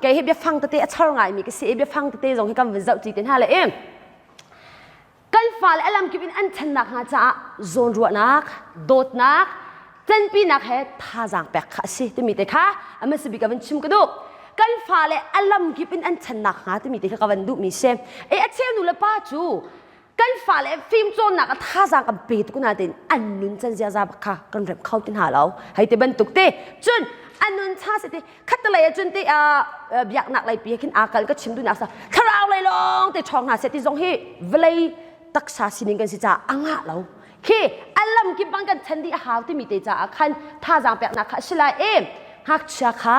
Kei hi biafang tete a char ngaimi ka si i biafang tete zong hi kan vun zoh ṭi te hna le i kan fale a lamkip in an ṭhannak hnga caah zawnruahnak, dawtnak, ṭanpinak he thazaang pek kha a si timi te kha a hmasa bik ah van chim ka duh. Kan fale a lamkip in an ṭhannak hnga timi te kha ka van duhmi si. E a cheu nu le pa cu kan fale fimcawnnak a thazaang kan pe tuk na tein an nun can ziaza bak kha kan remh kho ti hna lo hei te bantuk te cun an nun cha se te khatalei ah cun te biaknak lei pi khin aa kal ka chim duhnak sa thlarau lei lawng te ṭhawng hna seh ti zong hi vawlei taksa sining kan si caah a ngah lo khi a lam kip bang kan chan dih a hau timi te caah khan thazaang peknak kha a si lai e ngakchia kha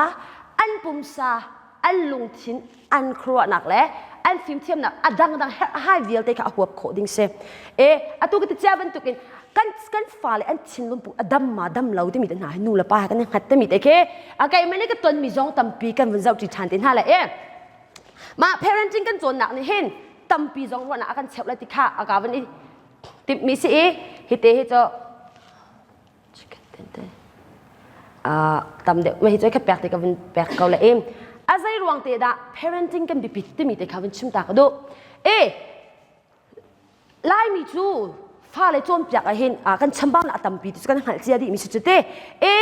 an pumsa an lungthin an khuaruahnak le an fimthiamnak a dangdang herhhai vialte kha a huap khawh ding si. E atu ka ti cia bantukin kan kan fale an thinlung put a dam ma dam lo timi te hna hi nu le pa kan i hngat timi te khi a keimah nih ka tonmi zong tampi kan vun zoh ṭi ṭhan te hna le e mah parenting kan cawnnak nih hin tampi zong ruahnak a kan cheuh lai ti kha a ka van i timhmi si i hi te hi cu tam deuh hi cu ka pek te ka vun pek ko le im a zei ruang te dah parenting kan biapit timi te kha vun chim ta ka duh e laimi cu fale cawnpiak ah hin kan chambaunak a tampi ti cu kan hngalh cia dih mi si cu te e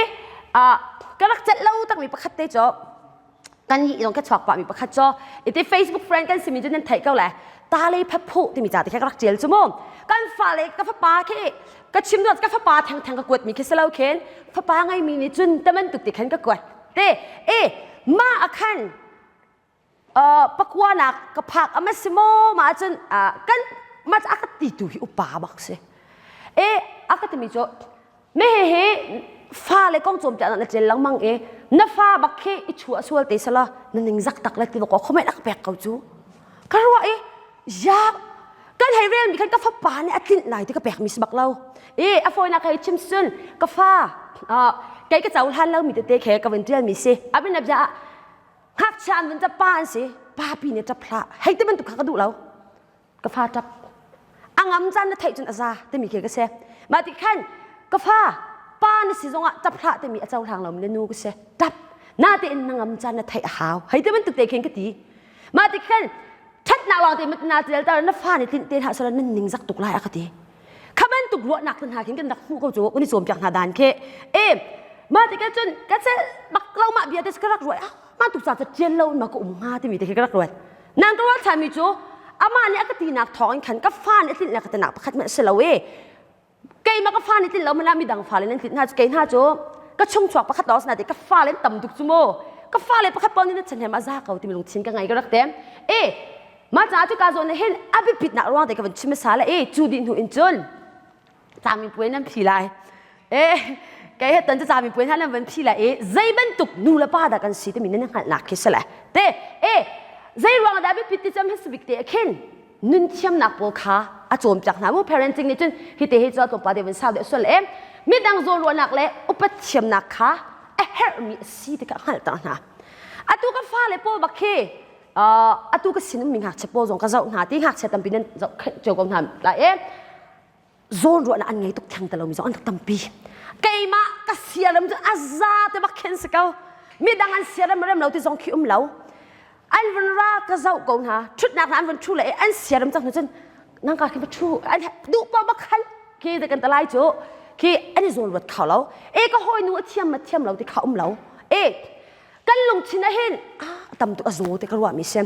ka rak celh lo takmi pakhat te cu kan hi zong ka chuak pah mi pakhat cu iti Facebook friend kan simi cu nan theih ko le ta le phaphu timi ca te kha ka rak tial cu mu kan fale ka fapa khi ka chim duat ka fapa theng theng ka kuat mi khi si lo khin fapa ngai mi nih cun taman tuk ti khan ka kuat te e ma akhan pakua nak ka phak ama si mo ma cun kan ma a ka ti tu hi upa bak si e a ka timi cu Me he fale kong cawnpiaknak na ṭial lengmang i na fa bak khi i chuah sual te sala na ning zak tak le ti ko khomet a ka pek ko cu ka ruah i ya kan hei rel mi khan ka fapa nih a tlinh lai ti ka pek mi si bak lo i a fawinak hei chim sun ka fa kei ka cohlan lo mi tete khe ka vun ṭial mi si abin abia ah ngakchia an vun pa an si pa pi nih ṭap hlah hei ti bantuk kha ka duh lo ka fa ṭap a ngam caan na theih cun a za timi khi ka si mah ti khan ka fa pa na si zongah ṭap hlah timi a cohlang lomi na nu ka si ṭap natein na ngam caan na theih a hau hei ti bantuk te khin ka ti mah ti khan ṭhatnak lawng te na tel tar na fa nih tlinh te hlah sala nan ning zak tuk lai a ka ti kha bantuk ruahnak te hna khin kan rak hmuh ko cu kan i cawnpiak hna dan khi e mah ti kan cun ka cel bak lo mah bia te ka rak ruai ah mah tuk ca ca ṭian lo in ma ka um hnga timi te khi ka rak ruat Nang ka ruat ṭhanmi cu amah nih a ka tinak thawng in khan ka fa nih a tlinh le ka tinak pakhat hmanh a si lo i keimah ka fa nih tlinh lo hmanh ah midang fale nan tlinh hna cu kei hna cu ka chungchuak pakhat lawng si ka fale an tam tuk cu mu ka fale pakhat paoh nih na chanhem a za ko timi lungthin ka ngei ka rak te e mah caah cu ka zawn hin a biapitnak ruang te ka van chim hmasa le e cu dih hnu in cun camipuai nan phi lai e kei he ton cu camipuai hna nan van phi lai i zei bantuk nu le pa dah kan si timi nan hngalhnak khi si le te e zei ruang dah biapit ti cam hmasabik te khin nun thiamnak pawl kha a cawnpiak hna mu parenting nih cun hi te hi cu tlawmpal te van sau deuh sual e midang zawnruahnak le upat thiamnak kha a herhmi a si ti kha hngalhter hna atu ka fale pawl bak khi atu ka sin ummi ngakchia pawl zong ka zoh hna ti ngakchia tampi nan zoh cio ko hna lai e zawnruahnak an ngei tuk theng te lomi zong an rak tampi keimah ka siaram cu a za te bak khin si ko midang an siaram rem lo ti zong khi um lo an vun ra ka zoh ko hna thutnak hna an vun thu le an siaram cang hnu cun nangka khi va thu an duh pa bak khan khi te kan talai cu khi an i zawn ruat kho lo e ka hawi nu a thiam ma thiam lo ti kha um lo e kan lungthin ah hin tam tuk a zaw te ka ruah mi si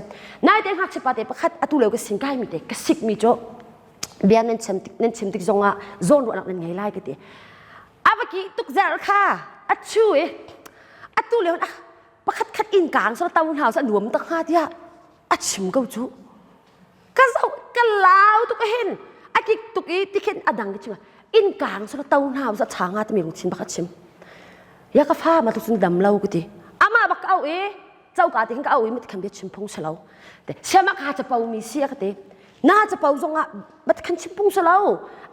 nai te ngakchia pa te pakhat atu leo ka sin kai mi te ka sik mi cu bia nan chim tik nan chim tik zongah zawn ruahnak nan ngei lai ka ti a va ki tuk zer kha a chu i atu leo ah pakhat khat in kaang so to hna sa nuam tak hnga tiah a chim ko cu ka zo ka lau tuk hin a kik tuk i tikhin a dang ki chim in kaang so to hna sa cha nga timi lungthin bak a chim ya ka fa ma tu cun dam lo ka ti ama bak au i coka ti hin ka au i mat khan bia chim phung si lo te siama ka chapo mi si a ka ti na capo zongah bat khan chim pung lo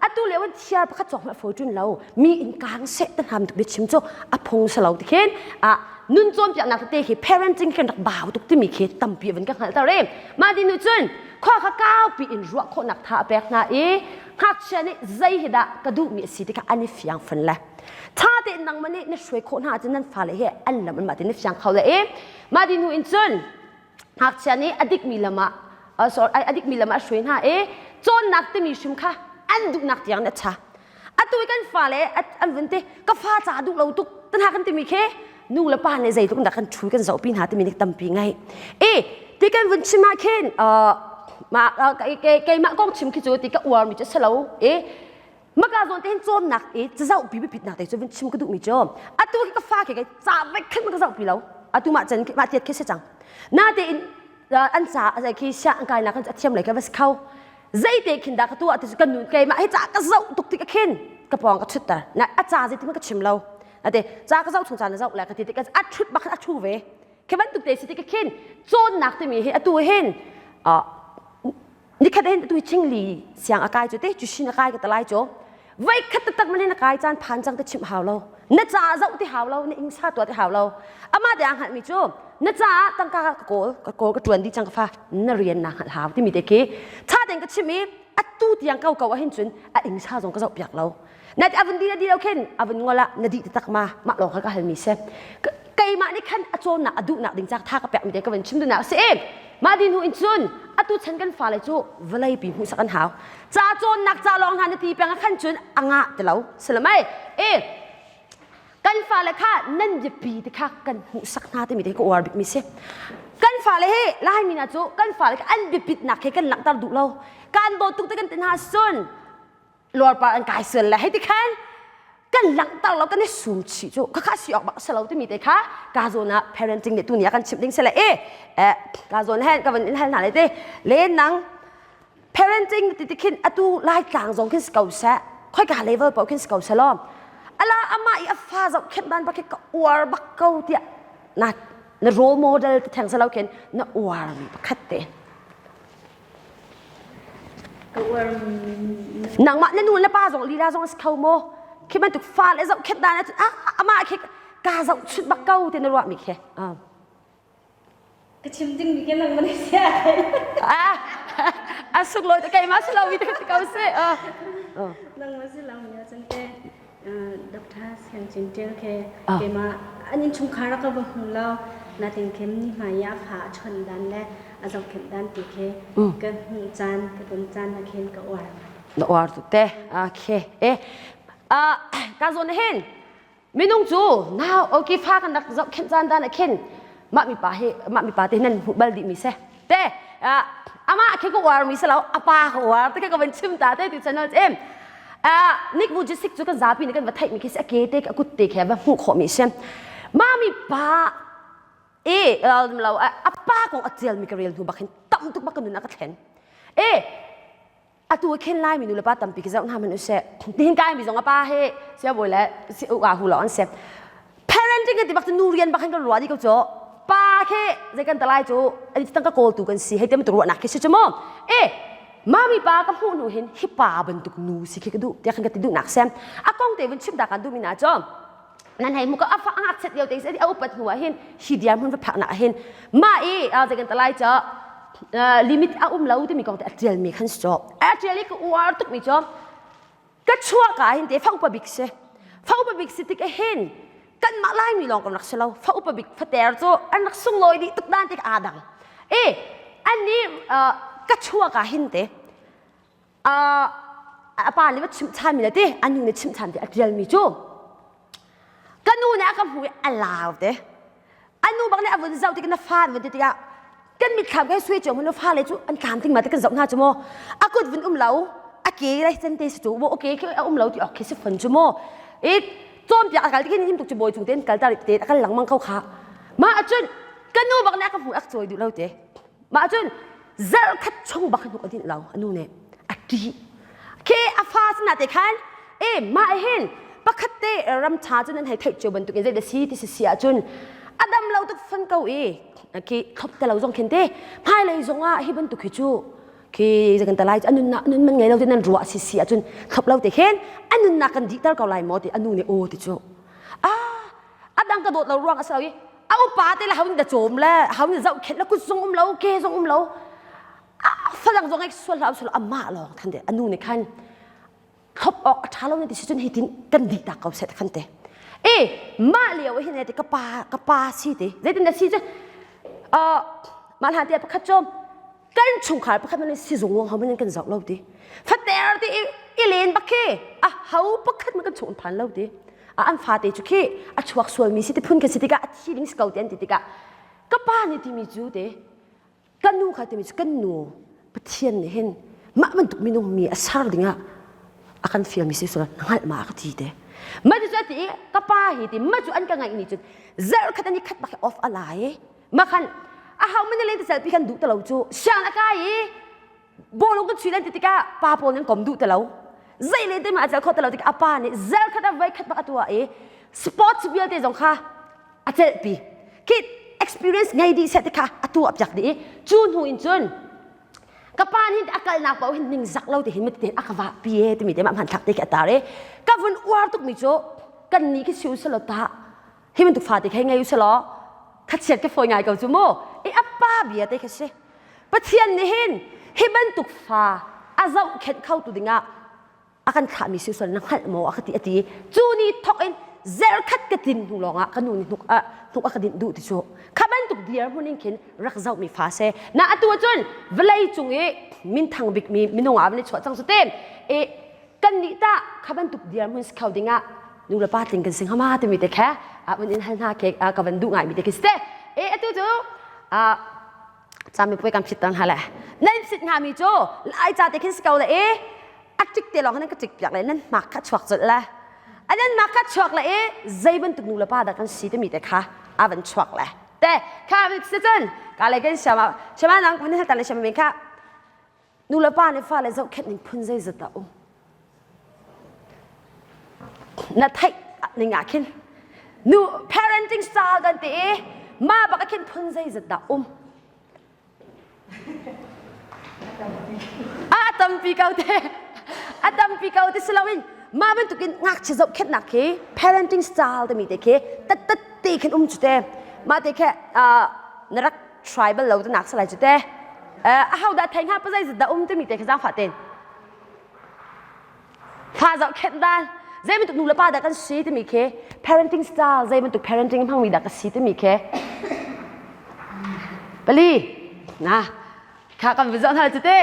atu leo in thiar pakhat cawk ma foi tun lo mi in kang se te ham tuk bia chim chu a phung sa lo ti khin a nun cawn piak nak te khi parenting khin rak bau tuk timi khi tampi van ka hngal ta re ma di nu cun khua kha kau pi in ruah khawh nak tha a pek hna i. Ngakchia nih zei hi dah ka duhmi a si ti kha an i fiang fun le. Ṭha tein nangmah nih na hruai khawh hna ahcun nan fale he an lam anmah tein na fiang kho le i mah dih hnu in cun ngakchia nih a dikmi lam ah sorry a dikmi lam ah a hruai hna i cawnnak timi hrim kha an duhnak tiang in a ṭha. Atu i kan fale an vun ti ka fa ca duh lo tuk tan hna kan timi khi nu le pa nih zeitluk dah kan ṭhu kan zohpi hna timi nih tampi ngai. I ti kan vun chim ah khin mah keimah kong chim khi cu ti ka uarmi cu si lo i maka zawn te hin cawnnak i cazohpi biapitnak te cu vun chim ka duhmi cu atu khi ka fa khi kai ca vek khin ka zohpi lo atu mah chan mah tiat khi si cang natein an ca khi sia an kainak kan a thiam lei ka va si kho zeite khin dah ka tuah ti cu kan nu keimah hi ca ka zoh tuk tik khin ka pawng ka chutter na a ca zei ti ka chim lo ate ca ka zoh chung ca na zoh le ka ti tik a thut bak a thu ve khi bantuk te si tik khin cawnnak timi hi atu hin nikhat hin atu chingli siang a kai cu te cu shin a kai ka talai cu voi khat taktak man na kai caan phan cang te chimh hau lo na ca zoh ti hau lo na ingsa tuah ti hau lo ama te a hngalh mi cu na caah tangka ka kawl ka kawl ka tuan dih cang ka fa na rian na hngalh hau timi te khi tha tein ka chim i atu tiang ko ko ahhin cun a ingsa zong ka zoh piak lo na avun di na di lo khin avun ngol ah na di taktak ma mah lawng kha ka halmi si keimah nih khan a cawnnak a duhnak ding cak tha ka pek mi te ka van chim duhnak si mah di hnu in cun atu chan kan fale cu vawlei pi hmuhsak an hau ca cawnnak ca lawng hna na ti peng ah khan cun a ngah ti lo silamai e kan fale kha nan biapi ti kha kan hmuhsak hna timi te ka uar bikmi si kan fale hi laimi hna cu kan fale kha an biapitnak he kan langhter duh lo kan dawt tuk te kan ti hna cun luarpar an kai sual le hei ti khan kan langhter lo kan i sum chih cu khakha si awk bak si lo timi te kha ka zawn ah parenting nih tu ni ah kan chimh ding si le e ka zawn hen ka van in hal hna le te le nang parenting ti ti khin atu lai tlang zong khin si ko seh khoika level paoh khin si ko seh law ala ama i a fa zoh khenh dan bak khi ka uar bak ko tiah na na role model ti theng si lo khin na uar mi pakhat te Ka uar nangmah na nu le pa zong lila zong a si kho maw khi bantuk fa le zoh khet dan ahcun ah amah khi ka zoh chut bak ko ti na ruah mi khi ka chim ding mi ke nang man sia ah a suk lo te keimah si lo mi te ko si nang ma si lo mi cun te Dr. Siang Cin Ṭial khe keimah an innchungkhar ah ka va hmu lo natin khem ni hmai ah fa a chawnh dan le a zohkhenh dan ti khi ka hmuh caan ka ton caan ah khin ka uar. Na uar tuk te. Okay. Eh ka zawn hin minung cu nau okay fa kan rak zohkhenh caan dan ah khin mah mi pa hi mah mi pa te nan hmuh bal dih mi se te amah khi ka uar mi si lo a pa ka uar te ka van chim ta te ti channel em Nick Vujicic cu kan zapi nih kan va theih mi khi si a ke te a kut te khi va hmuh khawh mi si mami pa e lo a pa kong a tial mi ka rel hnu bak hin tam tuk bak ka nun a ka thlen e atu khin lai mi nu le pa tampi ki zoh hna man useh tihin kai mi zong a pa he sia bawi le si u a hu lo an se parenting ti bak nu rian bak hin kan ruah di ko cho pa khe zei kan talai chu ani tang ka kawl tu kan si hei te tu ruah nak khi si chu mo e mami pa ka hmuh nu hin hi pa bantuk nu si khi ka du tiah kan ka ti duh nak sem a kong te vun chim da kan du mi na cho nan hei muka afa angak chet lio te a upat hnu ah hin hi diar hmun va phak nak hin ma i zei kan talai cho limit a um lo timi kong te a tial mi khan si cho a tial i ka uar tuk mi cho ka chuah ka hin te fa upa bik si fa upa bik si tik hin kan mah lai mi lawng kan rak si lo fa upa bik fater cu an rak sunglawi dih tuk dan tik aa dang e an nih ka chuah ka hin te a pa nih va chimh ṭhan mi le ti a nu nih chimh ṭhan ti a ṭial mi cu ka nu nih a ka hmu i a lau te a nu bak nih a vun zoh tik na fa vun ti tikah kan mitthlam kai sui cio na fale cu an tlam ting ma te kan zoh hna cu maw a kut vun um lo a ke lai cen te si cu bo ke khi a um lo ti ok khi si fon cu maw i cawnpiak a kal ti khin him tuk cu bawi cung ten kal tar te a kal lengmang ko kha ma acun ka nu bak nih a ka hmu a cawi duh lo te Mah cun zarh khat chung bak hnuk a dinh lo a nu nih a ṭih. Khi a fa sinah te khan e mah hin pakhat te ram ṭha cun an hei theih cio bantuk in zei da si ti si si ahcun a dam lo tuk fan ko i khi thlop te lo zong khin te hmailei zong ah hi bantuk hi cu khi kan talai a nunnak nun man ngei lo te nan ruah si si ahcun thlop lo te khin a nunnak kan dihter ko lai maw ti a nu nih aw ti cu ah a dang ka dawt lo ruang a si lo i a upa te le hau da cawm le hau nih zohkhenh le kut zong um lo ke zong um lo fadang zong ai sual hlah sual amah lawng than de anu nih khan. Thlop awk a ṭha lo na ti si cun hitin kan dih tak ko seh khan te. E mah lio ah hin te ka pa ka pa si te zeitin na si cu uh, mah hlan te pakhat cu kan chungkhar pakhat man sizung wong ho man kan zoh lo ti fater ti i len bak khi a ho pakhat man kan chung phan lo ti a an fa te cu khi a chuak sual mi si ti phun kan si tikah a thi ding si ko ti an ti tikah ka pa nih timi cu te Kan nu kha timi cu kan nu Pathian nih hin mah bantuk minung mi a ser dingah a kan fialmi si sual hngalh ma ka ti te. Ma cu a ti i ka pa hi ti ma cu an ka ngaih ni cun zarh khat an i khat bak off a lai i ma khan a hau man len te selpi kan duh te lo cu siang a kai i bawlung kan chui len ti tikah pa pawl nan kom duh te lo zei len te ma a cel kho te lo tikah a pa nih zarh khat a voi khat bak a tuah i sports vialte zong kha a celhpi khi experience ngei dih seh ti kha a tuah piak dih i cu hnu in cun ka pa nih a kalnak paoh hin ningzak lo ti hin miti a ka vah pi e timi te mah hmanthlak te khi a tar i ka vun uar tuk mi cu kan ni khi siu selaw ta hi bantuk fate khi ngei u selaw khachiat ka fawi ngai ko cu mu i a pa bia te khi si Pathian nih hin hi bantuk fa a zohkhenh kho tu dingah a kan thlahmi si sual na hngalh maw a ka ti a ti cu ni thok in zerkhat ka tin hnu lawngah ka nu nih hnuk a hnuk a ka dinh duh ti cu kha bantuk dirhmun in khin rak zohmi fa se na atu cun vawlei cung i minthang bikmi minung ah van i chuah cang su te e kan nih ta kha bantuk dirhmun si kho dingah nu le pa tling kan si hnga ma timi te kha a vun in hal hna ke ka van duh ngai mi te khi si te e atu cu a camipuai kan phit tang hna le nan phit hnga mi cu lai ca te khin si ko le i a tik te lawng nan ka tik piak le nan hmak kha chuak colh le a nan mak kha chuak le i zei bantuk nu le pa dah kan si timi te kha a van chuak le te kha si cun ka le kan siama siama nang kun hal tan le siama men kha Nu le pa nih fale zohkhenh ning phun zeizat dah um? Na theih ning ah khin nu parenting style kan ti i mah bak ah khin phun zeizat dah um? A tampi ko te. A tampi ko te si loin mah bantukin ngakchia zohkhenhnak khi parenting style timi te khi tat tat te khin um cu te. Mah te khi na rak tribal lo te nak salai cu te. A ho dah thei hnga pazai zat dah um timi te kha zaangfah ten fa zohkhenh dan zei bantuk nu le pa dah kan si timi khi parenting style zei bantuk parenting hmangmi dah ka si timi khi pali na kha kan zoh hna cu te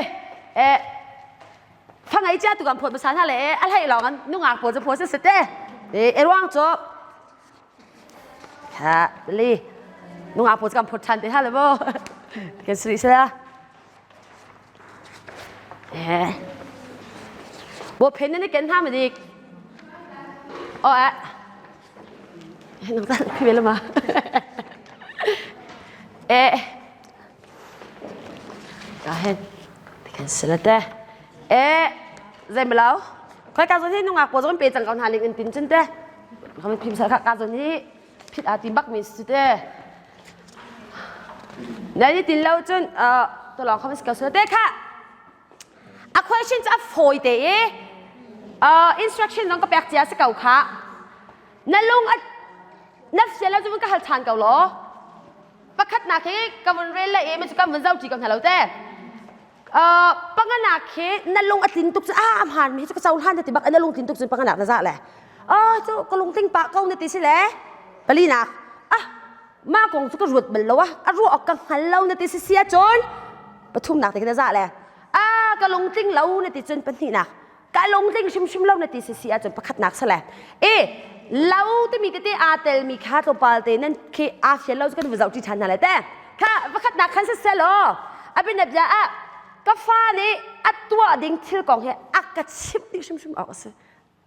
eh fa ngei cia tu kan phawt hmasa hna le a hlei lawng an nungak pawl cu phawt si te e ruang cu Ha li nungak pawl cu kan phawt ṭhan te ha le maw kan sri sela eh bo phen ni ken ha ma dik o a nang tan phi le ma eh ka hen kan sela te eh zai melo khoi ka zon hi nungak pawl zon pe cang ko hna ling in tin cun te Kan phim sal kha ka zon hi phit aa tim bak mi si te. Na ni tin lo cun to lawng kha ko te kha. A question cu a fawi te i instruction zong ka pek cia si ko kha. Na lung a na fial lo cu ka hal than ko law. Pakhatnak hi ka vun rel le i mi cu kan vun zoh ṭi ko hna lo te. Panganak hi na lung a tlin tuk cu a hmaan mi cu ka cohlan na ti bak na lung tlin tuk cun panganak na zah le ah cu ka lungtling pah ko na ti si le palinak ah mah kong cu ka ruat bal lo ah a ruah awk ka hngal lo na ti si sia cun pathumnak te khi na zah le ah ka lungtling lo na ti cun pahnihnak ka lungtling hrimhrim lo na ti si si ahcun pakhatnak si le e lo timi tete aa telmi kha tlawmpal te nan khi aa fial lo cu kan va zoh ṭi ṭhan hna le te kha pakhatnak khan siseh law a bianabia ah ka fa nih a tuah ding thil kong hi a ka chimh ding hrimhrim awk a si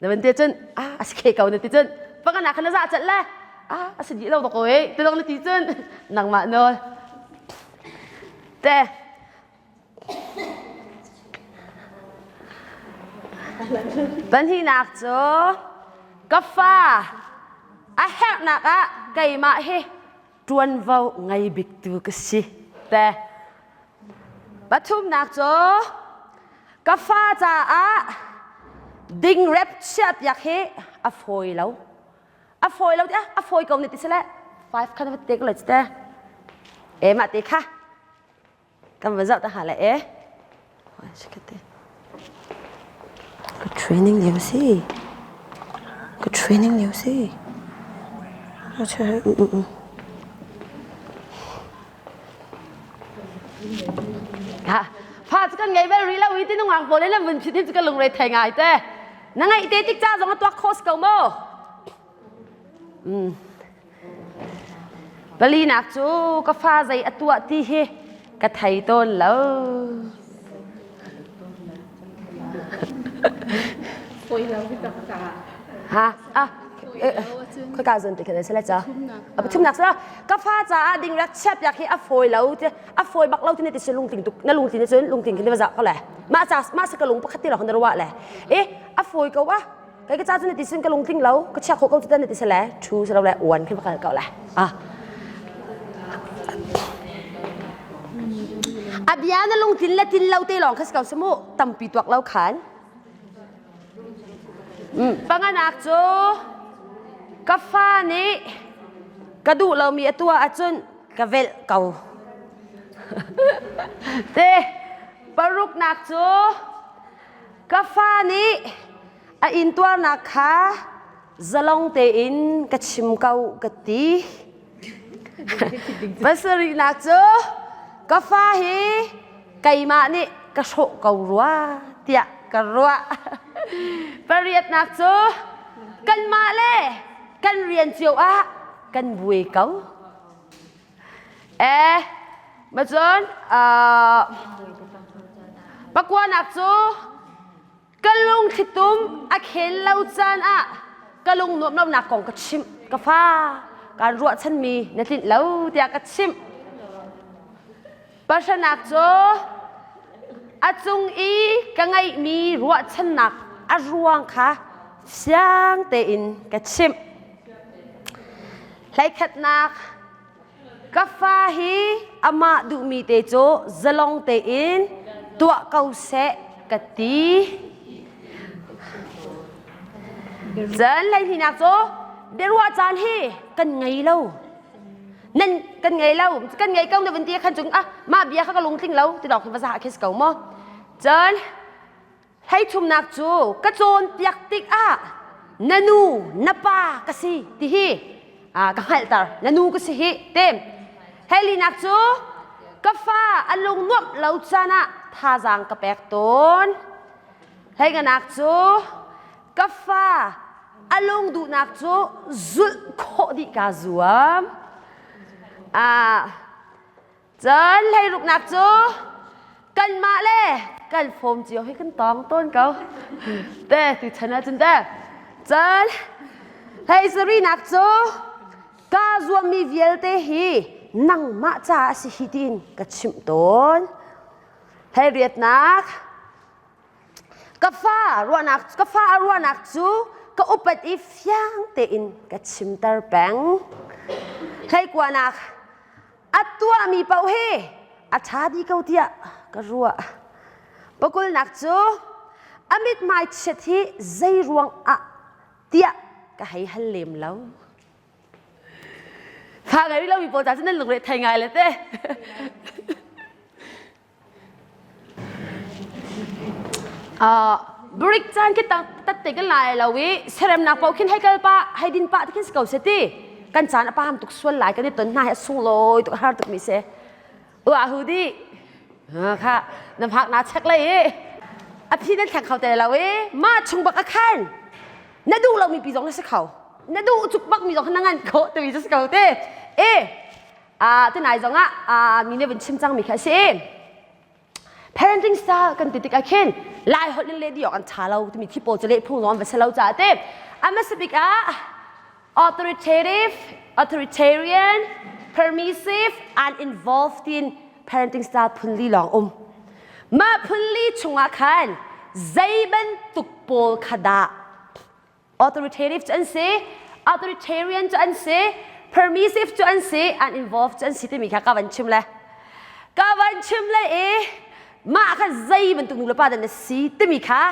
na van ti cun ah a si khe ko na ti cun pakhatnak khan na zah cat le ah a si dih lo ko e ti dong na ti cun nangmah nawl te Pahnihnak cu ka fa a herhnak ah keimah hi ṭuanvo ngei biktu ka si te. Pathumnak cu ka fa caah dingrep chiahpiak hi a fawi lo. A fawi lo tiah a fawi ko ne ti si le five khan va te ko le te. E mah te kha Kan va zoh ta ha le e. Ka te. Training lio si. Ka training lio si. Ha, fa cu kan ngei bel rih lo i ti nungak pawl in an vun phit hi cu ka lungre thei ngai te. Na ngaih te tik ca zong a tuak khawh si ko maw? Mm. Palinak cu ka fa zei a tuah ti hi ka thei tawn lo. Fawi lo hi tak ta. Ha ah khoi ka zon te khan se la cha. A pathumnak sa ka fa caah ding rak chiap yak hi a fawi lo ti a fawi bak lo ti ne ti se lungtling tuk na lungtling cun lungtling khin va za ko le. Ma ca ma sa ka lung pakhat ti lo na ruwa le. E a fawi ko a Kai ka ca cu na ti sin ka lungtling lo ka chia khawh ko cu na ti sale thu silo le uan khi va kal ko le ah a bia na lungtlin le tin lo te lawng kha si ko samu tampi tuak lo khan panganak cu ka fa nih ka duh lomi a tuah ahcun ka velh ko te paruknak cu Ka fa nih a intuarnak kha zalong tein ka chim ko ka ti. Pasarihnak cu ka fa hi keimah nih ka hrawh ko rua tiah ka ruah. Pariatnak cu kanmah le kan rian cio ah kan buai ko. Eh, macun uh, pakuanak cu ka lungthlitum a khen lo caan ah ka lung nuamh lonak kong ka chimh ka fa kaan ruahchanmi na tlinh lo tiah ka chimh. Pahranak cu a cung i ka ngeihmi ruahchannak a ruang kha fiang tein ka chimh. Hleikhatnak ka fa hi amah duhmi te cu zalong tein tuah ko seh ka ti. Cun hleihnihnak cu biaruah caan hi kan ngei lo. Nan kan ngei lo, kan ngei ko na vun ti khan cung ah mah bia kha ka lungtling lo ti dawk hi va za khi si ko maw. Cun Hleithumnak cu ka cawnpiak tikah na nu na pa ka si ti hi ka hngalhter na nu ka si hi te Hleilinak cu ka fa a lung nuamh lo caan ah thazaang ka pek tawn Hleinganak cu ka fa a lung duhnak cu zulh khawh dih kaa zuam Cun hleiruknak cu kanmah le kan fawm cio hi kan tawng tawn ko. Te ti chan ahcun te. Cun hlei sarihnak cu kaa zuammi vialte hi nangmah caah a si hi tiin ka chimh tawn. Hlei riatnak Ka fa ruahnak ka fa a ruahnak cu ka upat i fiang tein ka chimter peng. Hleikuanak a tuahmi paoh hi a ṭha dih ko tiah ka ruah. Pakulnak cu a mithmai chiat hi zei ruang ah tiah ka hei hal lem lo. Fa ngei lomi pawl ca cu nan lungre thei ngai le te. Brik caan khi tatte kan lai lo i seremnak paoh khin hei kal pah hei din pah ti khin si ko seh ti kan caan a pam tuk sual lai kan i ton hna hi a sunglawi tuk a har tuk mi si uah hu di kha na hmak na check lai i a phi nan thleng kho te lo i mah chung bak a khan na duh lo mi pi zong na si kho na duh cuk bak mi zong na ngan kho te mi si ko te e tunai zong ah mi nih vun chim cangmi kha a si parenting style kan ti tikah khin lai holh in leh dih awk an ṭha lo timi thi pawl cu leh phung zong an va si lo caah te a hmasa bik ah authoritative authoritarian permissive and involved in parenting style phunli lawng um mah phunli chungah khan zei bantuk pawl kha dah authoritative cu an si authoritarian cu an si permissive cu an si an involved cu an si timi kha ka van chim le ka van chim le i mah kha zei bantuk nu le pa dah na si timi kha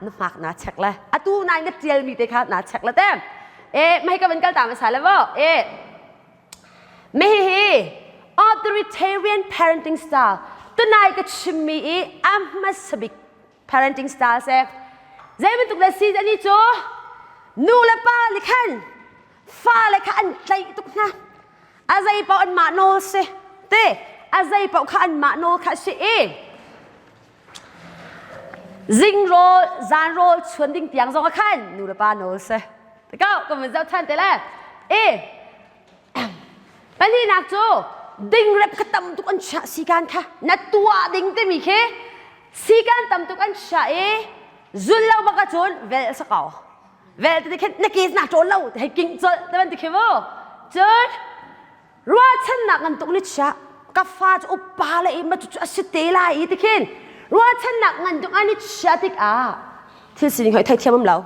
na hmak na check le atu nai na tial mi te kha na check le te e mai ka van kal ta ma sa le vo e me hi hi authoritarian parenting style tunai ka chimmi i a hmasa bik parenting style seh. Zei bantuk le si ani cu nu le pa nih khan fale kha an tlaih tuk hna. A zei paoh anmah nawl si. Te a zei paoh kha anmah nawl kha si i zing rawl zan rawl chuan ding tiang zong ah khan nu le pa nawl si. Kau ka van zoh than te le. E Pahnihnak cu dingrep kha tam tuk an chiah sikan kha na tuah ding timi khi sikan tam tuk an chiah i zul lo bak ahcun vel sa ko vel te khin na ke na ṭawl lo hei king colh te ban ti khi mu cun ruahchannak ngan tuk ni chiah ka fa cu upa le i ma cu a si te lai i ti khin ruahchannak ngan tuk an i chiah tikah thil sining hoi theithiam um lo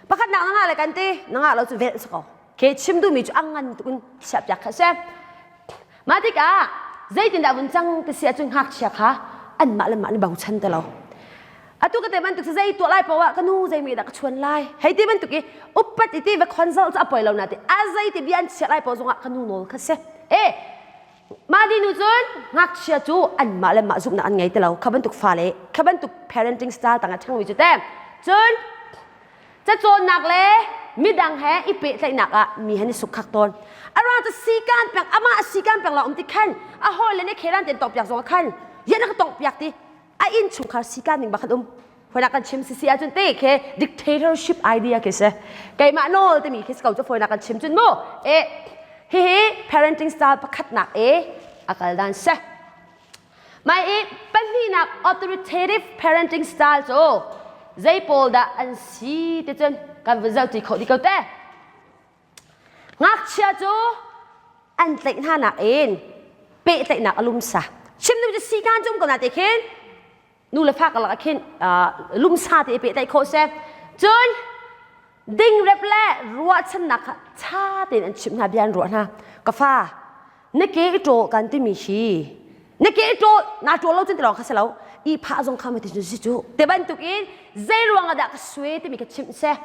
pakhatnak na ngah le kan ti na ngah lo cu vel sa ko Ke chim duhmi cu a ngan tuk in chiahpiak kha a si. Mah tikah zeitindah vun cang ti si ahcun ngakchia kha anmah le mah nih bochan ti lo. Atu ka te bantuk si zei tuah lai poah ah ka nu zei mi dah ka chuan lai. Hei ti bantuk i upat i ti va consult cu a poi lo na ti. A zei ti bia an chiah lai poah zongah ka nu nawl kha si. E mah di nu cun ngakchia cu anmah le mah zumhnak an ngei ti lo. Kha bantuk fale, kha bantuk parenting style tangah ṭhangmi cu te. Cun Cacawnnak le midang he i pehtlaihnak ah mi han i sukkhak tawn. A ruang cu sikan peng amah sikan peng la um ti khan a hawi le nih khelan ten tong piak zong khan yan ka tong piak ti a inn chungkhar sikan ning bak um. Foina kan chim sisi ahcun te khe dictatorship idea ke se. Keimah nawl timi khi ko cu foina kan chim cun mu. E hihi parenting style pakhatnak e akal dan se. Mai i pahnihnak authoritative parenting style cu zei pawl dah an si ti cun kan vun zoh ti kho dih ko te. Ngakchia cu an tlaih hna nak in pehtlaihnak a lumsa. Chim duh cu sikan cu um ko na te khin nu le fa karlak ah khin lumsa te i pehtlaih khawh si. Cun dingrep le ruahchannak kha ṭha tein an chimh hna bia an ruah hna. Ka fa na ke i ṭawl kan timi hi na ke i ṭawl naa ṭawl lo cun ti lawng kha si lo i phah zong kha ma ti si cu te bantuk in zei ruang ah dah ka sue timi ka chimh seh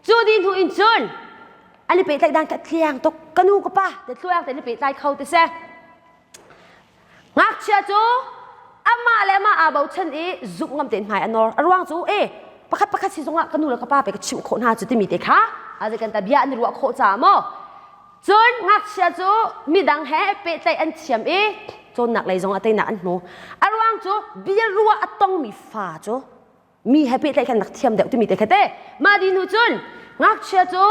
cu di hnu in cun an i pehtlaih dan ka tliang tuk ka nu ka pa te tluang te an i pehtlai kho ti seh Ngakchia cu amah le amah aa bochan i zumh ngam tein hmai a nor. A ruang cu e pakhat pakhat si zongah ka nu le ka pa pe ka chimh khawh hna cu timi te kha a kan ta bia an i ruah khawh caah maw. Cun ngakchia cu midang he pehtlaih an thiam i cawnnak lei zongah teinak an hmu. A ruang cu bia ruah a tongmi fa cu mi he pehtlaih khan rak thiam deuh timi te kha te mah di hnu cun ngakchia cu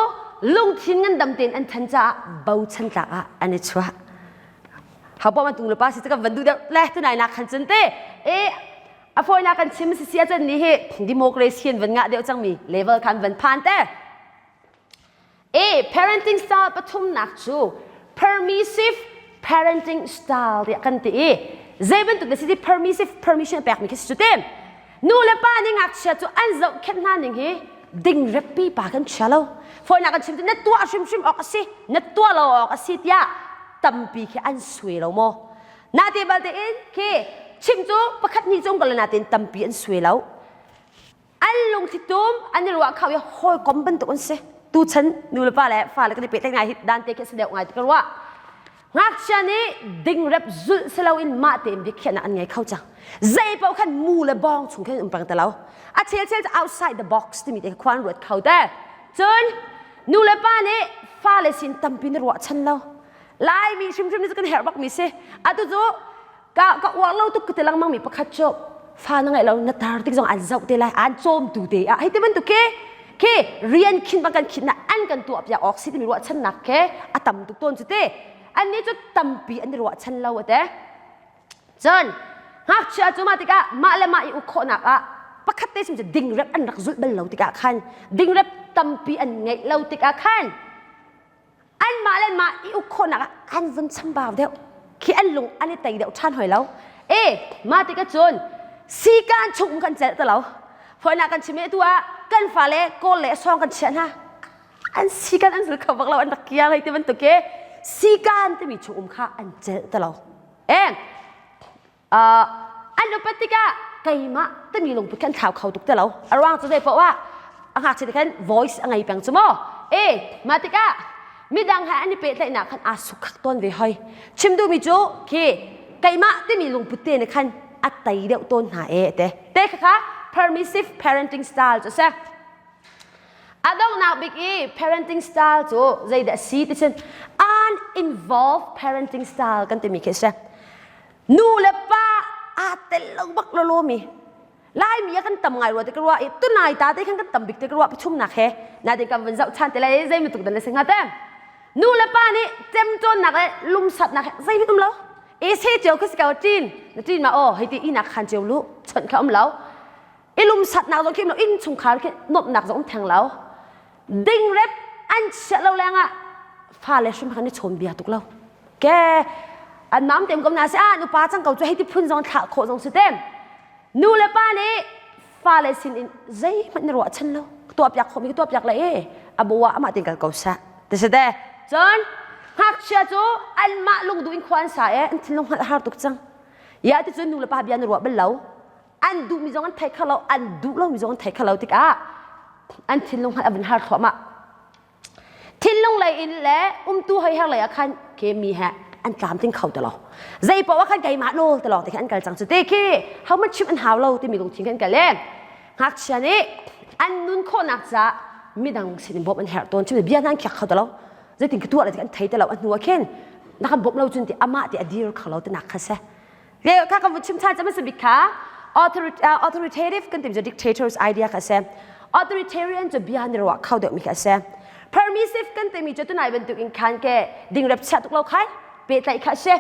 lungthin ngandam tein an than caah bochan tlak ah an i chuah haupa man tung le pa si kan van duh deuh le tunai nak khan cun te e a fawinak kan chim si si ahcun ni hi democracy an van ngah deuh cangmi level khan van phan te A parenting style pathumnak cu permissive parenting style tiah kan ti i zei bantuk na si ti permissive permission pekmi khi si cu te nu le pa nih ngakchia cu an zohkhenh hna ning hi dingreppi pa kan chia lo fawinak kan chim na tuah hrimhrim awk a si na tuah lo awk a si tiah tampi khi an sui lo maw na te balte in khi chim cu pakhat hnih cung ko le natein tampi an sui lo An lungthli tum an i ruah kho i hawikom bantuk an si. Tuchan nulepa le fale kan i pehtlaih ngai hi dan te khi a si deuh ngai ti ka ruah. Ngakchia nih dingrep zulh si loin mah tein biakhiahnak an ngei kho cang. Zei paoh khan mu le bawng chung khin um peng ti lo. A chelchel cu outside the box timi te khua an ruat kho te. Cun nulepa nih fale sin tampi na ruahchan lo. Laimi hrimhrim nih cu kan herh bakmi si. Atu cu ka ka uar lo tuk ka ti lengmang mi pakhat cu fa na ngeih lo na tar tik zong an zoh te lai an cawmtu te ah hei ti bantuk khi khi rian khin bang kan khin na an kan tuah piak awk si timi ruahchannak ke a tam tuk tawn cu te annih cu tampi an i ruahchan lo ate cun ngakchia cu mah tikah mah le mah i uk khawhnak ah pakhat te sim cu dingrep an rak zulh bal lo tikah khan dingrep tampi an ngeih lo tikah khan anmah le mah i uk khawhnak ah an vun chambau deuh khi an lung an i tei deuh ṭhan hoi lo e mah tikah cun sikan chung kan celh ti lo foinak kan chim i tu ah kan fale kawl le sawng kan chiah hna an sikan an zul kho bak lo an rak kiang hei ti bantuk ke sikan timi chung um kha an celh ti lo e An upat tikah keimah timi lungput khan thlau kho tuk ti lo. A ruang cu zei paoh ah a ngakchia te khan voice a ngei peng cu maw. E mah tikah midang he an i pehtlaihnak khan aa sukkhak tawn ve hoi. Chim duhmi cu khi keimah timi lungput te nih khan a tei deuh tawn hna e te. Te kha kha. permissive parenting style cu a si. A donghnak bik i parenting style cu zeidah a si ti cun uninvolved parenting style kan timi khi a si. Nu le pa aa tel lo bak lawlawmi Laimi a kan tam ngai rua te ka ruah i tunai ta te khan kan tam bik te ka ruah pathumnak he natin kan vun zoh than te lai zei bantuk dan na si hnga te nu le pa nih cemcawnnak le lungsatnak he zeihmanh um lo e se cio khi si ko ṭin na ṭin ma aw hei ti inak khan cio lu chawnh kha um lo i lumsatnak zong khi um lo inn chungkhar khi nuamhnak zong um theng lo dingrep an chiah lo lengah fale hrim khan i chawn bia tuk lo ke an mam tem kom na si a nupa cang ko cu hei ti phun zong thlah khawh zong si tem nu le pa nih fale sin in zeihmanh na ruah chan lo tuah piak khawh mi tuah piak le e abuwa amah tin kal ko sa ti si te cun ngakchia cu anmah lungduh in khua an sa e an thinlung hngalh har tuk cang ya ti cun nu le pa bia na ruah bal lo an duhmi zong an thei kho lo an duh lomi zong an thei kho lo tikah an thinlung hngalh a vun har thluahmah thinlung lei in le umtu hoiher lei ah khan ke mi he an tlamtling kho ti lo zei paoh ah khan keimah nawl ti lawng te khan an kal cang cu te khi how much chim an hau lo timi lungthin khan an kal e ngakchia nih an nun khawhnak caah midang sin in bawmh an herh tawn chim bia hna an khiak kho ti lo zeitin ka tuah le ti an thei ti lo a hnu ah khin na kan bawmh lo cun ti amah ti a dir kho lo ti nak kha se Le kha kan vun chim than cam bik kha authoritative kan tim cu dictators idea kha si. Authoritarian cu bia ni ruah kho deuh mi kha si. Permissive kan timi cu tunai bantuk in khan ke dingrep chia tuk lo khai pehtlaih kha si.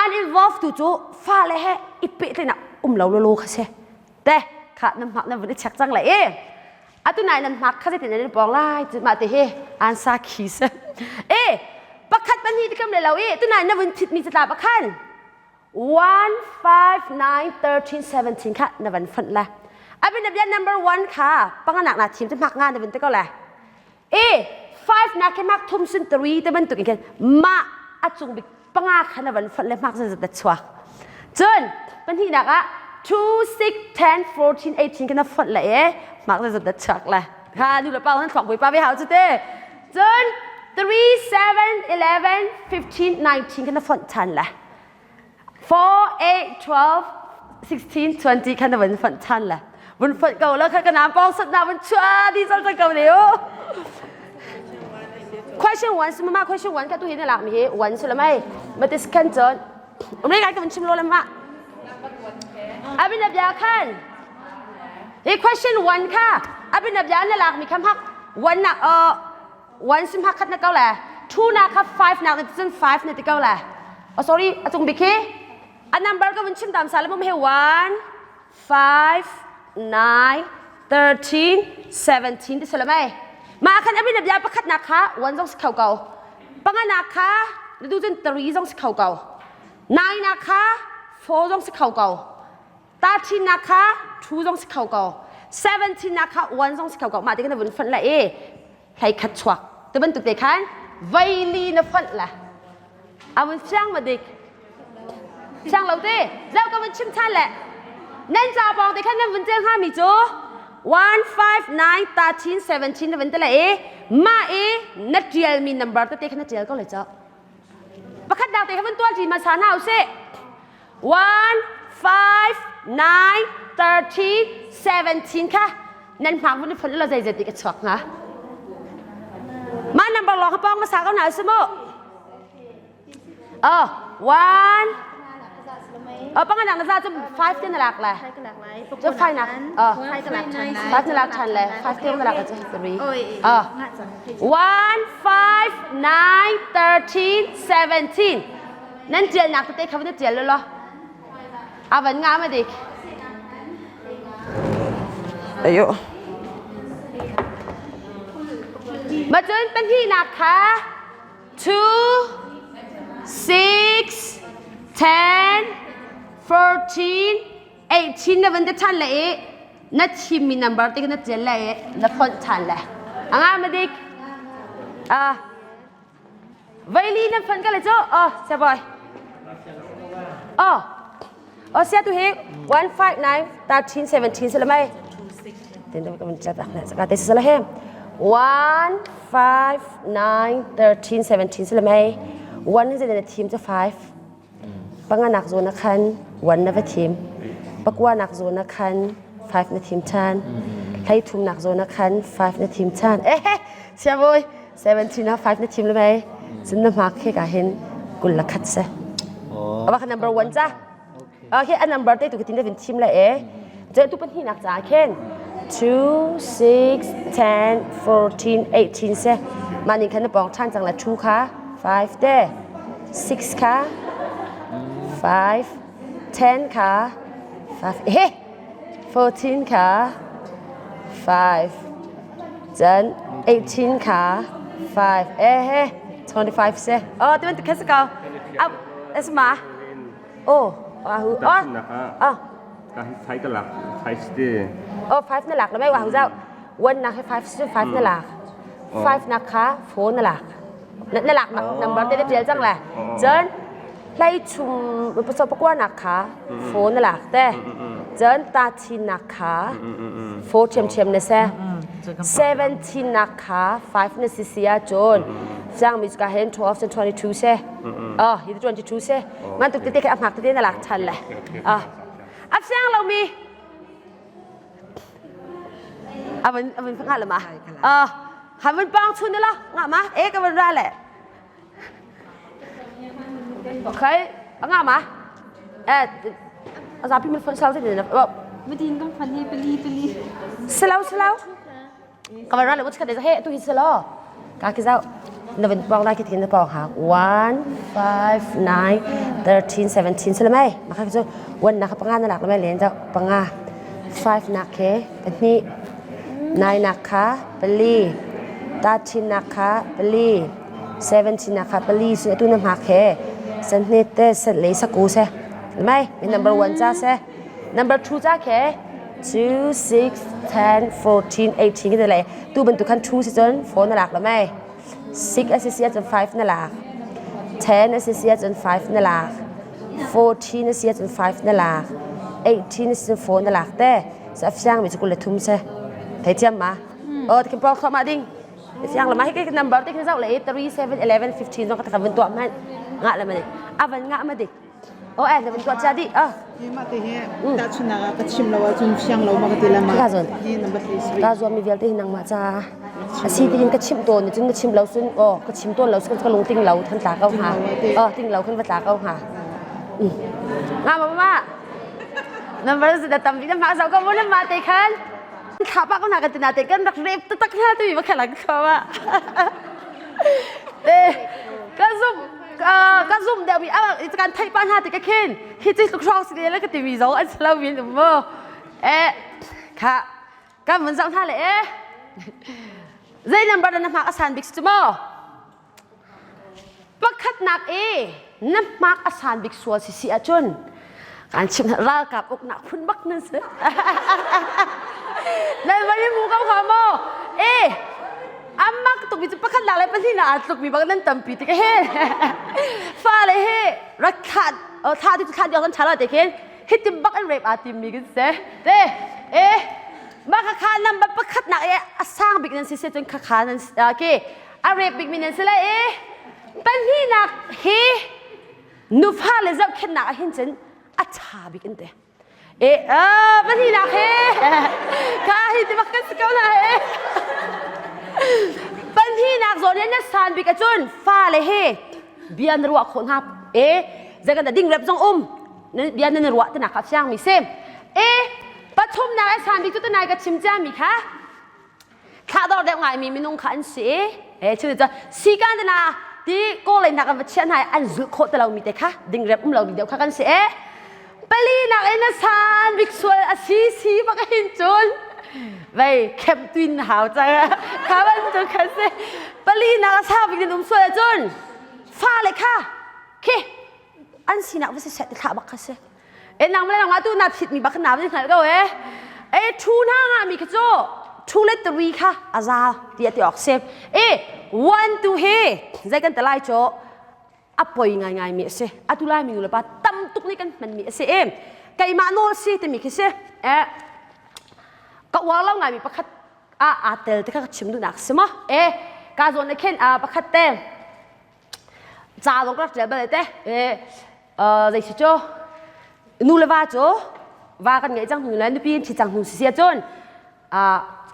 Uninvolved tu cu fale he i pehtlaihnak um lo lo lo kha si. Te kha nan hmak nan vun i check cang lai e. Atu nai nan hmak kha zeitin nan pong lai cu mah te hi an sa khi si. E pakhat pahnih ti kam le lo i tunai na vun thit mi catla pakhan 1 5 9 13 17 kha na van fonh la abin na bia number 1 kha panganak na thim te hmak nga na vun te ko la e 5 na ke mak thum sun 3 te bantuk in khin ma a cung bik panga kha na van fonh le hmak zan zat chuak cun pahnih nak ah 2 6 10 14 18 kha na fonh le e hmak zan zat chuak la ha nu le pa nan thluak bui pa ve hau chu te cun 3 7 11 15 19 kha na fonh than la 4 8 12 16 20 kha na vun fonh than la vun fonh ko la kha ka nam pong sat na vun chua di chal chal ko ne o question 1 si mama question 1 ka tu hi na lak mi hi 1 si la mai matis kan chon umre ka vun chim lo la ma abin bia khan hi question 1 kha abin bia na lak mi kham hak 1 na 1 sim hak khat na ko le 2 na kha 5 na cun 5 na ti ko le oh sorry a cung bik hi a number ka vun chim tam sa le mum he 1 5 9 13 17 ti sala mai ma khan abin bia pakhat na kha 1 zong si kho ko panga na kha na du cun 3 zong si kho ko 9 na kha 4 zong si kho ko 13 nak kha 2 zong si kho ko 17 nak kha 1 zong si kho ko mah te khan na vun fonh la i hlei khat chuak te bantuk te khan veili na fonh la a vun siang ma dik siang lo te zau ka vun chim than le nan ca pawng te khan nan vun tel hnga mi cu 1 5 9 13 17 na vun te la i mah i na tial mi number tete khan na tial ko le cho pakhat dang te kha vun tual ṭi hmasa hna usih 1 5 9 13 17 kha nan hmak vun i phun lo zeizat ti ka chuak hnga mah number lawng kha pawng hmasa ko hna usih mu Oh, one. Oh, panganak na za cu five te na lak le. Cu five nak. Oh, five na lak than le. Five te na lak cu three. Oh. 1 5 9 13 17. Nan tial nak tete kha na tial lo lo. Avan nga ma dik. Ayo. Ma cun pahnihnak kha 2, 6, 10, 14, 18 na van te than le i na thimmi number te na tial le i na fonh than le anga ma dik ah veili na phone ka le chu oh sia boy oh oh sia tu hi 1 5 9 13 17 se la mai Tin ka van chat ak na te sala he 1 5 9 13 17 sala mai 1 ze na thim cha 5 panga nak zo na khan 1 na va thim pakwa nak zo na khan 5 na thim ṭhan. Hlei thumnak zawn ah khan 5 na thim ṭhan. Eh, siabawi 17 ah 5 na thim le mei. Cun na hmak khi ka hin 21 si. Aba kha number 1 ca. Okay, a number te tu ka tin le vin thim le e. Cun tu pahnihnak caah khin 2 6 10 14 18 se. Mah ning khan na pawng ṭhan cang la 2 kha 5 te 6 kha 5 10 kha 5 eh 14 kha 5 cun 18 kha 5 eh 25 se. Oh, tu man tu kha se ko. Ab, esma. Oh, ahu. Oh. Ah. Ka hi 5 ka lak 5 te. Oh, 5 na lak la mai wa hu zau. 1 nak hi 5 si 5 na lak. 5 nak kha 4 na lak. Na lak nak number te tial cang la. Cun hlei chung paso pakua nak kha 4 na lak te. Cun ta chin nak kha 4 thiam thiam na se. 17 nak kha 5 na si si ah cun siang mi ka hen 12 and 22 se. Oh, hi 22 se. Man tuk tete kha a hmak tete na lak than le. Ah. A siang lo mi. Avan avan nga le ma. Ah, havan pang chun la nga ma. E ka van ra le. Okay, nga ma. Eh, zapi min phone sal te ne. Madin kan phone hi pali pali. Slow slow. Ka van ra le what's ka he tu hi selo. Ka ki zau na van pong lai ki thin na pong ha 1 5 9 13 17 selo mai. Ma kha chu 1 na kha panga na lak le mai len zau panga 5 na ke pahnih 9 nak kha pali 13 nak kha pali 17 nak kha pali su tu na hmak he san hne te san le saku se mai number 1 cha se number 2 cha khe 2 6 10 14 18 cái này tu bên tu khan 2 si chon 4 na lak la mai 6 SCC chon 5 na lak 10 SCC chon 5 na lak 14 SCC chon 5 na lak 18 SCC 4 na lak te sa fiang mi chu kul le thum se thei thiam ma o tikin pok thoma ding fiang la ma hi ke number te khin zau le 3 7 11 15 zong ka ta van tuah man nga la mani avan nga ma dik o eh na van tuah cha di a Hi ma te hi ta chuna ka chim lo ahcun fiang lo ma ka ti la ma ka zon hi number 3 ka zuam mi vialte hi nangmah ca a si tiin ka chim tawn cun ka chim lo cun o ka chim tawn lo cun ka lung ting lo than tla ko hnga o ting lo khan va tla ko hnga nga ma ma number da tam bi na ma zau ka mo na ma te khan thla pa ko na ka tina te kan rak rep ta tak na tu ma khala ka ma te ka zum ka zum deuh mi a kan thei pa hna te ka khin hi chi tluk hrawng si le ka ti mi zo an slo min mo e kha kan mun zau hna le e zei number na hmak asan bik chu mo Pakhatnak i na hmak a san bik sual si si ahcun kan chim ralkap uknak phun bak nan si. Nan van i mu ko kha maw? E amak tuk mi cu pakhatnak le pahnihnak aa tluk mi bak nan tampi tik he. Fale he rak thlah thlah ti thlah ding kan ṭha lo te khin hitim bak an rape aa tim mi kan si. Te e mah khakha number pakhatnak i a sang bik nan si si cun khakha nan ke a rep bikmi nan si lai i pahnihnak hi nufa le zohkhenhnak ah hin cun a ṭha bik in te e pahnihnak hi ka hi ti bak kan si ko na he pahnihnak zawn in na san bik ahcun fale hi bia na ruah khawh hna e zei kan ding rep zong um bia nan ruah tinak kha fiang mi sim e pathumnak a san bik cu tunai ka chim cia mi kha thlahdor deuh ngaimi minung kha an si e cu cu sikan na ti kawlei hna kan va chiah hna an zulh khawh ti lomi te kha dingrep um lomi deuh kha kan si e pali nak in a san bik sual a si si bak hin cun vei khem tuin hau ca kha ban cu kha si pali nak a sa bik in um sual cun fa le kha khi an sinak va si set thlah bak kha si e nang le nang tu na phit mi bak na va hngal ko e e thu na nga mi kha chu thu le three kha aza ti ti ok sem e one two he zai kan talai cho a poi ngai ngai mi ase atu lai mi nu le pa tam tuk ni kan hman mi ase em keimah nawl si ti mi khi si e ka uar lo ngai mi pakhat a aa tel te kha ka chim duhnak si ma e ka zawn na khen a pakhat te ca zong ka rak ṭial bal te e zei si cu nu le va cu. Va kan ngeih cang hnu le nupi in ṭhi cang hnu si si ahcun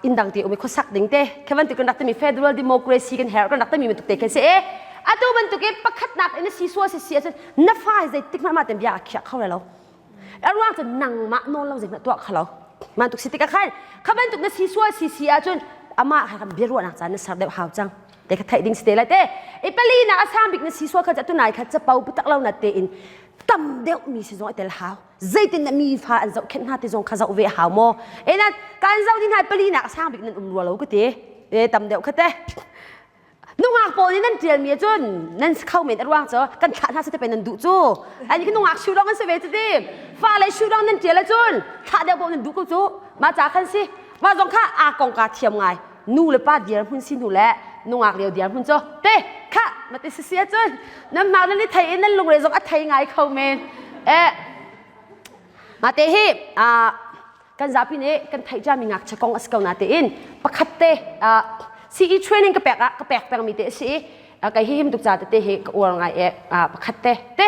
inn dang te um i khuasak ding te khi bantuk kan rak timi federal democracy kan herh kan rak timi bantuk te khi si e atu bantuk in pakhatnak in si sual si si ahcun na fa hi zeitik hmanh mah ten bia a khiah kho lai lo a ruang cu nangmah nawl lo zeihmanh tuah kho lo bantuk si tikah khan kha bantuk na si sual si si ahcun amah kha kan biaruahnak caan na ser deuh hau cang te kha theih ding si te lai te i pali na a sang bik na si sual kha atu nai kha capo bitak lo na te in tam deuh mi si zong i tel hau zeitin dah mi fa an zohkhenh hna ti zong kha zoh ve a hau maw e nan kan zoh ding hna pali nak sang bik nan um rua lo ka ti e tam deuh kha te nungak pawl nih nan tial mi cun nan kho men a ruang cu kan thlah hna se pe nan duh cu ani khi nungak shu dong an si ve cu ti fa le shu dong nan tial cun thlah deuh bo nan duh ko cu ma ca khan si ma zong kha a kong ka thiam ngai nu le pa dir hmun si hnu le nungak lio dir hmun cu te kha ma ti si si cun nan hmang nan i thei in nan lungre zong a thei ngai kho men e ma te hi a kan zapi nih kan theih ciami ngakchia kong a si ko na tein pakhat te CE training ka pek ah ka pek pengmi te a si i kai hi him tuk ca tete hi ka uar ngai e pakhat te te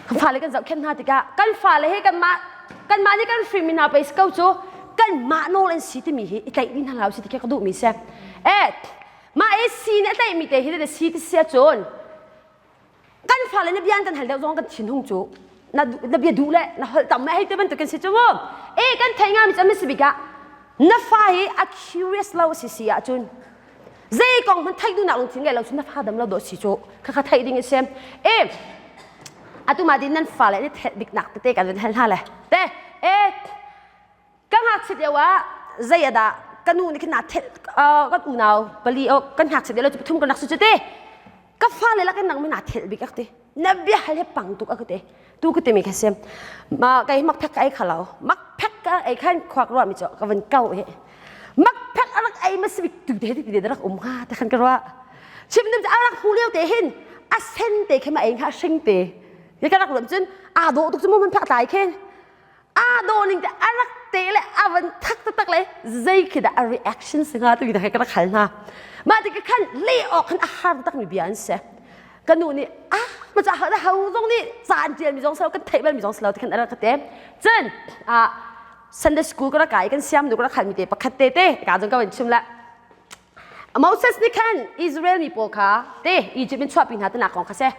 Kan fale kan zohkhenh hna tikah kan fale hi kanmah kanmah nih kan hrim hna pei si ko cu kanmah nawl an si timi hi i tlaih dih hna hlah usih ti khi ka duhmi si. Eh mah i si nih a tlaihmi te hi si ti si ahcun kan fale na bia an kan hal deuh zong kan thinhung cu na na bia duh le na holh tam hei te bantuk kan si cu mu. Eh kan theih ngami cu an si bik ah na fa hi a curious lo si si ahcun Zei kong hmanh theih duhnak lungthin ngei lo cun na fa dam lo dawh si cu khakha theih ding a si. E atu ma din nan fale nih thelh biknak tete kan vun hal hna le. Te e ka ngakchit lio ah zei a dah ka nu nih khin naa thelh kan unau pali o kan ngakchit lio lo cu pathum kan rak si cu te. Ka fale lakin nang mi naa thelh bik ak ti. Na bia hal he pang tuk ak ti. Tu ka timi kha sim. Ma kai mak phek ka ei khalo. Mak phek ka ei khan khuak ruah mi cho ka van kau he. Mak phek arak ei ma sibik tu te ti te rak um ha te khan ka ruah. Chim dum arak hu lio te hin a sen te khe ma ei kha hring te. Ni ka rak ruam cun aa dawh tuk cu mu man phak tlai khin. Aa dawh ning te a rak te le a van thak taktak le zei khi dah a reaction si hnga tu khi ka rak hal hna mah ti khan le awk khan a har takmi bia an si ka nu nih ah ma ca ha ho zong nih ca an tial mi zong silo kan theih bal mi zong silo ti khan a rak ka te cun ah Sunday school ka rak kai kan siam nu ka rak hal mi te pakhat te te ka zong ka van chim la Moses nih khan Israel mi pawl kha te Egypt in chuahpi hna tinak kong kha si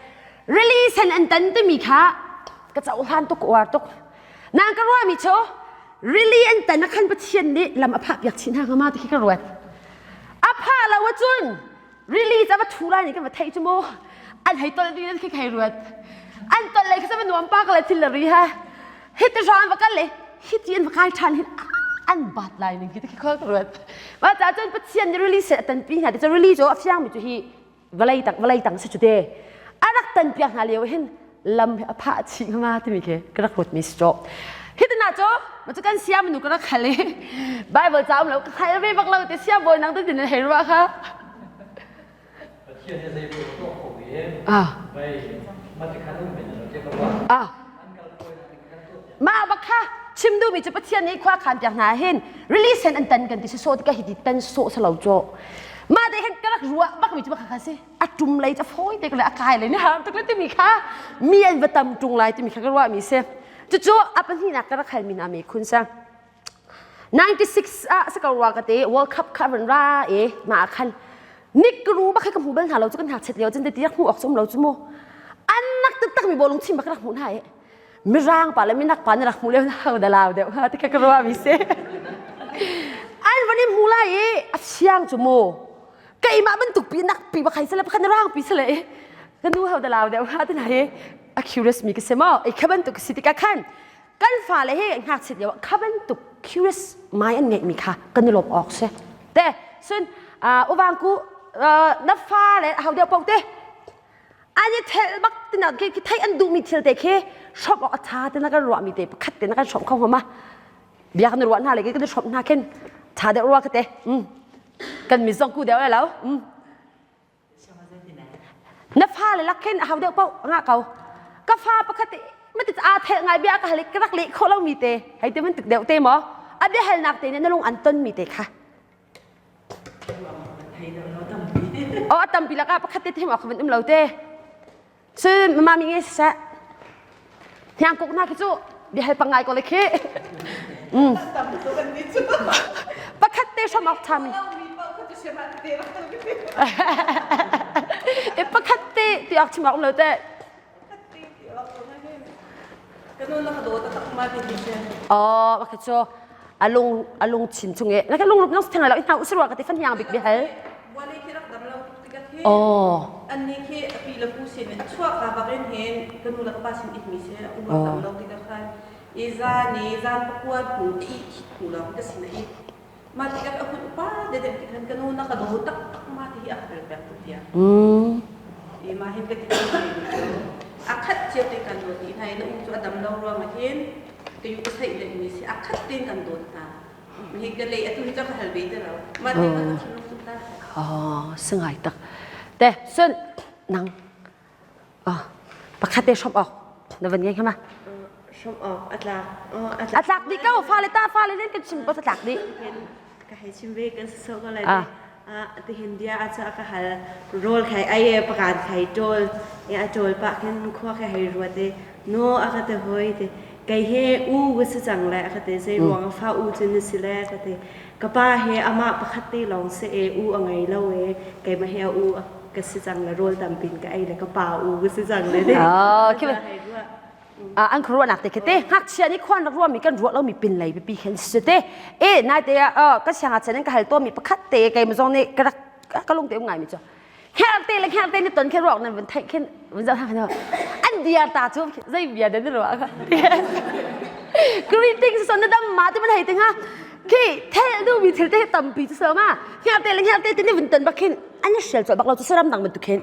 rili sen an tan timi kha ka cohlan tuk ka uar tuk nang ka ruahmi cu rili an tan ah khan Pathian nih lam a phah piak chih hna hnga ma ti khi ka ruat a phah lo ahcun rili ca va thu lai nih kan va theih cu mu an hei tolh ding khi hei ruat an tolh lei kha va nuam pa ka le thil le ri ha hi ti hram va kal le hi ti an va kai ṭhan hin an bat lai ning khi ti khi ka ruat ma ca cun pathian nih rili set a tanpi hna ti cu rili cu a fiang mi cu hi vawlei tang vawlei tang si cu te a rak tan piak hna lio hin lam hi a phah chih hnga timi khi ka rak ruat mi si cu hi tina cu ma cu kan siam nu ka rak hal i bible ca um lo ka hal ve bak lo te sia bawi nang te tin hei ruah kha Pathian hi zei paoh tuah kho ve ah mei mati khan um men lo te ka ruah ah an kal kawi na khan tuah mah bak kha chim duhmi cu Pathian nih khua khan piak hna hin release an tan kan ti si so tikah hi ti tan sawh salo cho mah te khan ka rak ruah bak mi cu bak kha si a tum lei a fawi te le a kai lei ni ham tuk le timi kha mi an va tam tung lai timi kha ka ruah mi si cucu a pahnihnak ka rak hal mi hna mi khun sa 96 ah si ko rua ka te World Cup kha van ra e ma khan nikru bak ka hmu bal hna lo cu kan hngakchiat lio cun ti hmu awk cu um lo cu mu an nak taktak mi bawlung chim bak rak hmuh hna e mirang pa le minak pa nih rak hmu leo na hau da lau deuh ha ti ka ruah mi si an van i hmu lai i a siang cu mu keimah bantuk pi nak pi bakhai sale pakhat rang pi sale ka nu hau da lau deuh ha ti na hi a curious mi ka si mo ei kha bantuk si tikah khan kan fale hi ngakchiat lio kha bantuk curious mai an ngeih mi kha kan i lawm awk si te sun uvang ku na fa le hau deuh pau te an i thelh bak tinak khi khi theih an duhmi thil te khi hrawm awk a ṭha te na kan ruahmi te pakhat te na kan hrawm kho hnga ma bia kan ruah hna le kan i hrawm hna khin ṭha deuh rua ka te kan mi zong ku deuh lai lo na fale lak khin a hau deuh paoh ngah ko ka fa pakhat mati aa thelh ngai bia ka hal ka rak leh khawh lomi te hei te bantuk deuh te maw a biahalnak te nih na lung an ton mi te kha Oh, a tampi lakah pakhat te thim awk van um lo te. Cun mami nge siseh. Hniang kuk hna khi cu biahal pangai ko le khi. Mm. Pakhat te hram awk ṭhami. E pakhat te ti awk chim awk um lo te. Oh, pakhat cu alung alung chin chung e. Na ka lung rup nong theng lo i hna usirwa ka ti fan hiang bik bihal. Oh. Anni khi a pi le pu sin a chuah ka bak in hin ka nu le ka pa sin it mi si a um tam lo tikah khan i zan i zan pakua hnu i hnu lawng ka sin a it ma tikah a hun upa de de ti khan ka nu na ka do tak tak ma ti hi a hal pek tu tia i ma hin ka ti a khat cio te kan dawt i hna na um cu a dam lo ruang ah hin ka yu ka theih le mi si a khat ten kan dawt hna hi ka lei atu hi ka hal ve te lo ma te ka thinlung tu ta Oh, singai tak. Te sun nang ah pakhat te shop ok na van ngai khama. Shop ok atlak. Atlak di ko fa le ta fa le nen kan chim ko atlak di. Ka hei chim ve kan so ko lai te. Ti hin dia a cha ka hal rol khai ai pakan khai tol ya tol pa khin khua khai hei ruat e no aka te hoi te kei he u ka si cang le ka te zei ruang fa u cu na si le ka te ka pa he amah pakhat te lawng si e u a ngei lo e keimah he a u ka si cang le rawl tampin ka ei le ka pa u ka si cang le An khuaruahnak te khi te ngakchia nih khuan rak ruahmi kan ruah lomi pin lei pipi khin si te e nai te ah ka siangah chen in ka hal tawmi pakhat te keimah zong nih ka rak ka lung te um ngaimi cu kher te le kher te ni ton khe ruak nan vun theih khin vun zoh hna an bia ta cu zei bia den ruah ka greetings son na dam ma te man hei te nga khi thel du mi thil te tampi chu so ma kher te le kher te te ni vun ton bak khin an i shel chol bak lo chu saram dang ban tu khin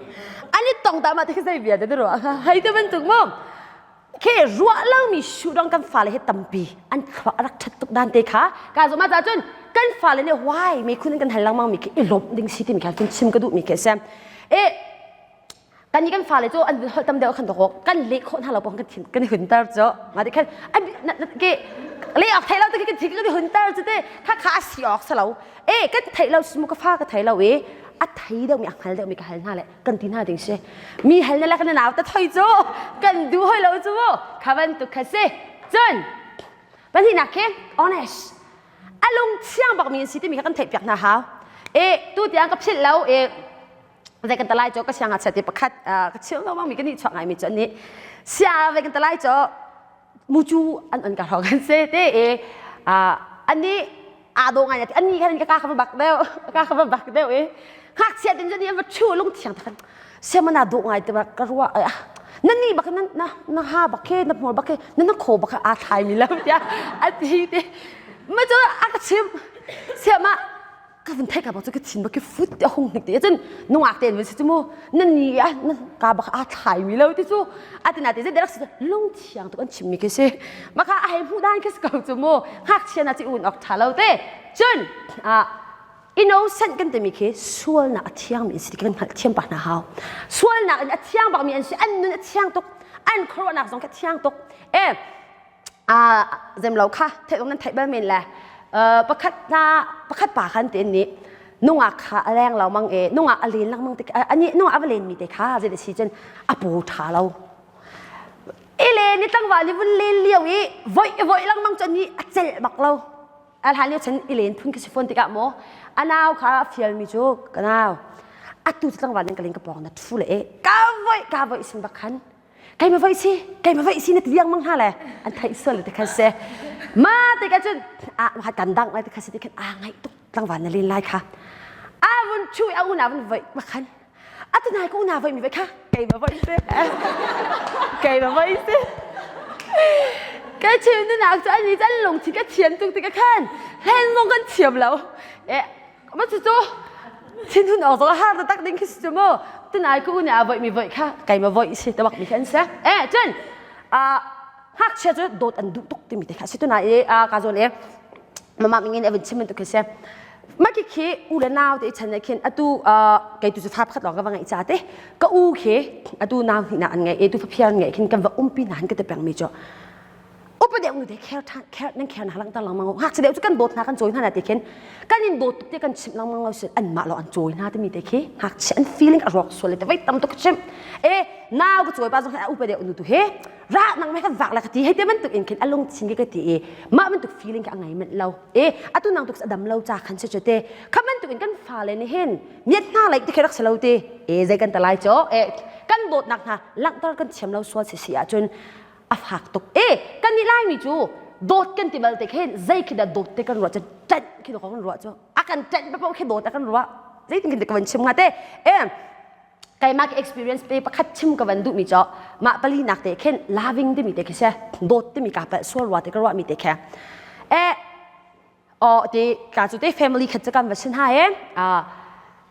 an i tong ta ma te khi zei bia den ruah hei te ban tuk mo khi ruah lo mi shu dong kan fale he tampi an khua rak that tuk dan te kha ka zo ma cha cun kan fale nih why me khun kan hal lengmang mi khi i lawmh ding si timi kha cun chim ka duh mi khi a si e kan ni kan fale cu an holh tam deuh khan to kan leh khawh hna lo pong kan thin kan hun tar chu nga ti khan ke le ok thei lo te kan thin kan hun tar chu te kha kha a si ok salo e kan thei lo simu ka fa ka thei lo e a thei deuh mi a hngal deuh mi ka hal hna le kan ti hna ding si mi hal na le kan nau ta thoi chu kan du hoi lo chu mu kha ban tu kha si cun pahnihnak khi honest a lung thiang bak mi an si timi kha kan theih piak hna hau e tu tiang ka philh lo e zei kan talai cho ka siang ngakchia te pakhat ka chim lo mi ka nih chuak ngai mi cu nih sia ve kan talai cho mucu an on ka hro kan se te e ani aa do ngai ani khan ka ka ka bak deuh ka ka bak deuh e ngakchia tin ni va chu lung thiang takhan semana do ngai te ba ka ruwa na ni bak na na na ha bak ke na hmur bak ke na na kho bak a thlai mi lam tia a ti te ma chu a ka chim siama ka vun thei ka bak chu ka thin bak ke fut te hung hnik te cun nungak ten vun si chu mu na ni a na ka bak a thlai mi lo ti chu atina te rak si lung thiang tuk an chim mi ke si maka a hei hmu dan ke si ko chu mu ngakchia na chi un ok tha lo te cun a innocent kan timi khi sualnak a thiang mi an si kan hngalh thiam pah hna hau sualnak in a thiang bak mi an si an nun a thiang tuk an khuaruahnak zong kha thiang tuk e a zem lo kha theih nan theih bal men le pakhat na pakhat pa khan te nih nungak kha a leng lo mang e nungak a len lengmang te ani nungak a va len mi te kha zei si cun a pu tha lo ile ni tlangval ni vun len lio i voi voi lengmang cun ni a celh bak lo a hlan lio chan i len phun khi si fawn tikah maw a nau kha a fialmi cu ka nau atu cu tlangval nan ka len ka pawng na thu le e ka voi ka voi sin bak khan keima voi si keima voi si na ti liang mang hna le an theih sual le ti khan se ma ti ka cun a ma kan dang lai ti khan se ti khan a ngaih tuk tlangval na len lai kha a vun chu a una vun voi ma khan atu nai ko una voi mi voi kha keima voi si keima voi si ka chim nu nak cu ani chan lung thi ka thiam tuk ti ka khan hlen mong kan thiam lo e ma cu cu thin hun awk zong har tak ding khi si cu mu tunai ku ne a voi mi voi kha keima voi si te bak mi khan se e cun a ngakchia cu dawt an duh tuk timi te kha si tunai e a ka zawn e mama mingin evin chim tu khi se ma khi khi u le nau te chan ne khin atu kei tu cu fa pakhat lawng ka va ngeih ca te ka u khi atu nau hnih na an ngei e tu fa phiar ngei khin kan va umpi na han ka te peng mi chu upa deuh nu te kher than kher nan kher na lang tar lengmang ngakchia deuh cu kan dawt hna kan cawi hna na te khin kan in dawt tuk te kan chimh lengmang lo sin an mah lo an cawi hna timi te khi ngakchia an feeling a rawk sual te vai tam tuk chim e nau ka cawi pa zong upa deuh nu tu he. Ra nang mei kan vak la ka ti hei te bantuk in khin a lungthin ka ti i mah bantuk feeling ka ngai manh lo. E atu nang tuk a dam lo cha khan se chu te. Kha bantuk in kan fale nih hin miat hna lai ti khi rak si lo ti. E zei kan ta lai cho. E kan dawtnak hna langhter kan thiam lo sual si si ahcun a fak tuk. E kan nih Laimi cu dawt kan ti bal te khin zei khi dah dawt te kan ruah cu ṭanh khi kan ruah cu a kan ṭanh paoh khi dawt a kan ruah zeitin kan ka van chim nga te e keimah ka experience pe pakhat chim ka van duhmi cu mah pali nak te khin loving timi te khi se dawt timi ka palh sual rua te ka ruah mi te khe e o te ka cu te family khat cu kan va sin ha e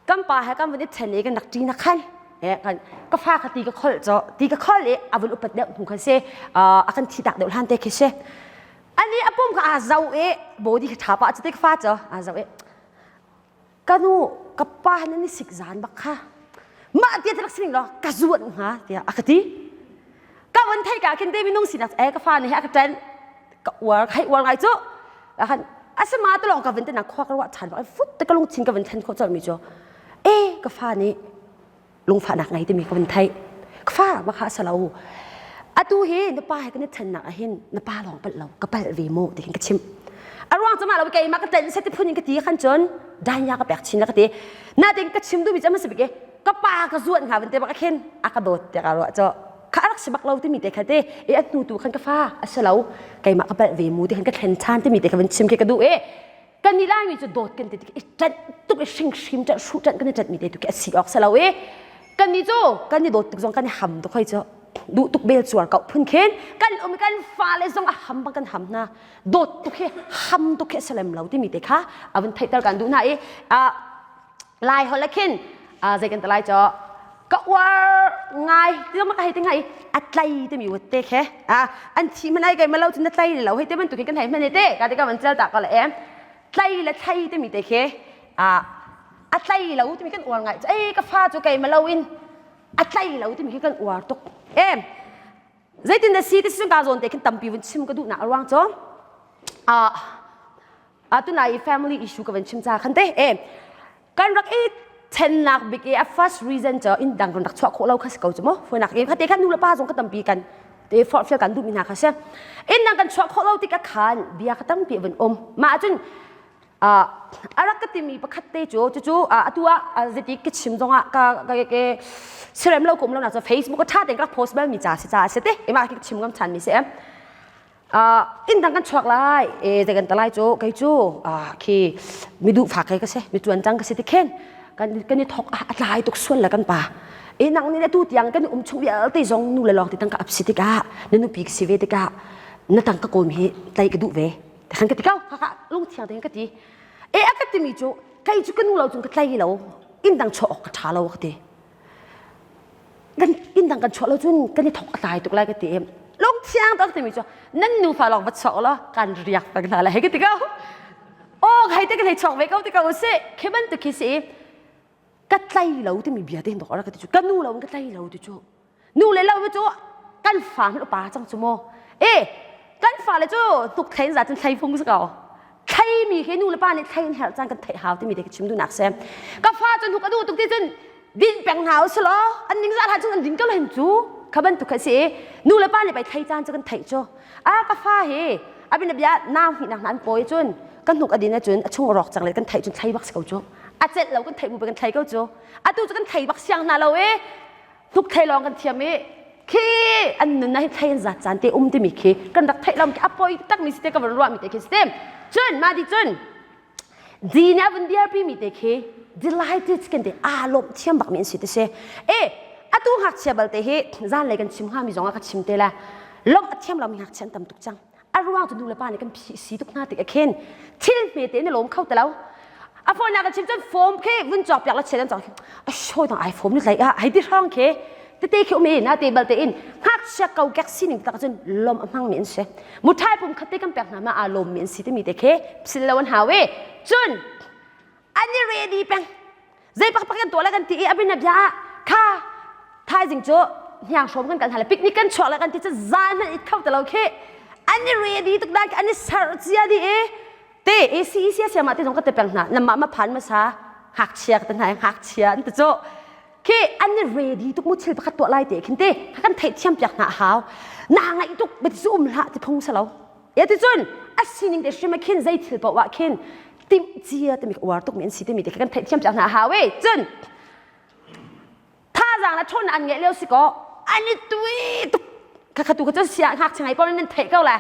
kan pa he kan van i then i kan rak ṭi na khan e kan ka fa kha ti ka kholh cho ti ka kholh i a vun upat deuh hnu khan se a kan thi tak deuh hlan te khi se ani a pum kha aa zo i body kha ṭha pah cu te ka fa cu aa zo i ka nu ka pa nan i sik zan bak kha mah tia rak sining law ka zuan hnga tiah a ka ti ka van thei ka khin te minung sinak e ka fa nih a ka ṭan ka uar hei uar ngai cu khan asama te lawng ka van te na khua ka ruah ṭhan bak fut te ka lungthin ka van thlen khawh colh mi cu e ka fa nih lungfahnak ngei timi ka van theih ka fa ma kha a lo atu hi na pa he kan i thennak ah hin na pa lawng palh lo ka palh ve mu ti khin ka chimh a ruang cu mah lo keimah ka tlen set phun in ka ti khan cun danya ka pek chin la ka ti na ding ka chim duhmi cu a bik ka pa ka zuan hnga van te bak khin a ka dawt te ka ruah cho kha rak si bak lo timi te kha te e a hnu tu khan ka fa a si lo keimah ka palh ve mu ti khan ka thlen than timi te kha van chim khi ka duh e kan nih Laimi cu dawt kan ti tik i ṭanh tuk i hringhrim ṭanh hruh ṭanh kan i ṭanh mi te tu khi a si awk si lo i kan nih cu kan i dawt tuk zong kan i ham tuk hoi cu duh tuk bel cuar ko phun khin kan um kan fale zong a ham bang kan ham hna dawt tuk hi ham tuk hi a si lem lo timi te kha a vun theihter kan duh hna i Lai holh ah khin zei kan ti lai cu ka uar ngai ti zong ka hei ti ngai a tlai timi wat te khe an thi hmanh ai kai malo cun na tlai lo hei te bantuk hin kan hei hman te ka ti ka van cel ta ko le em tlai le thlai timi te khe a tlai lo timi kan uar ngai ei ka fa cu kei malo in a tlai lo timi khi kan uar tuk em zeitin na si ti sin ka zawn te khin tampi vun chim ka duh nak ruang cu Atu i family issue ka van chim ca khan te e kan rak i thennak bik i a first reason cu inn dang kan rak chuah khawh lo kha si ko cu mu fuinak in khate khan nu le pa zong ka tampi kan te forhfial kan duhmi hna kha si inn dang kan chuah khawh lo tik ah khan bia ka tampi van um mah ahcun a rak ka timi pakhat te cu cucu atu ah zeti ka chim zongah ka ka ke sirem lo kum lo na cu Facebook a tha tein ka rak post bal mi ca si ca si te ima ki chim ngam chan mi si em inn dang kan chuak lai e zei kan ta lai cu kei cu khi mi duh fak ke ka si mi tuan cang ka si ti khen kan kan i thok a tlai tuk sual la kan pa e nang ni tu tiang kan um chung vialte zong nu le lawng ti tang ka ap si tikah na nupi ka si ve tikah na tang ka kawm hi tlai ka duh ve khan ka ti kau kha lung thiang te ka ti e a ka timi cu kei cu ka nu lo cung ka tlai lo inn dang chuah awk ka tha lo ka ti kan inn dang kan chuah lo cun kan i thok a tlai tuk lai ka ti lungthiang tak timi cu nan nufa lawng va chuak law kan riak peng hna lai hei ka ti ko aw hei te kan hei chuak ve ko ti ko usih khi bantuk khi si ka tlai lo timi bia te hin dok ka ti cu ka nu lo in ka tlai lo ti cu nu le lo cu kan fa hmanh upa cang cu mu e kan fale cu tuk thlain za cun thlai fung si ko thlaimi khi nu le pa nih thlai an herh caan kan theih hau timi te ka chim duhnak si ka fa cu hnuk a duh tuk ti cun din peng hna u law an ning zah cun an din ko hen cu kha bantuk kha si nu le pa nih pei thlai caan cu kan theih cu a ka fa hi abin bia nau hnih nak an pawi cun kan hnuk a din ahcun a chung rawk cang le kan theih cun thlai bak si ko cu a celh lo kan theih bu kan thlai ko cu atu cu kan thlai bak siang hna lo e hnuk thlai lawng kan thiam i khi an nun na hi thlai an zat caan te um timi khi kan rak theih lo khi a poi tak mi si te ka van ruah mi te khi si te cun mah di cun di nih a vun dirpi mi te khi delighted kan te aa lawmh thiam bak mi an si te si e atu ngakchia balte hi zan lei kan chim hnga mi zong ah ka chim te la lawmh a thiam lo mi ngakchia an tam tuk cang a ruang cu nu le pa nih kan phih si tuk hna tik a khin thil hme te na lawm kho te lo a phone nak chim cun form khi vun cawk piak la chen an cawk a show dang iPhone ni tlai a hei ti hrang khi tete khi um i na te bal te in ngakchia ko kek sining tak cun lom a hmang mi an si muthai pum khat te kan pek hna ma aa lawm mi an si timi te khi sil lo an hau i cun an i ready peng zei pak pak kan tuah la kan ti i abin bia ah kha thaizing cu hniang hrawm kan kal hna le picnic kan chuak la kan ti cu zan hmanh it kho te lo khi an i ready tuk dan an i ser cia di i te AC sia sia ma te zong ka te peng hna namah ma phan ma sa ngakchia ka te hna ngakchia an ti cu. Khi an i ready tuk mu thil pakhat tuah lai te khin te kan theihthiam piak hna a hau. Naa ngaih tuk bati cu um hlah ti phung si lo. Ya ti cun a sining te hrim ah khin zei thil paoh ah khin timh cia timi uar tuk mi an si timi te kan theihthiam piak hna a hau e. Cun thazaang le ṭhawnnak an ngeih lio si kaw an i tui tuk khakha tu kha cun sia ngakchia ngai paoh nan theih ko le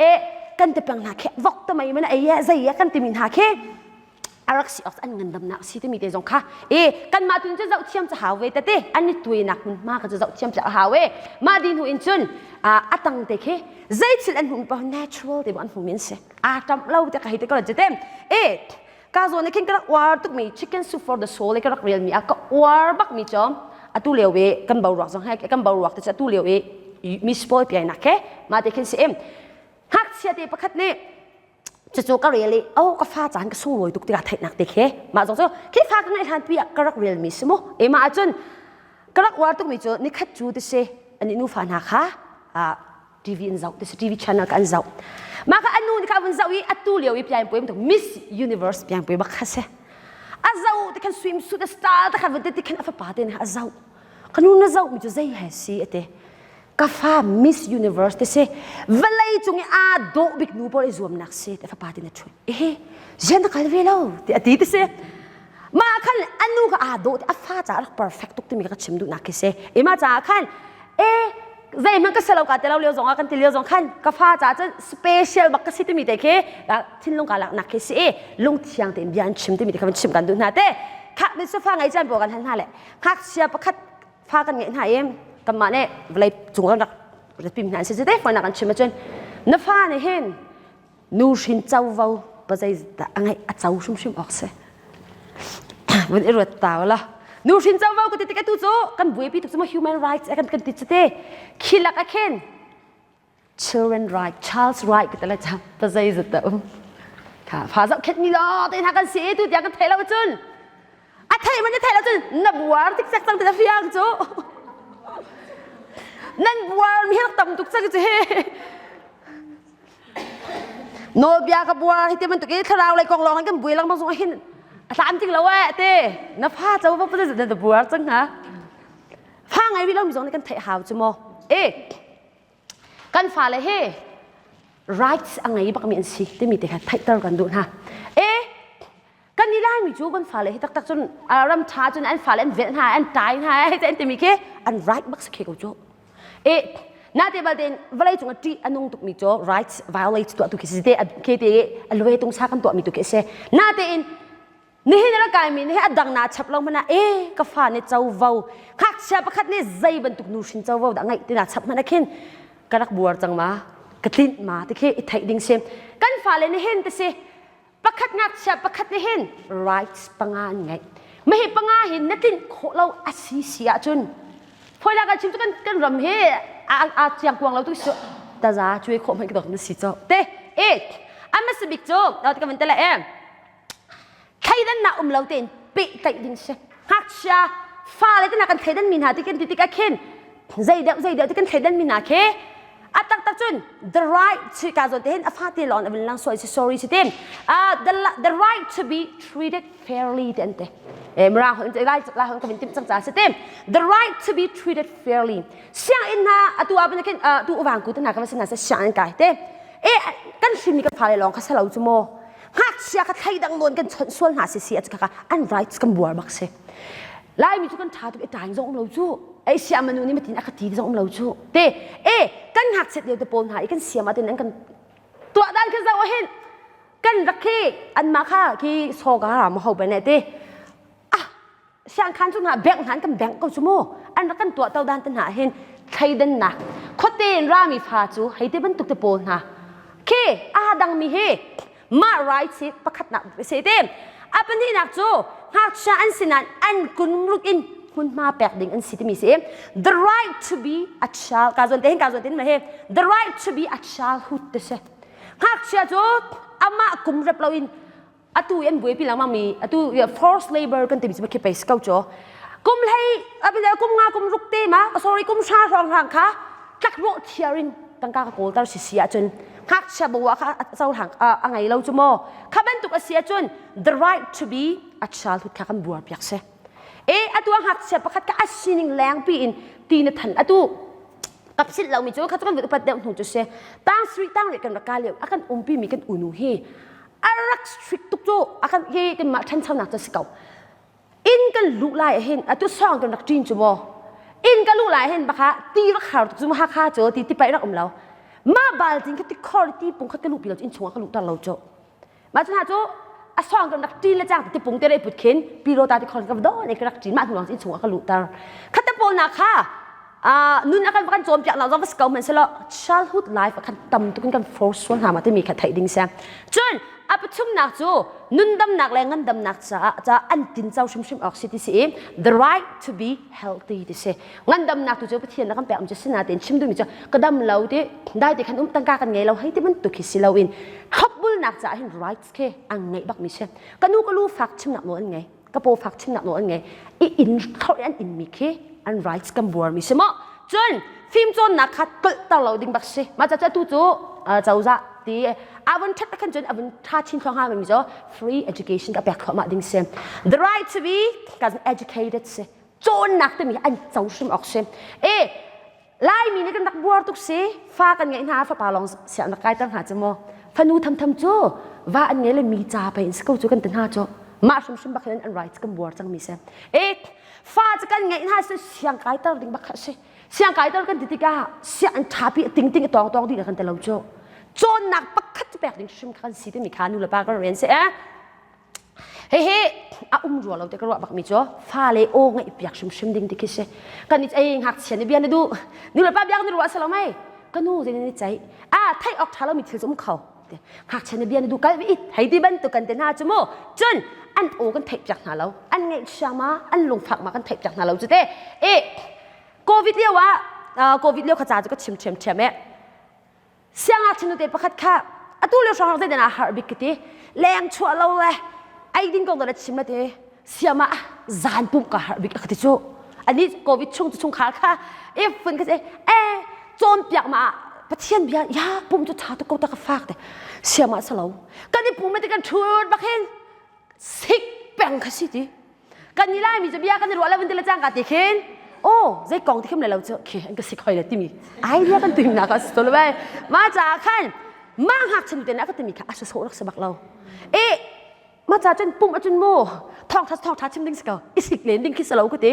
e kan ti peng hna khi vok te mei mana ei zei kan timi hna khi a rak si awk an ngandamnak si timi te zong kha e kanmah tun cu zoh thiam cu hau ve tete an i tuinak hmunhma kha cu zoh thiam cu a hau e mah di hnu in cun a tang te khi zei thil an hmuh pa natural te an hmu min si a ṭamh lo te ka hei te ko lan te e ka zawn khin ka rak uar tukmi chicken soup for the soul ka rak rel mi a ka uar bak mi chom atu lio i kan boruak zong he kan boruak te chu atu lio i mi spoil piai nak he ma te khin si em ngakchia te pakhat nih cucu ka rel i oh ka fa caan ka sunglawi tuk tikah theihnak te khi mah zong cu khi fa ka ngeih hlan pi ah ka rak rel mi si mu e mah ahcun ka rak uar tukmi cu nikhat cu ti si ani nufa hna kha TV in zoh ti si TV channel ka an zoh mah kha anu nih kha vun zoh i atu lio i pian puai bantuk Miss Universe pian puai bak kha si a zoh ti khan swimsuit a style te khan vun ti khan a fapa te nih a zoh ka nu na zoh mi cu zei he si ate ka fa Miss Universe te si vawlei cung i aa dawh bik nu pawl i zuamnak si te fapa te na ṭhut ehe zian na kal ve lo ti a ti ti si mah khan anu ka aa dawh a fa caah rak perfect tuk timi ka chim duhnak khi si e mah caah khan e zeihmanh ka selo ka te lo lio zong ah kan ti lio zong khan ka fa caah cun special bak ka si timi te khi thinlung ka laknak khi si i lungthiang tein bia an chim timi te kha van chim kan duh hna te kha mi fa ngei caan pawl kan hal hna le ngakchia pakhat fa kan ngeih hna i kanmah nih vawlei cung kan rak ratpim hna an si te fawinak kan chim ahcun na fa nih hin nu hrin covo pazei dah a ngeih a co hrimhrim awk si vun i ruat ta la nu hrin covo ka ti tik atu cu kan buaipi tuk cu human rights kan kan ti cu te khi lak ah khin children right child's right ka tala cha ta zei zat ta um kha fa zoh khet mi lo te hna kan si tu tiang kan thei lo cun a thei man thei lo cun na buar tik cak cang te fiang cu nan buar mi rak tam tuk cang cu he nawlbia ka buar hi te bantuk i thlarau lei kong lawng kan buai lengmang zong hin a tlam ting lo eh te na fa cho va pa na buar cang ha fa ngai rih lo mi zong nih kan theih hau cu maw e kan fale he rights a ngei bakmi an si timi te kha theihter kan duh hna e kan i laimi cu kan fale hi taktak cun ram ṭha cun an fale an velh hna an ṭai hna an timi khi an right bak si khe ko cu e na te balte vawlei cung a ṭih a nung tukmi cu rights violate tuah tu khi si te ke te a luai tung sa kan tuahmi tu khi si na te in nihin ra kaimi nih a dang na chap lo mana e ka fa nih covo ngakchia pakhat nih zei bantuk nu hrin covo dah ngeih tina chap hmanh khin ka rak buar cang ma ka tlinh ma ti khi i theih ding si kan fale nih hin ti si pakhat ngakchia pakhat nih hin rights panga an ngeih mahi panga hi na tlinh khawh lo a si si ahcun Phoi kan chim cu kan kan ram hi a a chiang kuang lo tu su taza cuai khawh hmanh ka dok na si cho te e ama bik cu ka van te le e thleidannak um lo tein pehtlaih ding si ngakchia fale te hna kan thleidan mi hna ti kan ti tikah khin zei deuh zei deuh ti kan thleidan mi hna khi a taktak cun the right to ka zawn te hin a fate lawng a lang sual si sorry si tim the the right to be treated fairly te an te eh mirang hon lai lai hon ka vin tim cang ca si tim the right to be treated fairly sianginn hna atu ah ban khin tu uwang ku te hna ka va sin hna se sianginn kai te eh kan hrim mi kan fale lawng kha salo chu mo ngakchia kha thleidang nawn kan chawnh sual hna si si a kha an rights kan buar bak si laimi cu kan ṭha tuk i ṭaing zong um lo cu ei siam anu nih matin a ka ti zong um lo cu te e kan ngakchiat lio te pawl hna i kan siam ah tin an kan tuah dan kha zoh hin kan rak khi anmah kha khi soga ram ho ben te ah siangkhan cu hna bank hna an kan bank ko cu mu an rak kan tuah to dan te hna hin thleidannak khuate in rami fa cu hei te bantuk te pawl hna khi aa dangmi hi mah rights hi pakhatnak se te a pahnihnak cu ngakchia an sinan an kunruk in hmunhma pek ding an si timi si the right to be a child ka zawn te hin ka zawn te hin he the right to be a childhood te si ngakchia cu amah kum rep lo in atu an buaipi lengmang mi atu forced labor kan timi cu khi pei si ko cu kum hlei abile kum nga kum ruk te ma sorry kum hra hrawng hang kha tlakrawh thiar in tangka ka kawl tar si si ahcun ngakchia bawa kha a cohlang a ngei lo cu maw kha bantuk a si ahcun the right to be a childhood kha kan buar piak si. E atu a ngakchia pakhat ka a sining lengpi in ti na than atu kapsit lomi cu kha cu kan upat deuh hnu cu si tang sri tang le kan rak ka lio a kan umpi mi kan unu hi a rak strict tuk cu a kan hi kan mah ṭhanchonak cu si ko inn kan luh lai hin atu song kan rak ṭin cu maw inn ka luh lai hin baka ti rak har tuk cu Hakha cu ti ti pai rak um lo mah bal tin kha ti khor ti pung kha ka luh pi lo inn chungah ka luh tar lo cu mah cu hna cu a song kan rak ṭin le cang ti pung te re put khin pi ro ta ti khor ka don e ka rak ṭin mah hnu lawng inn chungah ka luh tar kha te pawl na kha nun a kan kan cawnpiak nak zong va si ko hmanhsehlaw childhood life a khan tam tuk in kan force sual hna ma timi kha theih ding si cun a pathumnak cu nundamnak le ngandamnak caah ca an tinco hrimhrim awk si ti si i the right to be healthy ti si ngandamnak tu cu Pathian na kan pek mi cu sinain chim duhmi cu ka dam lo ti dai te khan um tangka kan ngei lo hei ti bantuk khi si lo in thlopbulnak caah hin rights khi an ngeih bak mi si ka nu ka lu fak chimnak nawl an ngei ka paw fak chimnak nawl an ngei i inn thlorh an in mi khi an rights kan buar mi si maw cun fimcawnnak kha tlolhter lo ding bak si mah ca tu cu cozah ti avun that khan cun avun tha chin thluang ha mi cu free education ka pek thluahmah ding si the right to be educated si cawnnak timi an co hrim awk si e Laimi nih kan rak buar tuk si fa kan ngeih hna fapa lawng siang rak kaiter hna cu maw fanu thamtham cu va an ngei le mi ca pe in si ko cu kan ti hna cu mah hrimhrim bak hin an rights kan buar cang mi si e fa cu kan ngeih hna si siang kaiter ding bak kha si siang kaiter kan ti tikah siang an ṭhapi ting ting tawng tawng dih kan ti lo cu cawnnak pakhat cu pek ding hrim kha kan si timi kha nu le pa kan rian si eh Hihi a um rua lo te ka ruah bak mi cu fale aw ngaih piak hrimhrim ding ti khi si. Kan i ei ngakchia nih bia na duh. Nu le pa biak na ruah salo mei. Ka nu zei ni ceih. A theih awk ṭha lomi thil cu um kho. Ngakchia nih bia na duh kal i hei ti bantuk kan te hna cu mu. Cun an aw kan theih piak hna lo. An ngaihchia ma an lungfak ma kan theih piak hna lo cu te. E COVID lio ah COVID lio kha ca cu ka chim ṭhiamṭhiam e. Siangngakchia nute pakhat kha atu lio hrawng zeidan ah har bik ka ti leng chuah lo le ei ding kong na chim la te siam ah zan pumh ka har bik ka ti cu ani covid chung cu chungkhar kha if fun ka se e cawnpiak ma pathian bia ya pum cu tha tuk ko ta ka fak te siam ah salo kan i pum te kan thut bak hin sik peng kha si ti kan ni lai mi cu bia kan i ruah lo ti le cangka ti khin oh zei kong ti khim le lo cu khi an ka sik hoi le timi idea kan tuim nak a si to le bai ma ca khan ma ngak chin te na ka timi kha a so rak se bak lo e ma ca cun pum acun mu thong tha thong tha chim ding si ko i sik len ding khi salo ku ti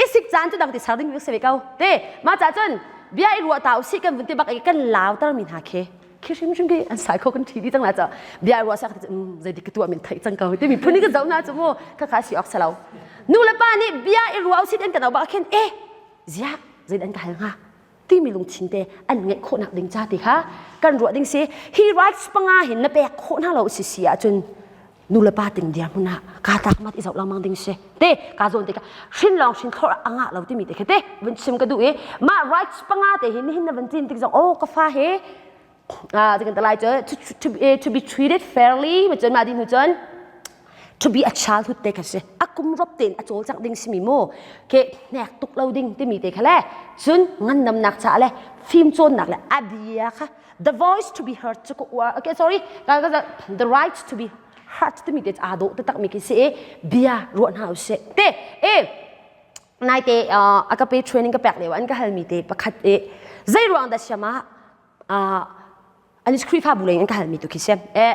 i sik caan cu dang ti sar ding si ve ko te ma ca cun bia i ruah ta usi kan vun ti bak i kan lau tar mi hna khi khi hrimhrim khi an sai kho kan thi di cang la cha bia ruah sak um zei dik ka tuah min theih cang ko ti mi phun kan zoh na chu mu kha kha si ok salo nu le pa nih bia i ruah usit an kan ba khin e zia zei an ka hal nga ti mi lungthin te an ngeih khawhnak ding cha ti kha kan ruah ding si hi rights panga hin na pek khawh hna lo si si ahcun nu le pa ting dir hmun ah ka tak mat i zoh lengmang ding si te ka zawn te ka hrin lawng hrin thlor anga lo timi te kha te vun chim ka duh i mah rights panga te hi nihin na van cin tik zong oh ka fa he ah kan talai cu to, to, to be treated fairly ma cun ma di hnu cun to be a childhood te kha si a kum rop tein a cawlcangh ding simi mu ke hnek tuk lo ding timi te kha le cun ngandamnak caah le fim cawnnak le a bia kha the voice to be heard cu okay sorry the right to be heard timi te aa dawh taktak mi khi si i bia ruah hna usih te e naite a ka pe training ka pek lio an ka halmi te pakhat e zei ruang dah siam ah an Khrihfabu lei an ka halmi tu khi si e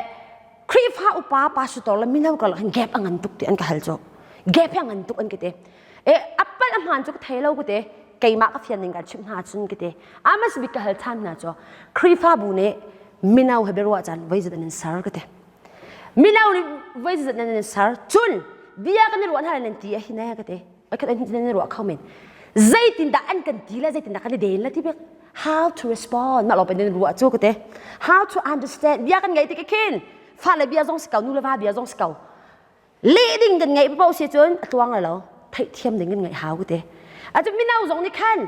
Khrihfa upa pastor le mino karlak hin gap a ngan tuk ti an ka hal cu gap hi a ngan tuk an ka ti e apal a hmaan cu ka thei lo ka ti keimah ka fian ning kan chimh hna cun ka ti amas bik ka hal than hna cu Khrihfabu nih mino he biaruah caan voi zat an in ser ka ti mino nih voi zat an in ser cun bia kan i ruah hna nan ti a hi ne ka ti khat an nan i ruah kho men zeitindah an kan ti le zeitindah kan i den le ti bik how to respond mah lawng pe nan ruah cu ka ti how to understand bia kan ngei ti ka khin fale bia zong si ko nu le va bia zong si ko leh ding kan ngeih paoh si cun a tluang lo theihthiam ding kan ngeih hau ka ti atu mino zong nih khan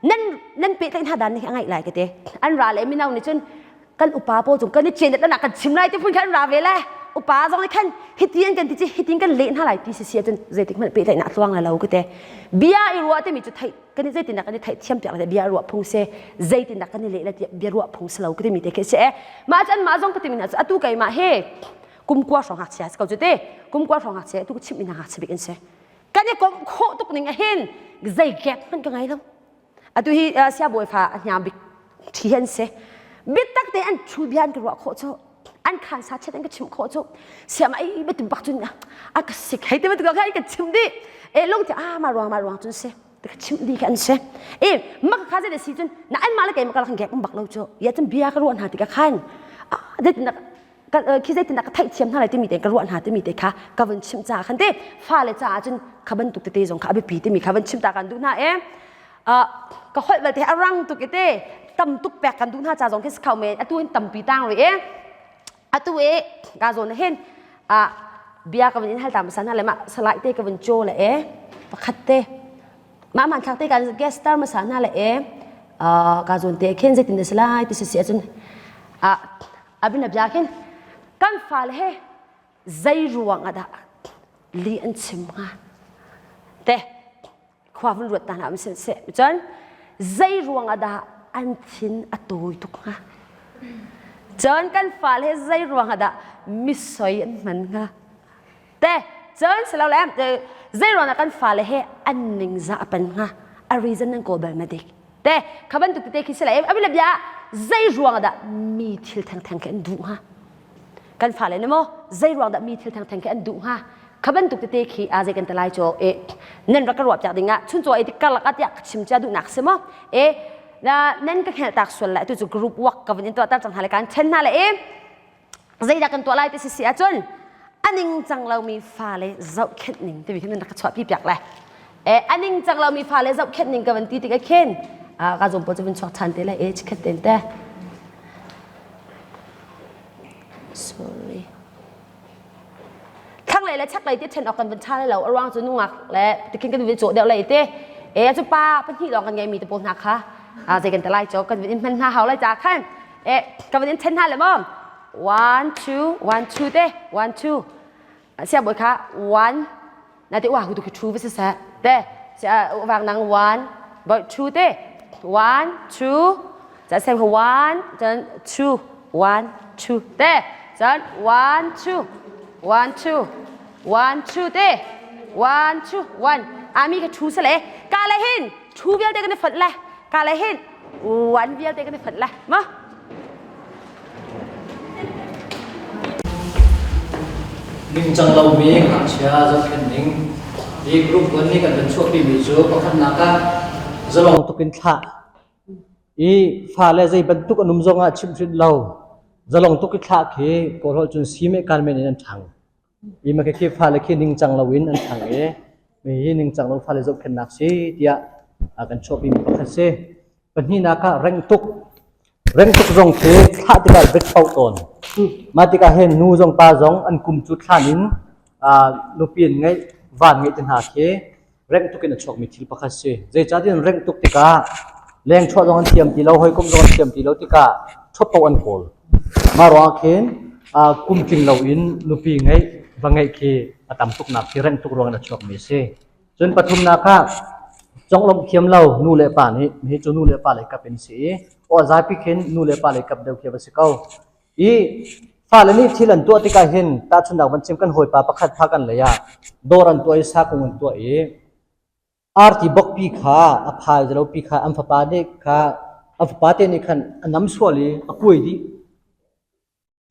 nan nan pehtlaih hna dan nih a ngaih lai ka ti an ra le mino nih cun kan upa pawl cung kan i cen dat kan chim lai ti phun khan ra ve le upa zong nih khan hiti an kan ti ci hitin kan leh hna lai ti si si ahcun zeitik hmanh pehtlaihnak a tluang lai lo ka ti bia i ruah timi cu theih kan i zeitindah kan i theihthiam piak le bia ruah phung si zeitindah kan i leh le bia ruah phung si lo ka timi te khi si e mah cu anmah zong ka timi hna cu atu keimah he kum kua hrawng ngakchia si ko cu te kum kua hrawng ngakchia tu ka chimh mi hna ngakchia bik an si. Kan i komh khawh tuk ning ahin zei gap hmanh ka ngei lo. Atu hi siabawi fa a hniang bik ṭhi an si. Biatak te an thu bia an ka ruah khawh cu an khan sa chet an ka chimh khawh cu siam ai betu bak cun a ka sik hei te bantuk kha an ka chim dih e lung ti a ma ruang ma ruang cun si te ka chimh dih kha an si e mak kha zei si cun na an ma le kei ma ka lakhan gek bak lo cu ya cun bia ka ruah hna tikah khan zeitindah khi zeitindah ka theihthiam hna lai timi te ka ruah hna timi te kha ka vun chimh caah khan te fale caah cun kha bantuk tete zong kha a biapi timi kha vun chim ta kan duh hna e ka holh belte a rang tuk i te tam tuk pek kan duh hna ca zong khi si kho men atu hin tampi tang rih e atu e ka zawn hin a bia ka vun in hal ta hmasa hna le mah salai te ka vun chaw le e pakhat te mah hmanthlak te kan guest star hmasa hna le e ka zawn te khin zeitin dah si lai ti si si ahcun abin bia khin kan fale he zei ruang ah dah li an chim hnga te khua vun ruat ta hna um seh cun zei ruang ah dah an thin a tawi tuk hnga cun kan fale he zei ruang ah dah misoi an hman hnga te cun silo le zei ruang ah kan fale he an ningzah a pan hnga a reason nan kawl bal ma dik Te kha bantuk tete khi si lai abila bia zei ruang dah mi thil theng theng khi an duh hnga? Kan fale ne maw zei ruang dah mi thil theng theng khi an duh hnga? Kha bantuk tete khi a zei kan te lai cho e nan rak ka ruah piak ding ah chun chaw e tik karlak ah tiah ka chim cia duhnak si maw e na nan ka khel tak sual lai tu cu group work ka vun in tuah tar cang hna le kan then hna le e zeidah kan tuah lai ti si si ahcun a ningcang lomi fale zohkhenh ning timi khin nan rak ka chuahpi piak le e a ningcang lomi fale zohkhenh ning ka van ti tikah khin ka zum pawl cu vun chuak ṭhan te lai e chikhat ten te sorry thlanglei le chaklei ti ṭhen awk kan van ṭha lai lo a ruang cu nungak le tikhin kan vun cawh deuh lai te e cu pa pahnih lawng kan ngeimi te pawl hna kha zei kan te lai cho kan vun in hman hna hau lai ca khan Eh, ka van in then hna le maw? One, two, one, two te, one, two. Sia boi kha one, na te wa hu tu khi two va si seh. Te, sia wang nang one, boi two te, one, two, cha sem kha one, chan two, one, two te, chan one, two, one, two, one, two te, one, two, one. Ami kha two se le, ka le hin, two vialte kan i fonh le, Ka le hin uan vialte kan i fonh le ma. Ningcang lomi ngakchia zohkhenh ning hi group 1 nih kan van chuahpimi cu pakhatnak ah zalong tuk in thlah i fale zei bantuk an um zongah chimhhrinh lo zalong tuk i thlah khi kawlholh cun si meh kan men in an ṭhang i ma khi fale khi ningcang loin an ṭhang i mi hi ningcang lo fale zohkhenhnak si tiah a kan chuahpimi pakhat si. Pahnihnak ah reng tuk. Reng tuk zong khi thlah tikah rit paoh tawn. Mah tikah hin nu zong pa zong an kum cu thlan in nupi an ngeih, van ngeih te hna khi rengh tuk in a chuakmi thil pakhat si. Zeicahtiah rengh tuk tikah leng chuah zong an thiam ti lo, hawikom zong an thiam ti lo tikah ṭhuat an kawl. Mah ruangah khin kum tling loin nupi ngeih, va ngeih khi a tam tuknak khi rengh tuk ruangin a chuakmi a si. Cun pathumnak ah conglawmh thiam lo nu le pa nih hi cu nu le pa lei kap in si i aw zapi khin nu le pa lei kap deuh khi a va si ko. I fale nih thil an tuah tikah hin tahchunhnak van chim kan hawipa pakhat pha kan lei ah dawr an tuah i sakung an tuah i arti bokpi kha a phai zalopi kha an fapa nih kha an fapa te nih khan a nam sual i a kuai dih.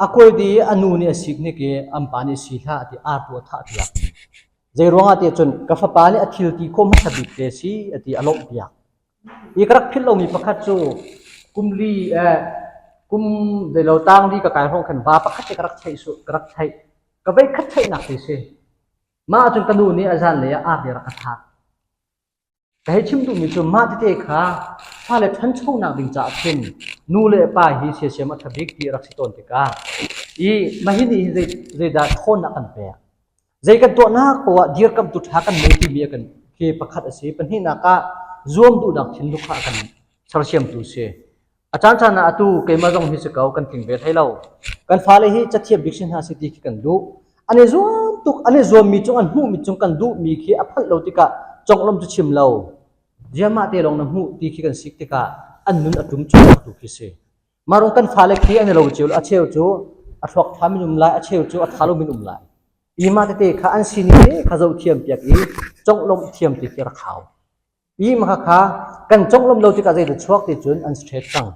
A kuai dih i a nu nih a sik hnik i an pa nih si hlah ti ar tu a thah piak. Zei ruangah tiah cun ka fapa nih a thil ti khawh hmasa bik te si a ti a lawmh piak. Hi ka rak philh lomi pakhat cu kum li eh kum zeilo tang li ka kai hrawng khan va pakhat te ka rak theih su ka rak theih. Ka vei khat theihnak te si. Mah ahcun ka nu nih a zanlei ah arti rak ka thah. Ka hei chim duhmi cu mah tete kha fale ṭhanchonak ding caah khin nu le pa hi siasiam a ṭha bik ti a rak si tawn tikah i mah hi nih hin zei zeidah ṭhawnnak kan pek. Zei kan tuahnak poah dirkamhtu ṭha kan ngei timi a kan khi pakhat a si. Pahnihnak ah zuam duhnak thinlung kha a kan sersiamtu a si. A caancaan ah atu keimah zong hi si ko kan tling ve hlei lo. Kan fale hi cathiam bik si hna si ti khi kan duh. An i zuam tuk, an i zuammi cung an hmuhmi cung kan duhmi khi a phanh lo tikah conglawmh cu chim lo. Ziahmah te lawng na hmuh ti khi kan sik tikah an nun a ṭum cuahmah tu khi si. Mah kan fale khi an i lo cio a cheu cu a thluak ṭha min um lai, a cheu cu a ṭha lo min um lai. I mah tete kha an sining te kha zoh thiam piak i conglawmh thiam ti khi rak hau. I mah kha kan conglawmh lo tikah zeidah chuak ti cun an stress cang.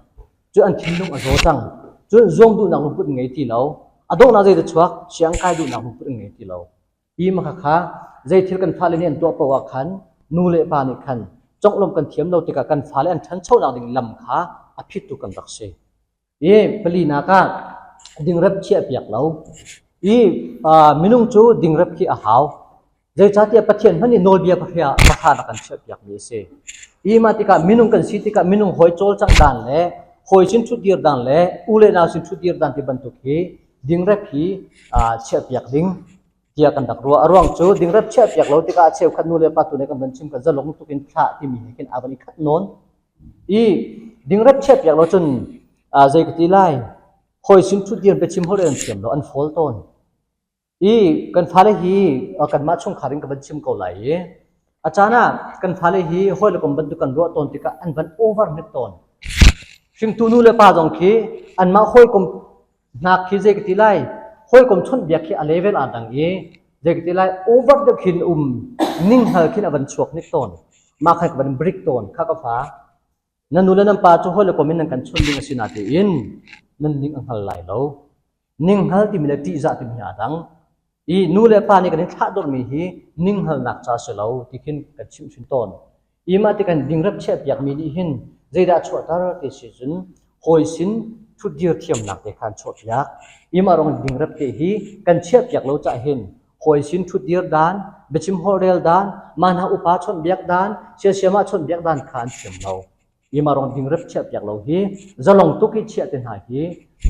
Cun an thinlung a zaw cang. Cun zuam duhnak lungput an ngei ti lo. A donghnak zeidah chuak? Siang kai duhnak lungput an ngei ti lo. Hi mah kha zei thil kan fale nih an tuah paoh ah khan nu le pa nih khan conglawmh kan thiam lo tikah kan fale an ṭhanchonak ding lam kha a phittu kan rak si. I palinak ah dingrep chiahpiak lo. I minung cu dingrep khi a hau. Zeicahtiah Pathian hmanh nih nawlbia pahra pahra rak kan chiahpiakmi a si. I mah tikah minung kan si tikah minung hawi cawlcangh dan le hawi sin ṭhutdir dan le u le nau sin ṭhutdir dan ti bantuk hi dingrep hi chiahpiak ding tiah kan rak ruah. A ruang cu dingrep chiahpiak lo tikah a cheukhat nu le pa tu nih kan van chim kan zalong tuk in thlah timi he khin aa van i khat nawn. I dingrep chiahpiak lo cun zei ka ti lai hawi sin ṭhutdir biachim holh an thiam lo an fawl tawn. I kan fale hi kanmah chungkhar in ka van chim ko lai i a caan ah kan fale hi hawi le kom bantuk kan ruah tawn tikah an van over hmet tawn. Hringtu nu le pa zong khi anmah hawikom hnak khi zei ka ti lai hawikom chawnhbiak khi a level aa dang i zei ka ti lai over deuh khin um ninghngal khin a van chuak hnik tawn. Mah khan ka van break tawn kha ka fa. Na nu le nan pa cu hawi le kom in nan kan chawnh ding a si natein nan ning a hngal lai lo. Ninghngal timi le ṭihzah timi aa dang. I nu le pa nih kan i thlahdorhmi hi ninghngalnak ca si lo ti khin kan chimhhrin tawn. I mah ti kan dingrep chiahpiakmi nih hin zeidah a chuahter ti si cun hawi sin ṭhutdir thiamnak te kha an chuahpiak. I mah ruang dingrep te hi kan chiahpiak lo cah hin hawi sin ṭhutdir dan, biachim holhrel dan, mah hna upa chawnhbiak dan, siasiam ah chawnhbiak dan kha an thiam lo. I mah ruang dingrep chiahpiak lo hi zalong tuk i chiah te hna hi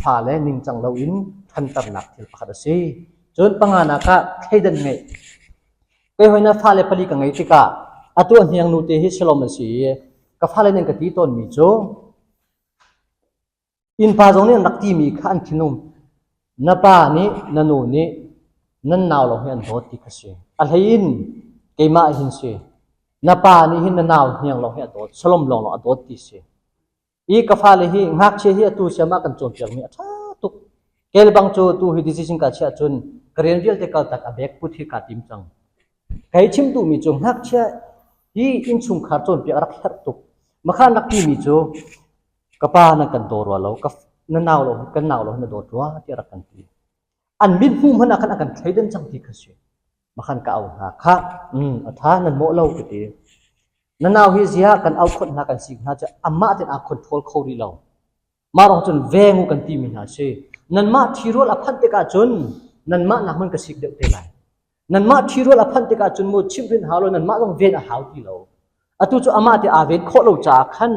fale ningcang loin ṭhanternak thil pakhat a si. Cun panganak ah thleidan ngeih. Kei hoi na fale pali ka ngei tikah atu a hniang nu te hi Shalom a si i ka fale nih an ka ti tawnmi cu Innpa zong nih an rak timi kha an thinum. Na pa nih na nu nih nan nau lawng hi an dawt ti kha si. A hlei in keimah hin si. Na pa nih hin na nau hniang lawng hi a dawt, Solom lawng lawng a dawt ti si. I ka fale hi ngakchia hi atu siam ah kan cawnpiakmi a ṭha tuk. Kel bang cu tu hi decision ka chiah cun ka rian vialte kaltak a bag put hi kaa tim cang. Kei chim duhmi cu ngakchia hi innchungkhar cawnpiak a rak herh tuk. Makhan rak timi cu ka pa nan kan daw rua lo ka na nau lo kan nau lo na dawt rua tiah rak kan ti an mit hmuh hmanh ah khan a kan thleidan cang ti kha si makhan ka au hna kha um a tha nan mawh lo ka ti na nau hi zia kan au khot hna kan sik hna cu amah ten aa control kho rih lo mah rong cun vengu kan ti mi hna si nanmah ṭhirual a phanh tikah cun nanmah nak hman ka sik deuh te lai Nanmah ṭhirual a phanh tikah cun mu chimhrin hau lo nanmah zong ven a hau ti lo. Atu cu amah te aa ven khawh lo caah khan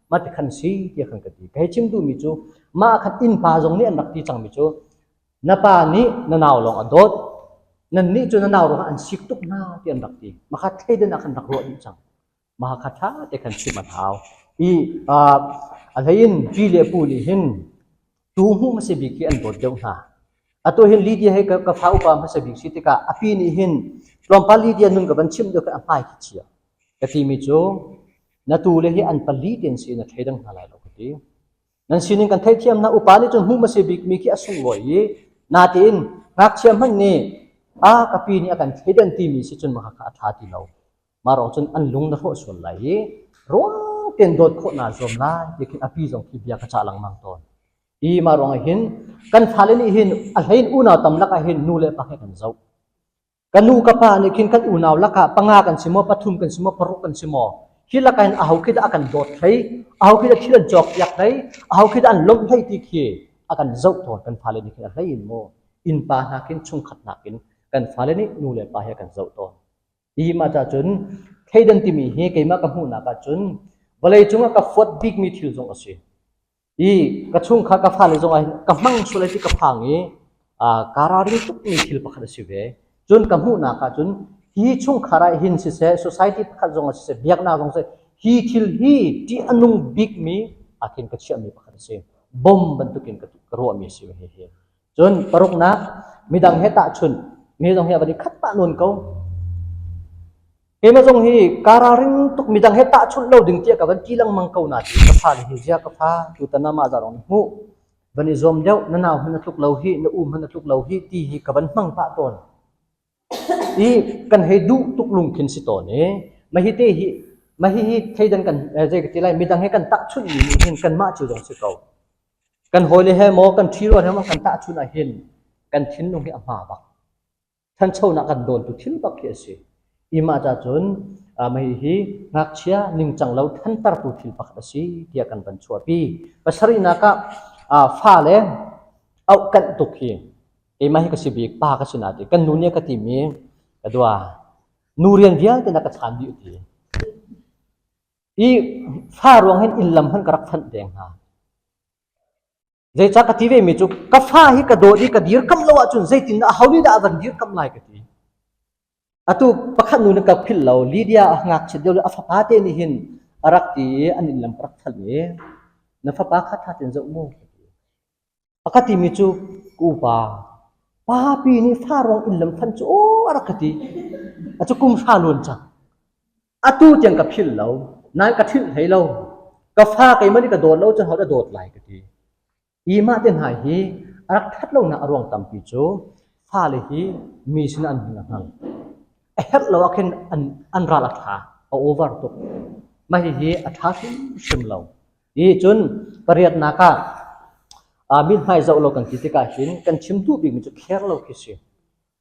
mah ti khan si tiah khan ka ti. Ka hei chim duhmi cu mah khan innpa zong nih an rak ti cangmi cu na pa nih na nau lawng a dawt nannih cu na nau ruangah an sik tuk hna ti an rak ti. Mah kha thleidan ah khan rak ruah dih cang. Mah kha ṭha te khan chimh an hau. I a hlei in pi le pu nih hin tu hmuh hmasa bik hi an dawt deuh hna. Atu hin Lydia he ka, ka fa upa hmasa bik si tikah a pi nih hin tlawmpal Lydia nun ka van chimh deuh khan a hmai khi chia. Ka timi cu na tu le hi an pali ten si na thleidang hna lai lo ka ti. Nan sining kan theihthiam hna upa nih cun hmuh hmasa bik mi khi a sunglawi i natein ngakchia hmanh nih a ka pi nih a kan thleidan timi si cun mah kha a ṭha ti lo. Mah ruang cun an lung na hrawh sual lai i ruang tein dawt khawh naa zuam lai ti khin a pi zong khi bia ka cah lengmang tawn. Hi mah ruangah hin kan fale nih hin a hlein unau tam lakah hin nu le pa he kan zoh. Ka nu ka pa nih khin kan unau lakah panga kan si maw, pathum kan si maw, paruk kan si maw, hi lakah hin aho khi dah a kan dawt hlei, aho khi dah thil an cawkpiak hlei, aho khi dah an lawmh hlei ti khi a kan zoh tawn kan fale nih khin a hlei in maw innpa hna khin chungkhat nakin kan fale nih nu le pa he kan zoh tawn. Hi mah ca cun thleidan timi hi keimah ka hmuhnak ah cun vawleicung ah ka fuat bikmi thil zong a si. I ka chungkhar ka fale zong ah hin ka hmang sual lai ti ka phang i kaa ralring tukmi thil pakhat a si ve. Cun ka hmuhnak ah cun hi chungkhar ah hin siseh, society pakhat zong ah siseh, biaknak zong siseh, hi thil hi ṭih a nung bikmi ah khin ka chiahmi pakhat a si. Bom bantukin ka ruahmi a si hihi. Cun paruknak, midang he tahchunh, mi zong hi a van i khat pah nawn ko. Keimah zong hi kaa ralring tuk midang he tahchunh lo ding tiah ka van ti lengmang ko na ti ka fale hi zia ka fa tutan ah mah zah rong hmuh van i zuam deuh na nau hmanh a tluk lo hi na u hmanh a tluk lo hi ti hi ka van hmang pah tawn. I kan hei duh tuk lungkhin si tawn i mah hi te hi mah hihi thleidan kan zei ka ti lai midang he kan tahchunh mi nih hin kanmah cio zong si ko. Kan hawile he maw kan ṭhirual he maw kan tahchunh ah hin kan thinlung hi a hma bak. Ṭhanchonak kan dawntu thil bak khi a si. I mah ca cun mah hihi ngakchia ningcang lo ṭhantertu thil pakhat a si tiah kan van chuahpi. Pasarihnak ah fale auhkanh tuk hi keimah hi ka si bik pa ka si na ti kan nu nih a ka timi ka dua nu rian vialte na ka chaan dih ti. I fa ruang hin inn lam hmanh ka rak fanh deng hna. Zeicah ka ti ve mi cu ka fa hi ka dawt i ka dirkamh lo ahcun zeitin dah aho nih dah a van dirkamh lai ka ti. Atu pakhat nu nih ka philh lo Lydia a ngakchiat deuh le a fapa te nih hin a rak ti i an inn lam ka rak phanh i na fapa kha ṭha tein zoh mu ka ti. A ka timi cu ka upa papi nih fa ruang inn lam phanh cu aw a rak ka ti. A cu kum hra luan cang. Atu tiang ka philh lo, nain ka ṭhilh hlei lo. Ka fa keimah nih ka dawt lo cun hodah dawt lai ka ti. Hi mah te hna hi a rak ṭhat lonak a ruang tampi cu fale hi mi sinah an hming a hngal. A herh lo ah khin an, an ral a ṭha, a over tuk. Mah hihi a ṭha hrimhrim lo. Hi cun pariatnak ah mithmai zoh lo kan ti tikah hin kan chim duh bikmi cu kher lo khi si.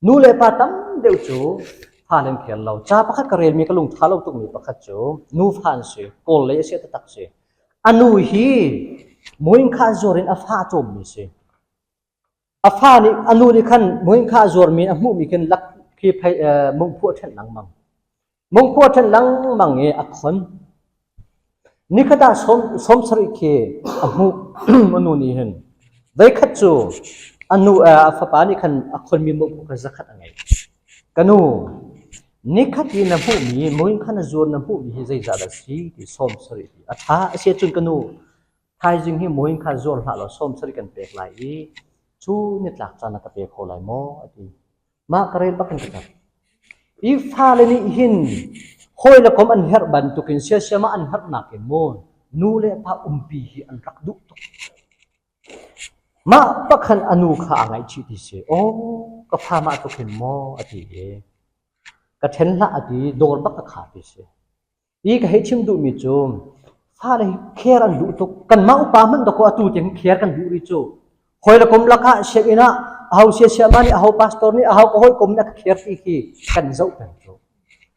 Nu le pa tam deuh cu fale an kher lo. Ca pakhat ka relmi ka lungṭha lo tukmi pakhat cu nufa an si, Kawl lei a si taktak si. A nu hi muinkha zuar in a fa a cawmmi si. A fa nih a nu nih khan muinkha a zuarmi a hmuhmi khin lak khi phei mungphu a ṭhenh lengmang. Mungphu a ṭhenh lengmang i a khon. Nikhat ah sawm sarih khi a hmuh a nu nih hin. Voikhat cu a nu a fapa nih khan a khonmi mungphu kha zakhat a ngei. Ka nu, nikhat i na hmuhmi muinkhan a zuar na hmuhmi hi zeizah dah si ti 70 ti. A ṭha a si ahcun ka nu, thaizing hi muinkhan zuar hlah law 70 kan pek lai i cu nitlak caan ah ka pe kho lai maw a ti. Mah ka rel bak in ka ṭap. Hi fale nih hin hawi le kom an herh bantukin siasiam ah an herhnak in maw nu le pa umpi hi an rak duh tuk. Mah pakhan a nu kha aa ngaihchih ti si. Aw ka fa mah tuk hin maw a ti i ka ṭhen hlah a ti dawr bak ka khar ti si. Hi ka hei chim duhmi cu fale hi care an duh tuk. Kanmah upa hmanh dakaw atu tiang care kan duh rih cu. Hawi le kum lakah sianginn ah aho siasiama nih aho pastor nih aho ka hawikom nih a ka care ti khi kan zoh peng cu.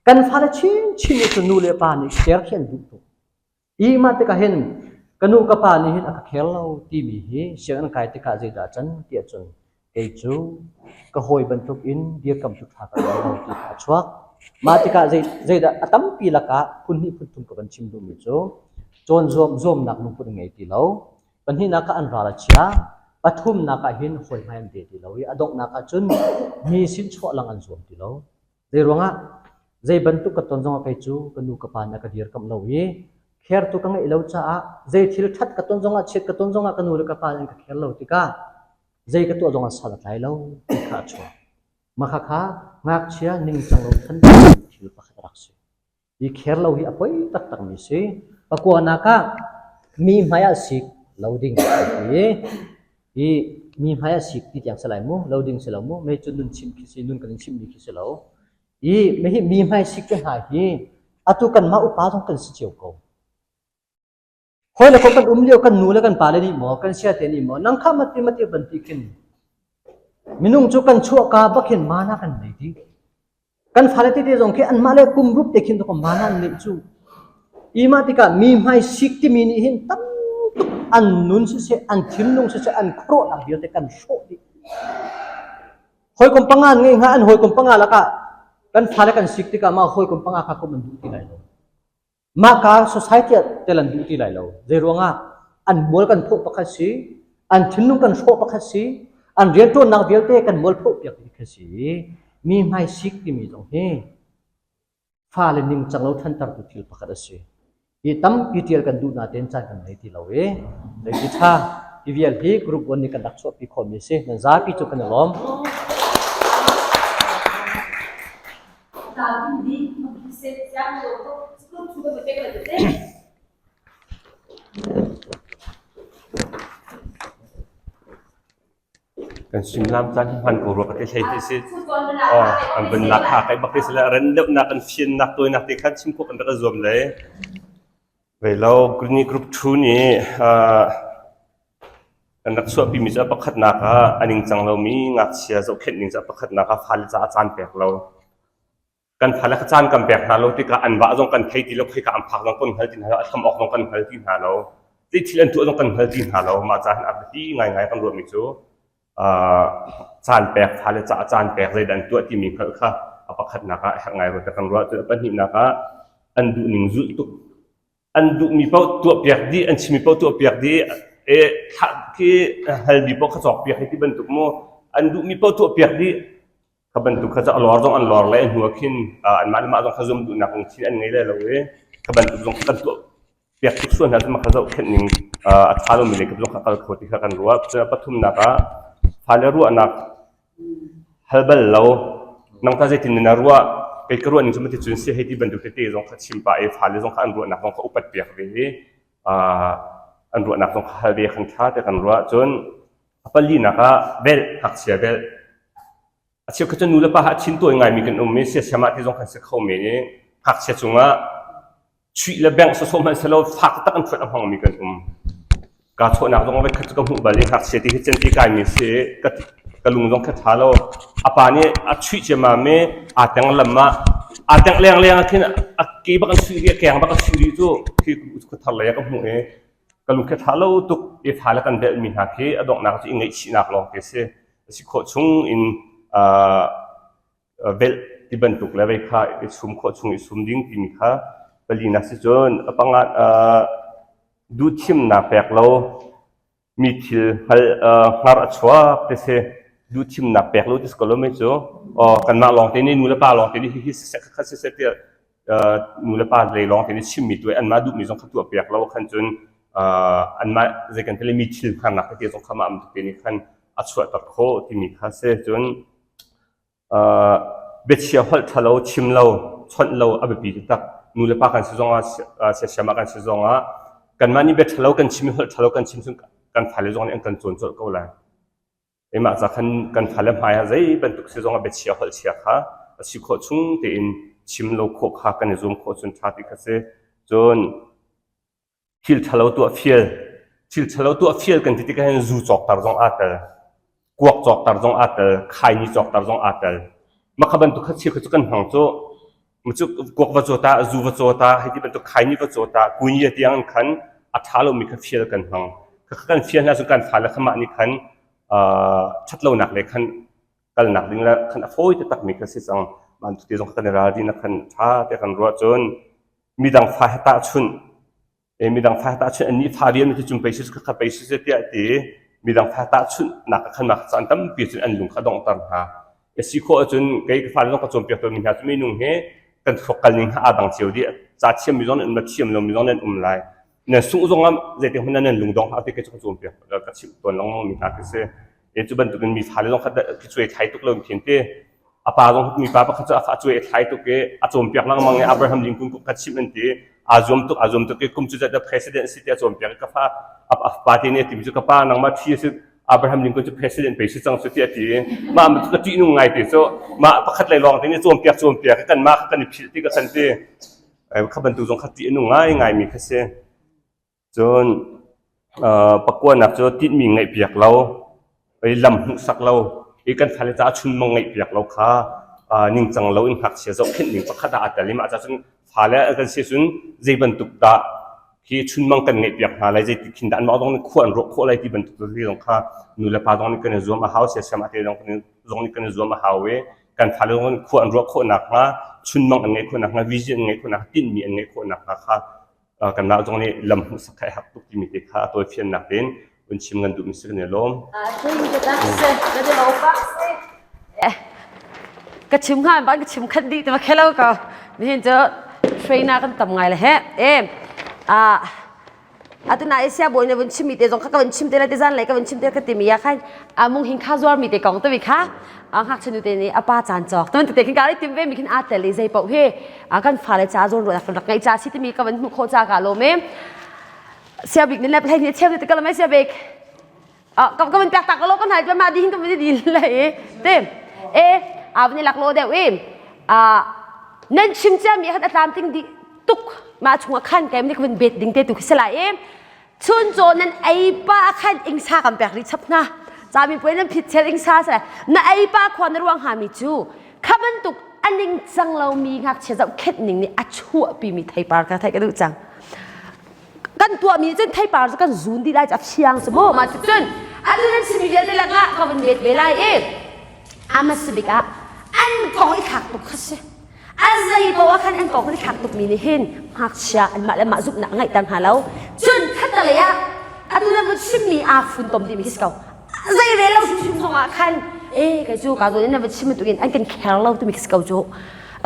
Kan fale chinchin nih cun nu le pa nih care khi an duh tuk. Hi mah tikah hin ka nu ka pa nih hin a ka care lo timi hi sianginn kai tikah zeidah can tiah cun Kei cu ka hawi bantukin dirkamtu ṭha ka lo ti kha a chuak. Mah tikah zei, zeidah a tampi lakah phun hnih phun thum ka van chim duhmi cu cawn zuam zuamnak lungput an ngei ti lo. Pahnihnak ah an ral a chia. Pathumnak ah hin hawi hmai an pe ti lo i a donghnak ah cun mi sin chuah lang an zuam ti lo. Zei ruangah zei bantuk ka ton zongah kei cu ka nu ka pa nih a ka dirkamh lo i khertu ka ngeih lo caah zei thil ṭhat ka ton zongah chiat ka ton zongah ka nu le ka pa nih an ka kher lo tikah zei ka tuah zongah sal a tlai lo ti kha a chuak. Mah khakha ngakchia ningcang lo than thil pakhat a rak si. Hi kher lo hi a poi taktakmi si. Pakuanak ah mi hmai ah sik lo ding an ti. Hi mi hmai ah sik ti tiang si lai mu, lo ding si lo mu, mei cu nun chim khi si, nun kan in chimmi khi si lo. Hi mi mi hmai sik te hna hi atu kanmah upa zong kan si cio ko. Hawi le kan um lio kan nu le kan pale nih maw kan siate nih maw nang kha mati mati van ti khin minung cu kan chuahka bak hin mana kan nei ti kan fale tete zong khi anmah le kum rup te khin to mana an neih cu ima tikah mi hmai sik timi nih hin tam tuk an nun siseh an thinlung siseh an khuaruahnak vialte kan hrawh dih hawikom panga an ngei hnga an hawikom panga lakah kan fale kan sik tikah mah hawikom panga kha kom an duh ti lai lo Mahka society ah tel an duh ti lai lo. Zei ruangah an mual kan phawh pakhat si, an thinlung kan hrawh pakhat si, an rianṭuannak vialte kan mual phawh piak dih khi si. Mi hmai sik timi zong hi fale ningcang lo ṭhantertu thil pakhat a si. Hi tampi ṭial kan duh natein caan kan ngei ti lo i zeiti ṭha hi vial hi group 1 nih kan rak chuahpi khawhmi a si. Nan zapi cu kan i lawm. Kan suimilam caan hi hman ko rua ka ti hlei ti si. Oh, an vun lak ha kai bak ti si le ren deuhnak an fiannak tawinak te khan chim khawh kan rak i zuam le. Vei lo ni group 2 nih uh, kan rak chuahpimi cu a pakhatnak ah a ningcang lomi ngakchia zohkhenh ning cu a pakhatnak ah fale caah caan pek lo. Kan fale kha caan kan pek hna lo tikah an vah zong kan thei ti lo, khoika an phak zong kan hngal ti hna lo, a hlam awk zong kan hngal ti hna lo. Zei thil an tuah zong kan hngal ti hna lo. Mah caah hin a biapi ngaingai kan ruahmi cu uh, caan pek, fale caah caan pek zeidah an tuah timi hngalh kha a pakhatnak ah a herh ngai rua tiah kan ruah. Cun a pahnihnak ah an duhning zulh tuk an duhmi paoh tuahpiak dih, an chimmi paoh tuahpiak dih, e thlah khi halmi paoh kha cawkpiak hei ti bantuk mu an duhmi paoh tuahpiak dih kha bantuk kha cu a lor zong an lor le hnu ah khin anmah le mah zong kha zum duhnak lungthin an ngei le lo i kha bantuk zong kha kan tuah piak tuk sual hna cu kha zohkhenh ning a ṭha lomi lei kap zong kha kal kho ti kha kan ruah. Cun a pathumnak ah fale ruahnak hal bal lo nang ta zeitin na ruah kei ka ruah ning cu mati cun si hei ti bantuk tete zong kha chim pah i fale zong kha an ruahnak zong kha upat piak ve i an ruahnak zong kha hal ve khan ṭha te kan ruah. Cun a palinak ah velh ngakchia velh A cheukhat cu nu le pa a thin tawi ngaimi kan um i siasiam ah ti zong kan si kho men i ngakchia cungah chuih le bengh sawsawh hmanh selaw fak taktak an ṭhuat a hmangmi kan um. Kaa chawhnak zong voikhat cu ka hmuh bal i ngakchia ti hi centi kaimi si ka, ka lung zong kha ṭha lo. A pa nih a chuih ciammam i aa teng lam ah aa tengh leng-leng ah khin a ke bak an chuih rih, a keng bak a chuih rih cu khi khuathar lei ah ka hmuh i ka lung khi ṭha lo tuk i fale kan velhmi hna khi a donghnak cu i ngaihchihnak lawng te si. A si khawh chung in velh ti bantuk le vei kha i sum khawh chung i sum ding timi kha palinak si cun a panga duhthimnak pek lo mi thil hngal hngar a chuak ti si duhthimnak pek lo ti si ko lo mei cu kanmah lawng te nih nu le pa lawng te nih hihi siseh khakha siseh tiah nu le pa lei lawng te nih chimmi tu anmah duhmi zong kha tuah piak lo khan cun anmah zei kan ti le mi thil hngarnak tete zong kha mah te nih khan a chuahter khawh timi kha si cun biachia holh ṭhalo chim lo chawnh lo a biapi taktak nu le pa kan si zongah siasiam ah kan si zongah kanmah nih bia ṭhalo kan chim i holh ṭhalo kan chim cun kan fale zong nih an kan cawn colh ko lai Keimah ca khan kan fale hmai ah zei bantuk si zongah biachia holh chia kha a si khawh chung tein chim lo khawh kha kan i zuam khawh cun ṭha ti kha si. Cun thil ṭhalo tuah fial, thil ṭhalo tuah fial kan ti tikah hin zu cawkter zong aa tel, kuak cawkter zong aa tel, khaini cawkter zong aa tel. Mah kha bantuk kha chia kha cu kan hmang cu. Cu kuak va caw ta, zu va caw ta, hei ti bantuk khaini va caw ta, kunya tiang in khan a ṭha lomi kha fial kan hmang. Kha kan fial hna cun kan fale kha mah nih khan ṭhat lonak le khan kalnak ding le khan a fawi taktakmi kha si cang. Mah te zong kha kan i ralrin ah khan ṭha te kan ruah cun midang fa he tahchunh midang fa tahchunh annih fa rian cu cung pei si kha pei si tiah ti midang fa tahchunh nak khan mak caan tampi cun an lung kha donghter hna a si khawh ahcun kei ka fale zong ka cawnpiak tawnmi hna cu minung hi kan thluak kal ning aa dang cio dih ca thiammi zong nan um la thiam lomi zong nan um lai nan sungh zong ah zeitik hmanh nan lung dong hlah ti kei cu ka cawnpiak ka chimh tawn lengmang mi hna khi si e cu bantukin mi fale zong kha khi cuai thlai tuk lo khin ti A pa zong mipa pakhat cu a fa cuai a thlai tuk i a cawnpiak lengmang i Abraham Lincoln kong kha chimh an ti. Aa zuam tuk, aa zuam tuk i kum cu zat president si tiah a cawnpiak i ka fa a pa te nih a timi cu ka pa nangmah ṭhi a si Abraham Lincoln cu president pei si cang cu tiah a ti. Mah cu ka ṭihnung ngai ti cu mah pakhat lei lawng te nih cawnpiak cawnpiak i kanmah kha kan i philh ti ka kan ti. Kha bantuk zong kha ṭih a nung ngaingaimi kha si. Cun pakuanak cu tinhmi ngaihpiak lo, lam hmuhsak lo, i kan fale caah chunmang ngaihpiak lo kha ningcang lo in ngakchia zohkhenh ding pakhat ah aa tel i mah caah cun fale kan si cun zei bantuk dah khi chunmang kan ngaihpiak hna lai, zeitik khin dah anmah zong nih khua an ruah khawh lai ti bantuk zong kha nu le pa zong nih kan i zuam a hau, siasiam ate zong nih kan i zuam a hau i kan fale zong nih khua an ruah khawh nakhnga, chunmang an ngeih khawh nakhnga, vision an ngeih khawh nakhnga, tinhmi an ngeih khawh nakhnga kha kanmah zong nih lam hmuhsak kha a herh tuk timi te kha a tawifiannak in un chim ngan duhmi si kan i lawm. Ka chim hnga ban ka chim khat dih te ma khelo ko. Nihin cu trainer kan tam ngai le he. E a atu na Asia boy ne vun chim mi te zong kha ka vun chim te la te zan lei ka vun chim te ka ti mi ya khan a mung hing kha zuar mi te kong te mi kha a ngakchia nu te nih a pa caan cawk te te khin ka ri tim ve mi khin a tel i zei paoh hi a kan fale ca zawn ruah rak ngeih ca si timi ka van hmuh khawh ca ka lawm e sia bik ni le plei ni cheu te ka lamai sia bik. Ka van pek tak lo kan hal ma di hin ka van di lai i te e a van lak lo deuh i nan chim cia mi khan a tlam ting di tuk ma chungah khan kai ni ka van bet ding te tu khi si lai i chun chaw nan ei pa khan ingsa kan pek ri chap hna cami puai nan phit chel ingsa sa na ei pa khua na ruang ha mi cu kha bantuk aning cang lo mi ngakchia zoh khet ning nih a chuahpi mi theipar ka thei ka duh cang kan tuahmi cun theipar cu kan zun dih lai cu a fiang cu mu mah cun atu nan chimmi vialte lakah ka vun let ve lai i a bik ah an kong i thlak tuk kha si a zei poah khan an kong i thlak tukmi nih hin ngakchia anmah le mah zumhnak ngeihter hna lo cun khattelei ah atu nan vun chimmi aa funtom dihmi khi si ko zei rel lo hrimhrim zongah khan e kei cu ka zawn in na va chim bantukin an kan care lo timi khi si ko cu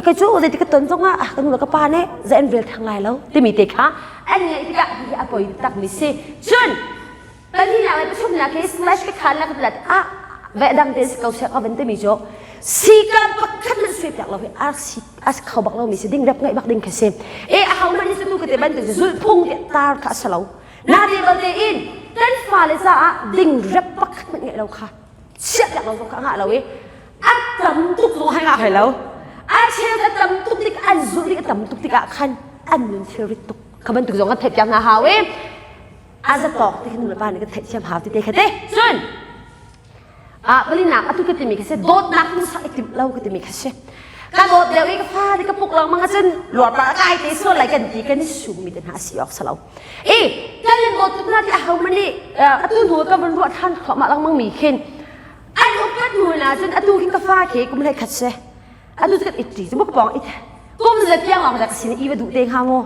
kei cu zeiti ka ton zongah ka nu le ka pa nih zei an rel theng lai lo timi te kha an ngaih tikah hi a poi tak mi si cun pahnihnak le pathumnak hi slash ka khan la ka tilat ah ve dang te si ko seh ka van timi cu sikam pakhat man sui piak lo hi ar si as kho bak lo mi si ding rep ngaih bak ding kha si e a ho man ni tu ka te ban te zulphung te tar kha a lo Na te balte in kan fale caah ding rep pakhat hmanh ngeih lo kha chiah piak lo zong kha ngah lo i a tam tuk zong hai ngah hai lo. A cheu a tam tuk tik an zulh tik a tam tuk tikah khan an nun thilrit tuk kha bantuk zong kan theih piak hna hau i a zatawk ti kha nu le pa nih kan theihthiam hau ti te kha te cun Ah palinak atu ka timi khi si dawtnak hmuhsak i timh lo ka timi khi si. Ka dawt deuh i ka fa ti ka puk lengmang ahcun luarpar a kai te sual lai kan ti kan i summi te hna a si awk si lo. I kan in dawt tuk hna ti a ho man nih atu hnu ka van ruah ṭhan thluahmah lengmang mi khin an upat hnu na cun atu khin ka fa khi kum hlei khat si. Atu cu kan it ṭi cu ka pawng it kum za tiang lawng ka sin i va duh te hnga maw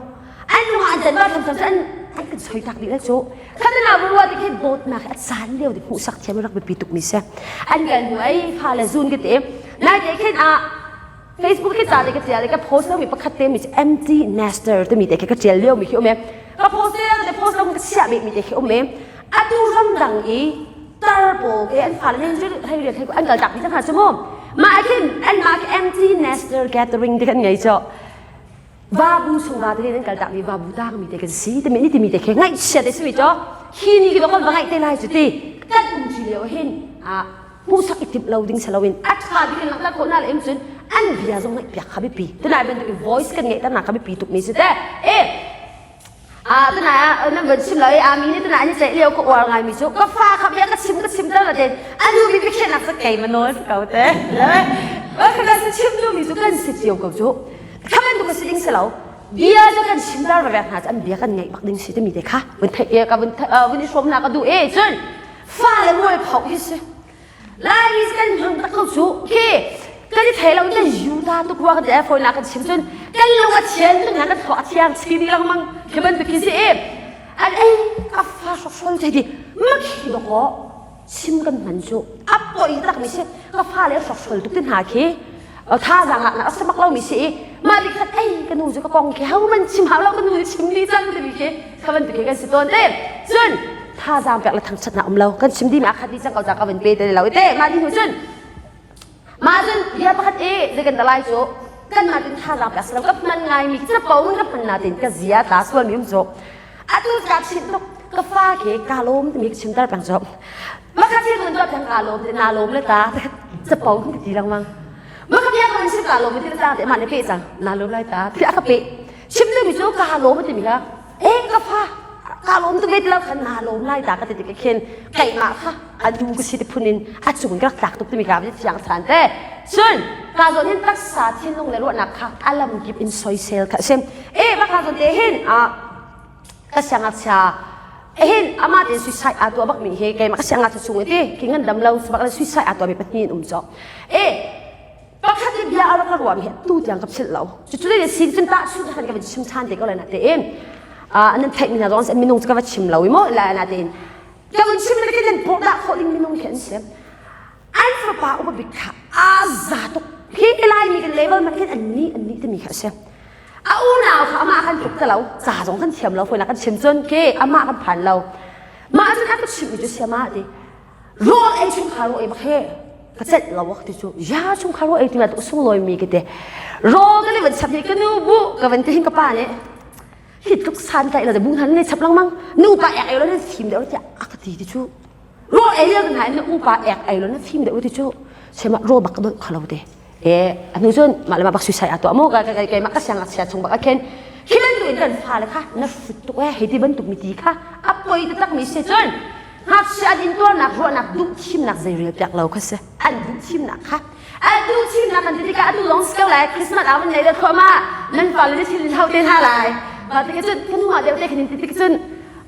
an lung an tan ba tham tham an an kan soi tak dih le cu khan na ruwa ti khi dawtnak a caan lio ti hmuhsak thiam rak biapi tuk mi si an kan hnu ai fa le zun ka te nai te khin a Facebook khi ca te ka tial ka post lo mi pakhat te mi empty nester te mi te khi ka tial lio mi khi um e ka post te te post lo ka chiah mi te khi um e atu ram dang i tar pawl ke an fale nih hei rian hei an kal tak dih cang hna cu mu mah khin an mah khi empty nester gathering te kan ngei cho vabu chung va te an kal tak mi vabu tang mi te kan si te mi ni ti mi te khi ngaihchia te si mi cho hi ni ki kan va ngaih te lai cu ti kan um chi lio hin a hmuhsak i timh lo ding si loin a ṭha bik in langhter khawh hna le im cun an bia zong ngaih piak kha biapi tunai bantuk voice kan ngeih ternak kha biapi tuk mi si te e Ah tunai ah nan van chim lo i ami nih tunai an i ceih lio ka uar ngai mi cu ka fa kha bia ka chim ka chim ter la ten anu bi biakhiahnak cu kei ma nawl si ko te le ka si chim duh mi cu kan si cio ko cu kha bantuk ka si ding si lo bia cu kan chim ter ve hna cu an bia kan ngaih bak ding si timi te kha vun theih ka vun vun i hrawm hna ka duh e cun fa le mual phoh hi si Laimi kan hmang tak ko cu khi kan i thei lo kan yuta tuk rua kan ti fawi nak kan chim cun kan lung a thian tuk na kan thluak a thiang chin lengmang khi bantuk khi si i an ei a fa hrokhrol te di makhi doko chim kan hman cu a poi tak mi si ka fa le hrokhrol tuk te hna khi thazaang ah na samak lo mi si i mah ti khat ei ka nu cu ka kong khi ho man chim hau lo ka nu cu chim ni cang timi khi kha bantuk khi kan si tawn te cun thazaang pek le thangṭhatnak um lo kan chim dimi a khat dih cang ko ca ka van pe te lo te mah ni hnu cun mah cun bia pakhat i zei kan lai cu kan mah tin thazaang pek si lo ka hman ngai mi capo in ka hman na tin ka zia tla sual mi um cu atu ka chim tuk ka fa ke ka lawm timi ka chim tar peng cu makha thil mun tuah peng ka lawm te na lawm le ta capo ka ti lengmang maka bia kan chim ka lawm ti ta te mah ne pe cang na lawm lai ta ti a ka pe chim mi cu ka lawm timi kha e ka fa ka lawm tuk ve ti lo khan naa lawm lai ta ka ti tik khin keimah kha a nu ka si ti phun in a cung ka rak tlak tuk timi ka fiang than te cun ka zawn hin taksa thinlung le ruahnak kha a lam kip in soisel kha sim e ba ka zawn te hin a ka siangngakchia hin ama te suicide aa tuah bak mi hi keimah ka siangngakchia chung ti ki ngan dam lo bak le suicide aa tuah mi pahnih um cho e pakhat i bia a rak ka ruahmi hi tu tiang ka philh lo cucu le sin cun tahchunh khan ka van chim ṭhan te ko lai na tein nan theihmi hna zong minung cu ka va chim lo i maw la na tein ka van chim le kan pawh khawh ding minung khi an si an fapa upa bik kha a za tuk hi laimi kan level man khin an ni an ni timi kha a si a unau kha amah kan tluk te lo ca zong kan thiam lo foi kan chim cun ke amah kan phan lo mah cun a ka chimmi cu siama ti rawl ei chungkhar rawl ei bak he ka celh lo ak ti cu ya chungkhar rawl ei ti ma tu sunglawi mi ka te rawl ka le van chap hi ka nu bu ka van ti hin ka pa nih hi tluk san tlaih la bu han ne chap langmang nu pa ek ei lo ne fim deuh tiah a ka ti ti cu. Rawl ei lio hna in na upa ek ei lo na fim deuh ti cu sema rawl bak ka dolh kho lo te. E anu cun mah le mah bak suicide a tuah mu ka ka keimah ka siang ngakchia chung bak a khen hi bantuk in kan fale kha na hrut tuk e hei ti bantuk mi ti kha a poi taktak mi si cun ngakchia an intuarnak ruahnak duh thimnak zei rel piak lo kha si an duh thimnak kha an duh thimnak kan ti tikah atu zong si ko lai Christmas ah van nei da thluahmah nan fale nih thil in hau te hna lai mah tikah cun kan hnu ah deuh te khin in ti tik cun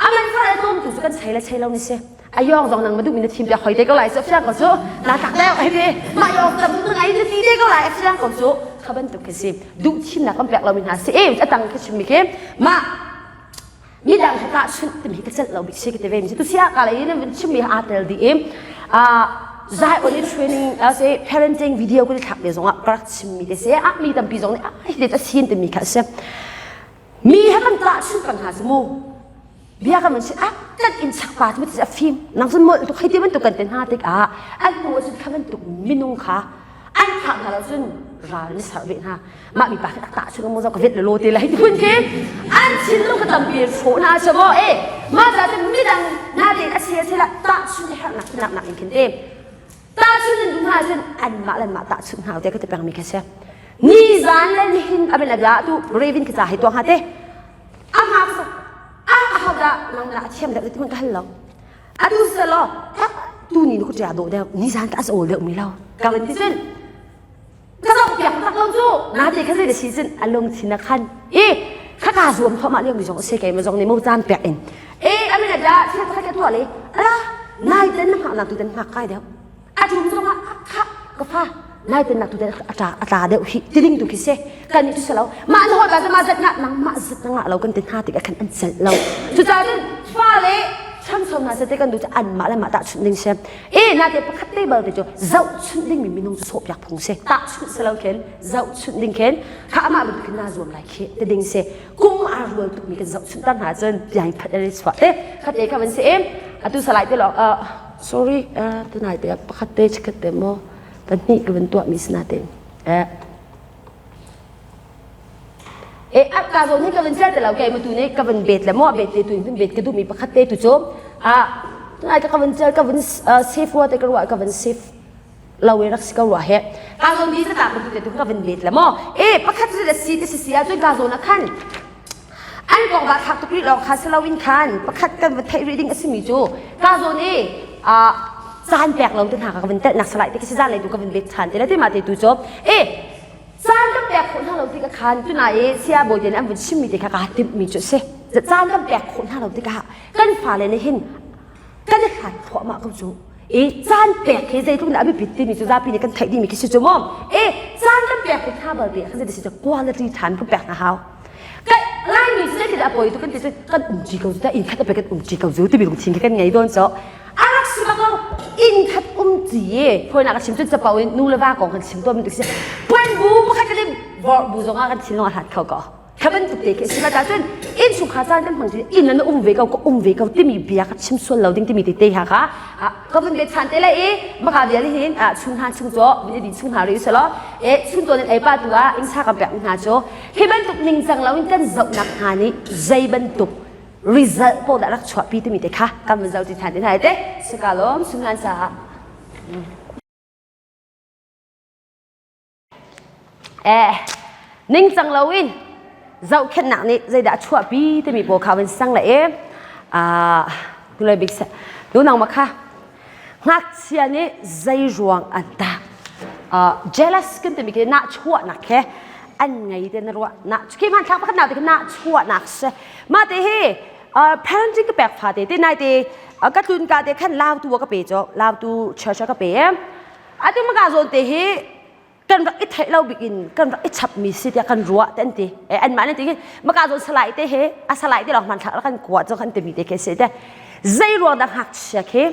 aman fale tlawmtu cu kan chei le chei lo ni si a yong zong nang ma duh mi na thim piak hoi te ko lai cu fiang ko cu na tak deuh hei ti mah yong tam tu ngai na ti te ko lai fiang ko cu kha bantuk khi si duh thimnak kan pek lo mi hna si e a tang khi chim mi khi mah midang he tah chunh timi ka celh lo bik si ka ti ve mi si tu sia ka lei in chim mi aa tel di i zai on i training se parenting video ko thlak te zong ah ka rak chim mi te se a mi tampi zong nih ai te a sin timi kha si mi he kan tah chunh kan ha si mu bia kan si a kan in chak pa cu a fim nang cun molh tuk hei ti bantuk kan te hna tikah an hnu cun kha bantuk minung kha an thah hna lo cun ral ni sarh ve hna mah mi pa khi tak chung mo ka vet lo te lai ti phun khi an thinlung ka tampi hrawh na cha mo e mah ca cu midang na te a sia sila tah chun herh nak nak nak in khin te tah chun in hna cun an mah lan mah tah chun hna te ka ti peng mi kha sia ni zan le nihin abin abia tu Raven ka ca hai tuang ha te a hngak sa a ho dah nang na thiam deuh ti ka hal lo atu selo tu ni ku tia do deuh ni zan ka as ol deuh mi lo ka van ti cun ka zoh piak tak lo cu na te kha zei da si cun a lungthin a khan i kha ka zuam thawmah lio mi zong se kei ma zong nih mo caan pek in e amina da thil pakhat ka tuah le ala nai ten na hngak nak tu ten hngak kai deuh a tum zong ah kha ka fa nai ten nak tu ten a tla a tla deuh hi ti ding tu khi se kan nih tu se lo mah na hoi ba ma zat na nang mah zat na ngah lo kan ti hna tik ah khan an celh lo cucaah cun fa le chamchom hna se te kan du cu an mah le mah tahchunh ding si e na te pakhat te bal te cu zohchunh ding mi minung cu sawhpiak phung si tahchunh si lo khin zohchunh ding khin kha amah bantuk khin na zuam lai khi te ding si kum aa rual tuk mi kan zohchunh tar hna cun piang phat ari chuah te khat te kha van si em atu salai te lo sorry tunai te pakhat te chikhat te mo pahnih ka van tuah mi sina te eh E a ka zawn hi ka van cer te lo kei matu nih ka van bet le mo bet te tu in bet ka duh mi pakhat te tu cu a tunai ka van cer ka van save rua te ka ruah ka van save lo e rak si ko rua he ka zawn di ta ka te tu ka van bet le mo e pakhat le si te si si ah cun ka zawn ah khan an kong ba thak tuk rih lawng kha si lo in khan pakhat kan va theih rih ding a simi cu ka zawn i caan pek lo te hna ka van telh nak salai te khi zan lei tu ka van bet than te le te ma te tu cu e caan kan pek khawh hna lo tikah khan tuna i sia bawi te nih an vun chimmi te kha kaa timhmi cu a si caan kan pek khawh hna lo tikah kan fale nih hin kan i hlat thluahmah ko cu i caan pek hi zeitluk in a biapit timi cu zapi nih kan theih dihmi khi si cu mu e caan kan pek tik hna bal te kan zei si cu quality time kan pek hna hau kan laimi cu zeitin a poi tu kan ti cu kan um ci ko cu ta inn khat a pe kan um ci ko cu timi lungthin khi kan ngei dawn so a rak si bak lo inn khat um ci phuainak a chim cun capo in nu le va kong kan chim tawn bantuk si puan bu pakhat kan vor bu zong ah kan thinlung a hlat kho ko kha bantuk te khi si ma cun inn chungkhar caan kan hmang inn na um ve ko ka um ve ko timi bia ka chim sual lo ding timi te te ha kha ka vun be chan te le i maka vial hin chung hna chung cho bin din chung hna ri selo e chung ton in ei pa tu ah ing sa kan pek hna chu hi bantuk ningcang lo in kan zohnak hna nih zei bantuk result pawl dah rak chuahpi timi te kha kan van zoh ti than te hna te sika lawm sunghan caah eh ningcang loin zohkhenhnak nih zeidah a chuahpi timi pawl kha van sang le e ah tulai bik se tu nang ma kha ngakchia nih zei ruang an dah jealous kan timi khi nah chuahnak he an ngei te na ruah na khi hmanthlak pakhat nau te khi nah chuahnak si mah te hi parenting ka pek fa te te nai te ka tlun ka te khan lautu ka pe cho lautu church ka pe atu maka zawn te hi kan rak i theih lo bik in kan rak i chap mi si tiah kan ruah te an ti e an mah ne ti maka zawn salai te he a salai te lawng hmanthlak kan kuah cho kan ti mi te khi si te zei ruang dah ngakchia khi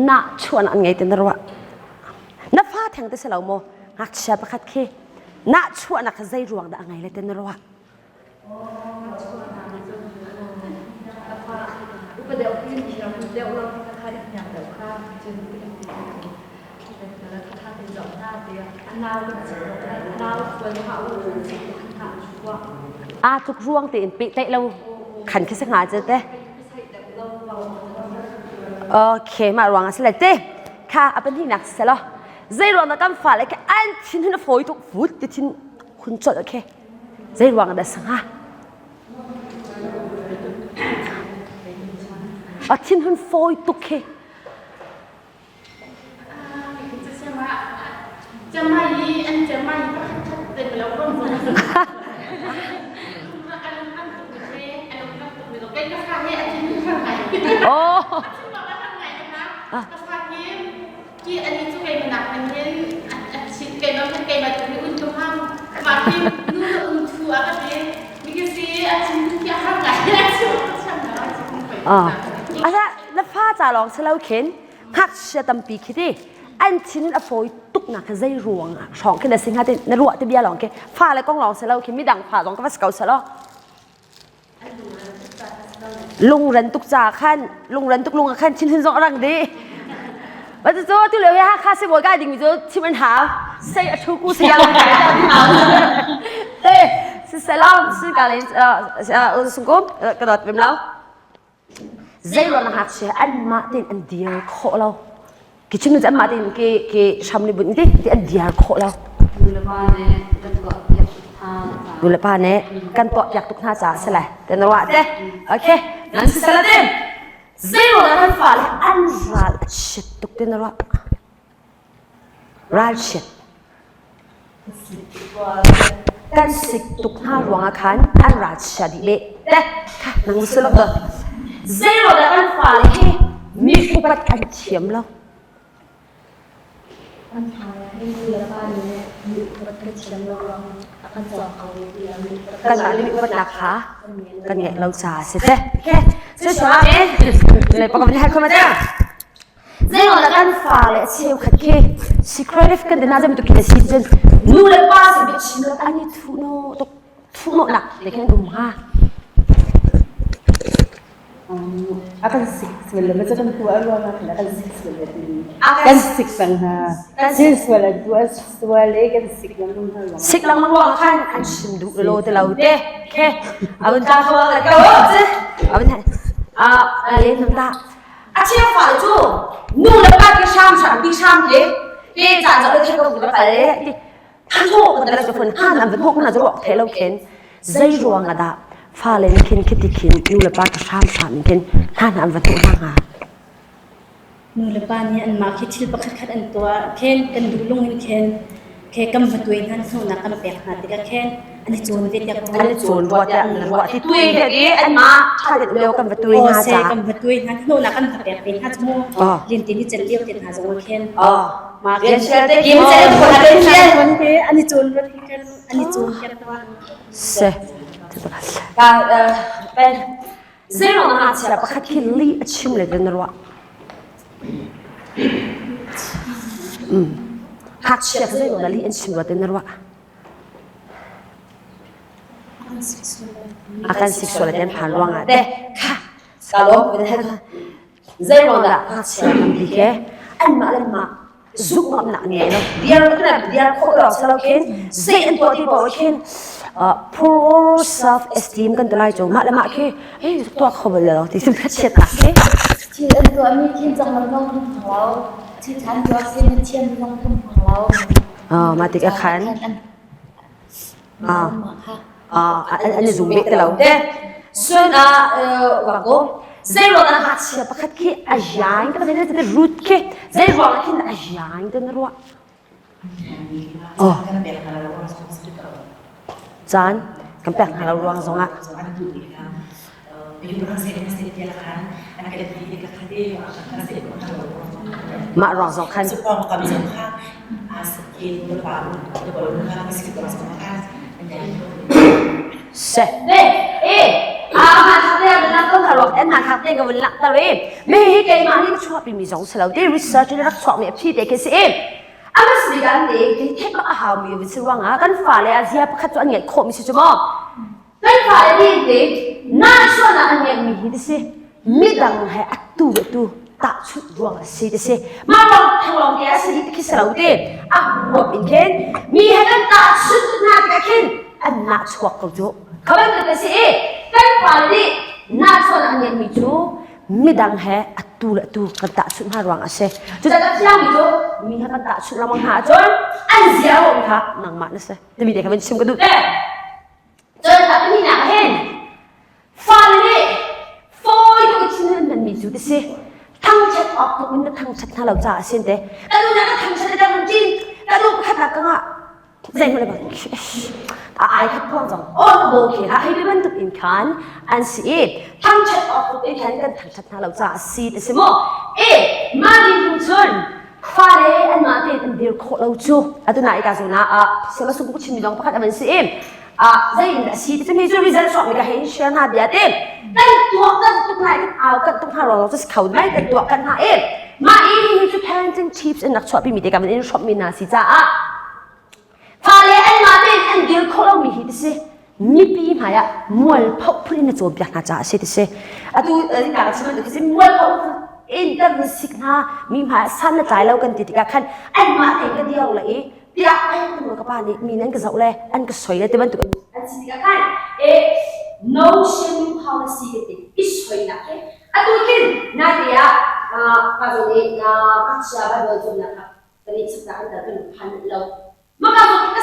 na chuan an ngei te na ruah na fa theng te si lo maw ngakchia pakhat khi na chuahnak kha zei ruang dah a ngei le te na ruah Aa tluk ruang tein pehtlaih lo khan khi si hnga cu te. Okay, mah ruang ah si lai te. Kha a pahnihnak si lo. Zei ruang dah kan fale khi an thin hun a fawi tuk vut ti thin hun colh khi. Zei ruang dah sanga? A thin hun fawi tuk khi. Oh. Ah. Asa na fa ca lawng si lo khin ngakchia tampi khi ti an thin a fawi tuk nak kha zei ruang ah hrawng khi na si hnga ti na ruah ti bia lawng khi fa le kong lawng si lo khi midang fa zong ka va si ko selaw lungren tuk ca khan lungren tuk lung ah khan thin hin zong a rang dih Ba cu tu lio hi Hakha sibawi kai dingmi cu chim an hau sei a thu ku saya te si selam si ka len sungkum ka dot vem lo Zei ruang ah ngakchia anmah tein an dir khawh lo. Ki chim cu anmah tein ke ke hram nih bunh ti ti an dir khawh lo. Nulepa nih kan tuah piak hna Nulepa nih kan tuah piak tuk hna caah si lai. Te na ruah te. Okay. Nan si sala te. Zei ruang ah kan fale an ral a chiat tuk te na ruah. Ralchiat. Kan sik tuk hna ruangah khan an ralchia dih leh. Te, kha nang si lo ka. Zeiruangah kan fale hi mi upat an thiam lo. Kan fale hi nu le pa nih mi upat kan thiam lo ruang a kan cawk ko tiah mi upat Kanmah nih mi upatnak kha kan ngeih lo caah si te. Okay. Cucaah le pakam ni hai khoma te. Zeiruangah kan fale cheukhat khi secretive kan ti hna zeibantuk khi na si cun nu le pa sin biachim lo an i thuhnawh tuk thuhnawhnak te khin an um hnga. A kan sik sual le maca kan tuah ruangah khan a kan sik sual le ti kan sik peng hna. Thil sual an tuah sual i kan sik lengmang hna ruangah. Sik lengmang ruangah khan an chim duh lo te lo te. Khe abun ta ko la ko. Abun a len nam ta. A cheu fale cu nu le pa ke hram hram ti hram te ke ca ca le thei ko ka pal le ti tho ka dala chu phun han an thok na chu the lo khen zei ruang ada fale ni khin khiti khin nu le pa ka hram hram in khin hna hna an va tu hna nga Nu le pa nih anmah khi thil pakhat khat an tuah khen kan duh lung in khen khe kam va tuai hna hnunak kan pek hna tikah khen an i cawn ve tiah an i cawn rua tiah an ruah ti tui he i anmah ṭha deuh lio kan va tui hna ca kan va tui hna hnunak kan va pek ve hna cu mu lin ti ni cel lio te hna zong khen ma khen te kim cel ko na den sial an i cawn ruat khen an i cawn tiah se ka pen zeirong na chia pakhat khi li a chim le den ruah Ngakchia kha zeiruang dah lih an chim rua ti na ruah? A kan sik sual ti an phan ruangah te kha ka lawm zeiruang dah ngakchia tampi ke anmah le mah zumh-ngamnak an ngei lo. Diar diar khawh lo si lo khin zei an tuah ti paoh khin poor self esteem kan ti lai cu mah le mah khi ei tuah kho bal lo ti sim chiat nak khi thil an tuahmi khin cang lo zong kan hmang lo thil than tuah sin na thiam zong kan hmang lo ah mah tik a khan ah ah an i zum beh te lo te sun ah wang ko zei ruang ah ngakchia pakhat khi a yaing ka te root khi zei ruang ah khin a yaing te na ruah Oh. Caan kan pek hna lo ruang zongah. Mah ruang zong khan. Se. Eh, ah ma thak te na ko na ruak en ma thak te ka vun lak tar e. Me hi keimah nih ka chuahpi mi zong si lo te research in rak chuak mi a phi te khi si e. Amas ni kan te kei theih bak a hau mi vun si ruangah kan fale a zia pakhat cu an ngeih khawh mi si cu maw. Kan fale nih te nahchuahnak an ngeih mi hi ti si midang he atu le tu tahchunh ruang a si ti si. Mah lawng thanglawng te a si ti khi si lo te a huap in khin mi he kan tahchunh hna tikah khin an nahchuak ko cu. Kha bantuk a si i kan fale nih nahchuahnak an ngeih mi cu midang he atu. Atu le atu kan tahchunh hna ruang a si. Cucaah fiangmi cu mi kha kan tahchunh lengmang hna ahcun an zia a kha nangmah na si. Timi te kha van chim ka duh te. Cun a pahnihnak ah hin fale nih fawi tuk in thin an hmanmi cu ti si. Thangṭhat awk tuk in na thangṭhat hna lo caah a si te. Ka nu na ka thangṭhat a dang ṭin. Ka nu pakhat ah ka ngah. Zeihmanh bang a ai khat phuang cang on bo khi ha hei bantuk in khan an si i thangṭhat awk tuk in khan kan thangṭhat hna lo caah si ti si mu. E mah ni hnu cun fale anmah tein an dir khawh lo cu atu na ika zona ah sema sung chimmi zong pakhat avan si i zei in dah si ti cu mi cu result chuak mi ka hei share hna bia te kan tuak kan tuk lai kan au kan tuk hna ro cu kho mai kan tuak kan hna i mah i hi cu parenting tips in rak chuahpi mi te ka in hrawmh mi hna si caah fale anmah tein an dir khawh lo mi hi ti si mipi hmai ah mualpho phun in na cawnpiak hna caah a si ti si atu ka chim bantuk si mualpho in kan sik hna mi hmai ah san na tlai lo kan ti tikah khan anmah tein ka dir le i tiah ai ka ka pa nih mi nan ka zoh le an ka soi le ti bantuk an si tikah khan e no shaming policy ka ti i soinak khi atu khin nai ah ka zawn i ngakchia Bible cawnnak kha kan i chak kan kan phan lo Maka ka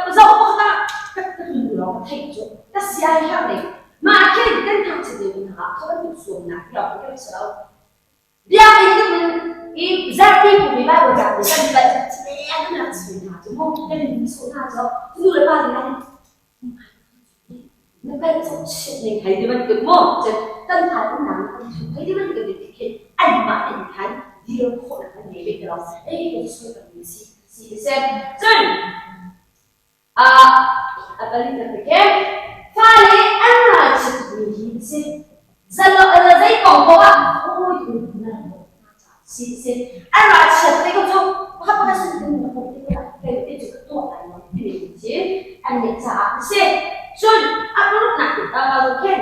ka zoh pakhat ah ka ka tun lawng ka theih cu ka siai her ding. Mah khin kan ngakchia deuh in ha kha bantuk zuamnak lawng kan si lo. Biakinn kan i zarhpi pumi Bible ca kan bal kan rak chim hna cu mu kan in sawh hna cu nu le pa nih na palh cawk ning hei ti bantuk mu cun kan hmai umnak kan thu hei ti bantuk in khin anmah in khan dir khawhnak an ngei ve ti lo ei kan sual kan mi si si ti si cun a pali na ke fale an ralchit mi hi si zalo zei kong ko ah hawi na si si an ralchiat te ko cu pakhat pakhat sin in na hmuh ti ko kai te cu ka tuah lai lo ti mi an neih caah a si cun a paruknak ta lo khin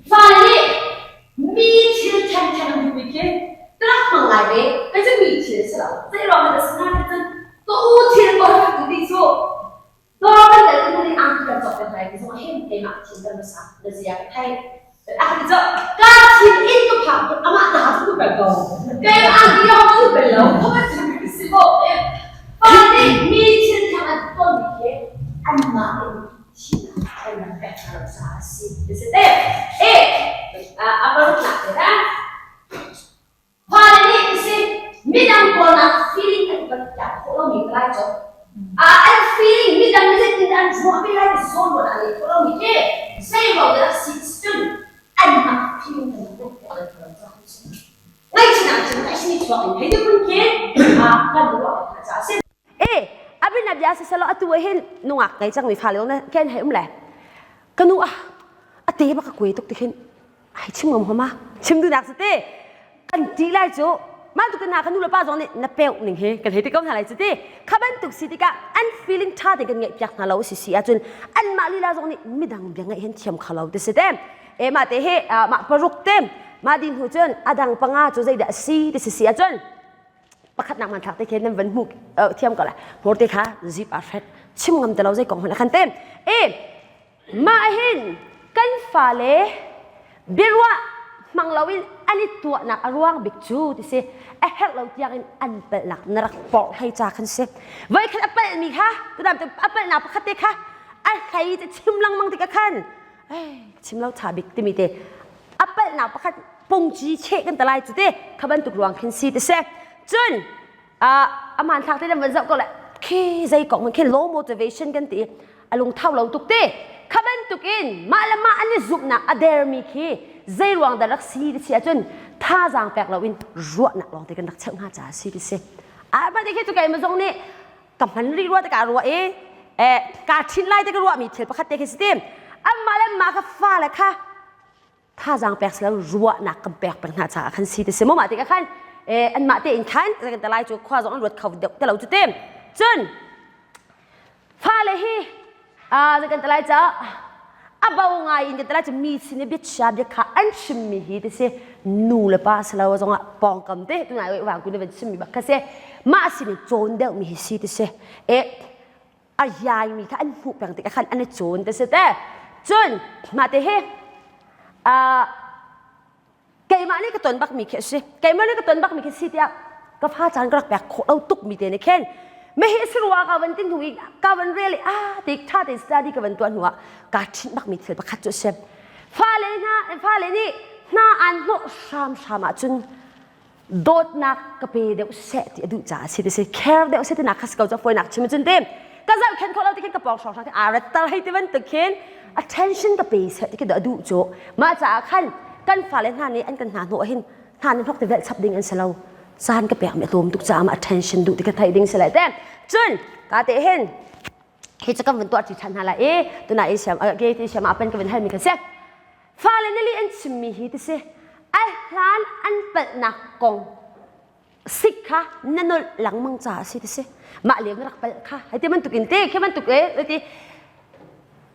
fale nih mi thil theng theng an duhmi khi ka rak hmang ngai ve kei cu mi thil si lo zei ruang dah si na cun ka u thil ko rak duh ti cu Dawr kan kal hnu in angki kan cawk peng lai ti zong hin keimah thil kan hmasa na zia ka thei. A ka ti cu ka thil in ka phak tuk amah ta cu tu peng ko. Keimah angki ka hong tu bel lo. Kho ban thil si ko. Pa nih mi thil thang an tawn mi khi anmah in thihnak an rak pek hna lo caah a si. Ti si te. E a paruknak te ha. Fale nih si midang pawl nak feeling an van piak khawh lomi ka lai cu. An feeling midang nih zeitin an ruah ve lai ti zawn ruat ah leh khawh lomi khi zei ruang dah si cun anmah feeling kan ruah khawh lo caah ngaihchinak cun ngaihsini chuak in hei ti phun khi kan ruah hna caah si. E abin abia si selo atu hin nungak ngei cang mi fale na ken hei um le kanu ah ate ba ka kuai tuk ti khin ai chim ngam homa chim duhnak si te kan ti lai cu mah tu na kan nu le pa zong nih na peuh ning hi kan hei ti ko hna lai cu ti kha bantuk si tikah an feeling tha te kan ngeih piak hna lo si si ahcun anmah lila zong nih midang bia ngaih hin thiam kha lo ti si te e mah te hi mah paruk te mah din hnu cun adang panga cu zeidah si ti si si ahcun pakhatnak hmanthlak te khin nan van hmu thiam ko la hmur te kha zip a hret chim ngam te lo zei kong hmanh khan te e Mah hin kan fale biaruah hmang loin an i tuahnak a ruang bik cu ti si a herh lo tiang in an palhnak na rak porh hlei ca khan si. Voikhat a palhmi kha tudam a palhnak pakhat te kha a hlei te chim lengmang tikah khan chim lo tha bik timi te a palhnak pakhat pungci cheh kan ta lai cu te kha bantuk ruang khin si ti si. Cun a hmanthlak te nan van zoh ko le khi zei kong khi low motivation kan ti a lungtho lo tuk te kha bantuk in mah le mah an i zumhnak a dermi khi zei ruang dah rak si ti si ahcun thazaang pek lo in ruahnak lawng te kan rak cheuh hna caah si ti si a mah te khi cu keimah zong nih ka hman rih rua te ka ruah i eh kaa ṭhin lai te ka ruahmi thil pakhat te khi si ti amah le mah kha fa le kha thazaang pek silo ruahnak kan pek peng hna caah khan si ti si maw mah tikah khan anmah tein khan kan te lai cu khua zong an ruat kho deuh te lo cu te cun fale hi a kan te lai ca a bo ngai in kan te lai cu mi sin i biachia bia kha an chimmi hi ti si nu le pa silo zongah pawngkam te tu nai wang kun van chimmi bak kha si mah sin i cawn deuh mi hi si ti si e a yaimi kha an hmuh peng tikah khan an i cawn ti si te cun mah te hi. Keimah nih ka ton bakmi khi a si. Keimah nih ka ton bakmi khi si tiah ka fa caan ka rak pek khawh lo tukmi te nih khin mehi sirua ka van tin hnu i ka van rel i ah tik tha te study ka van tuah hnu ah ka ṭhinh bakmi thil pakhat cu a si. Fale hna fale nih hna an hnawh hramhram ahcun dawtnak ka pe deuh seh ti a duh caah si ti si care deuh seh ti nak kha si ko cu fawinak chim cun tim ka zohkhenh khawh lo ti khin ka pawng hrawng hrawng aa rat hei ti bantuk khin attention ka pe seh ti khi a duh cu mah caah khan kan fale hna nih an kan hna hnawh hin hna nih hnok ti velh chap ding an si lo caan ka pek mi a tlawm tuk caah mah attention duh ti ka theih ding si lai te cun ka te hin hi cu kan vun tuah ṭi ṭhan hna lai i tuna i siam ke ti siam ah pen ka vun hal mi kan si Fale nih lih an chimmi hi ti si a hlan an palhnak kong sik kha na nolh lengmang caah a si ti si mah lio na rak palh kha hei ti bantuk in te khi bantuk e ti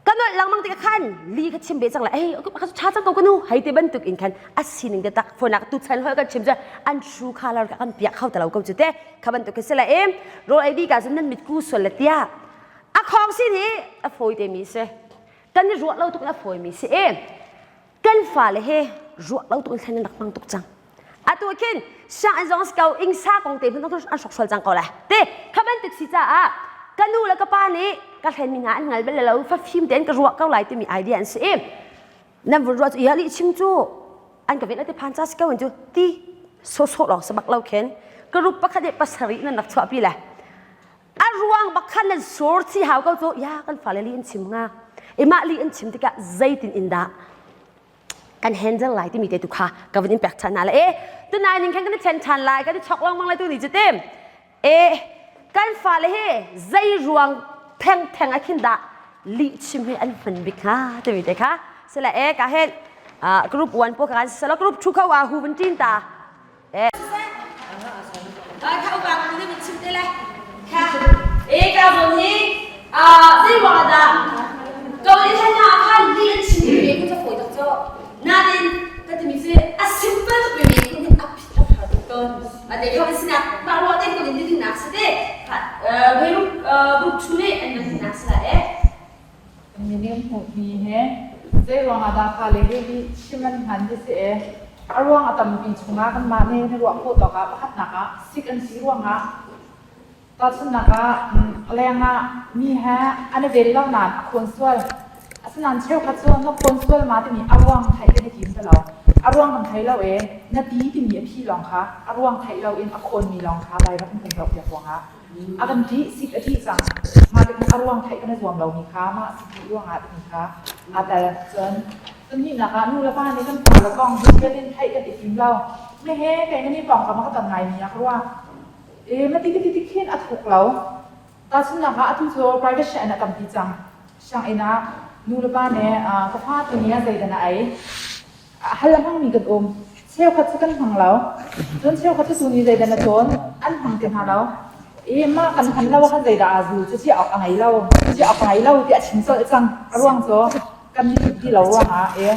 ka nolh lengmang tikah khan li kha chim ve cang lai ei ka tha cang ko ka nu hei ti bantuk in khan a sining te tak phone tu chan hoi kan chim cu an true color ka kan piak kho ta lo ko cu te kha bantuk khi si la e rawl ei di ka cun nan mit ku sual le tia a khong sin hi a fawi te mi si Kan i ruah lo tuk in a fawimi si i kan fale he ruah lo tuk in thlen an rak hmang tuk cang. Atu khin sianginn zong si ko ingsa kong te hmanh an hrokhrol cang ko lai. Te kha bantuk si caah ka nu le ka pa nih ka hlenmi hna an hngal bal lo fafim tein ka ruah ko lai timi idea an si i nan vun ruah cu ia lih chim cu an ka vet te phan cha si ko an cu ti sawsawh lawng sabak lo khin ka rup pakhat le pasarih nan rak chuahpi le A ruang bak khan nan sur chi hau ko cu ya kan fale li an chim hnga. I mah li an chim tikah zeitin in dah kan handle lai timi te tu kha ka vun in pek ṭhan hna lai. E tunai ning khan kan i ṭhen ṭhan lai kan i chok lengmang lai tu ni cu tim. E kan fale hi zei ruang theng theng a khin dah lih chim hi an hman bik hnga timi te kha sila e ka hen group 1 po kan sala group 2 kho a hu vun ṭin ta Kha upa nih min chim te lai. Kha e ka zawn hi zei ruang ah dah ka i thlen ah khan li an chim mi kun ca fawi tak cu. Nain ka timi cu a simple tuk mi kun hin a phit a har tuk tawn. Ate kha sinak mah ruah te kun in ding nak si te. Kha group group 2 nih an van nak si la e. Minung hmuhmi he zei ruangah dah fale hi lih chim an hman ti si ee. A ruang a tampi chungah kanmah nih na ruah khawh tawk ah pakhatnak ah sik an si ruangah tahchunhnak ah leng ah mi he an i vel lo nain a khawn sual. Asinain cheukhat cu na khawn sual ma timi a ruang theih kan i tim ti lo. A ruang kan thei lo ee na ti timi a phi lawng kha a ruang theih loin a khawnmi lawng kha Lairam kan zohpiak ruangah a kan ṭih sik a ṭih cang mah tik a ruang theih kan i zuam lomi kha mah sik ṭih ruangah timi kha aa tel cun pahnihnak ah nu le pa nih kan fale kong detail in theih kan i tim lo mehe kei na ni pawngkam a ka ton ngaimi ah ka ruah e mati ti ti khin a thuk lo tahchunhnak ah atu cu private sianginn a tampi cang sianginn ah nu le pa nih ka fa tuni ah zeidah na ei hal a hmangmi kan um. Cheukhat cu kan hmang lo. Cun cheukhat cu tuni zeidah na cawn? An hmang ti hna lo. I mah kan hman lo khan zeidah aa zul cu chiah awk a ngei lo. Chiah awk a ngei lo tiah a chim colh cang. A ruang cu kan i ti lo ruangah e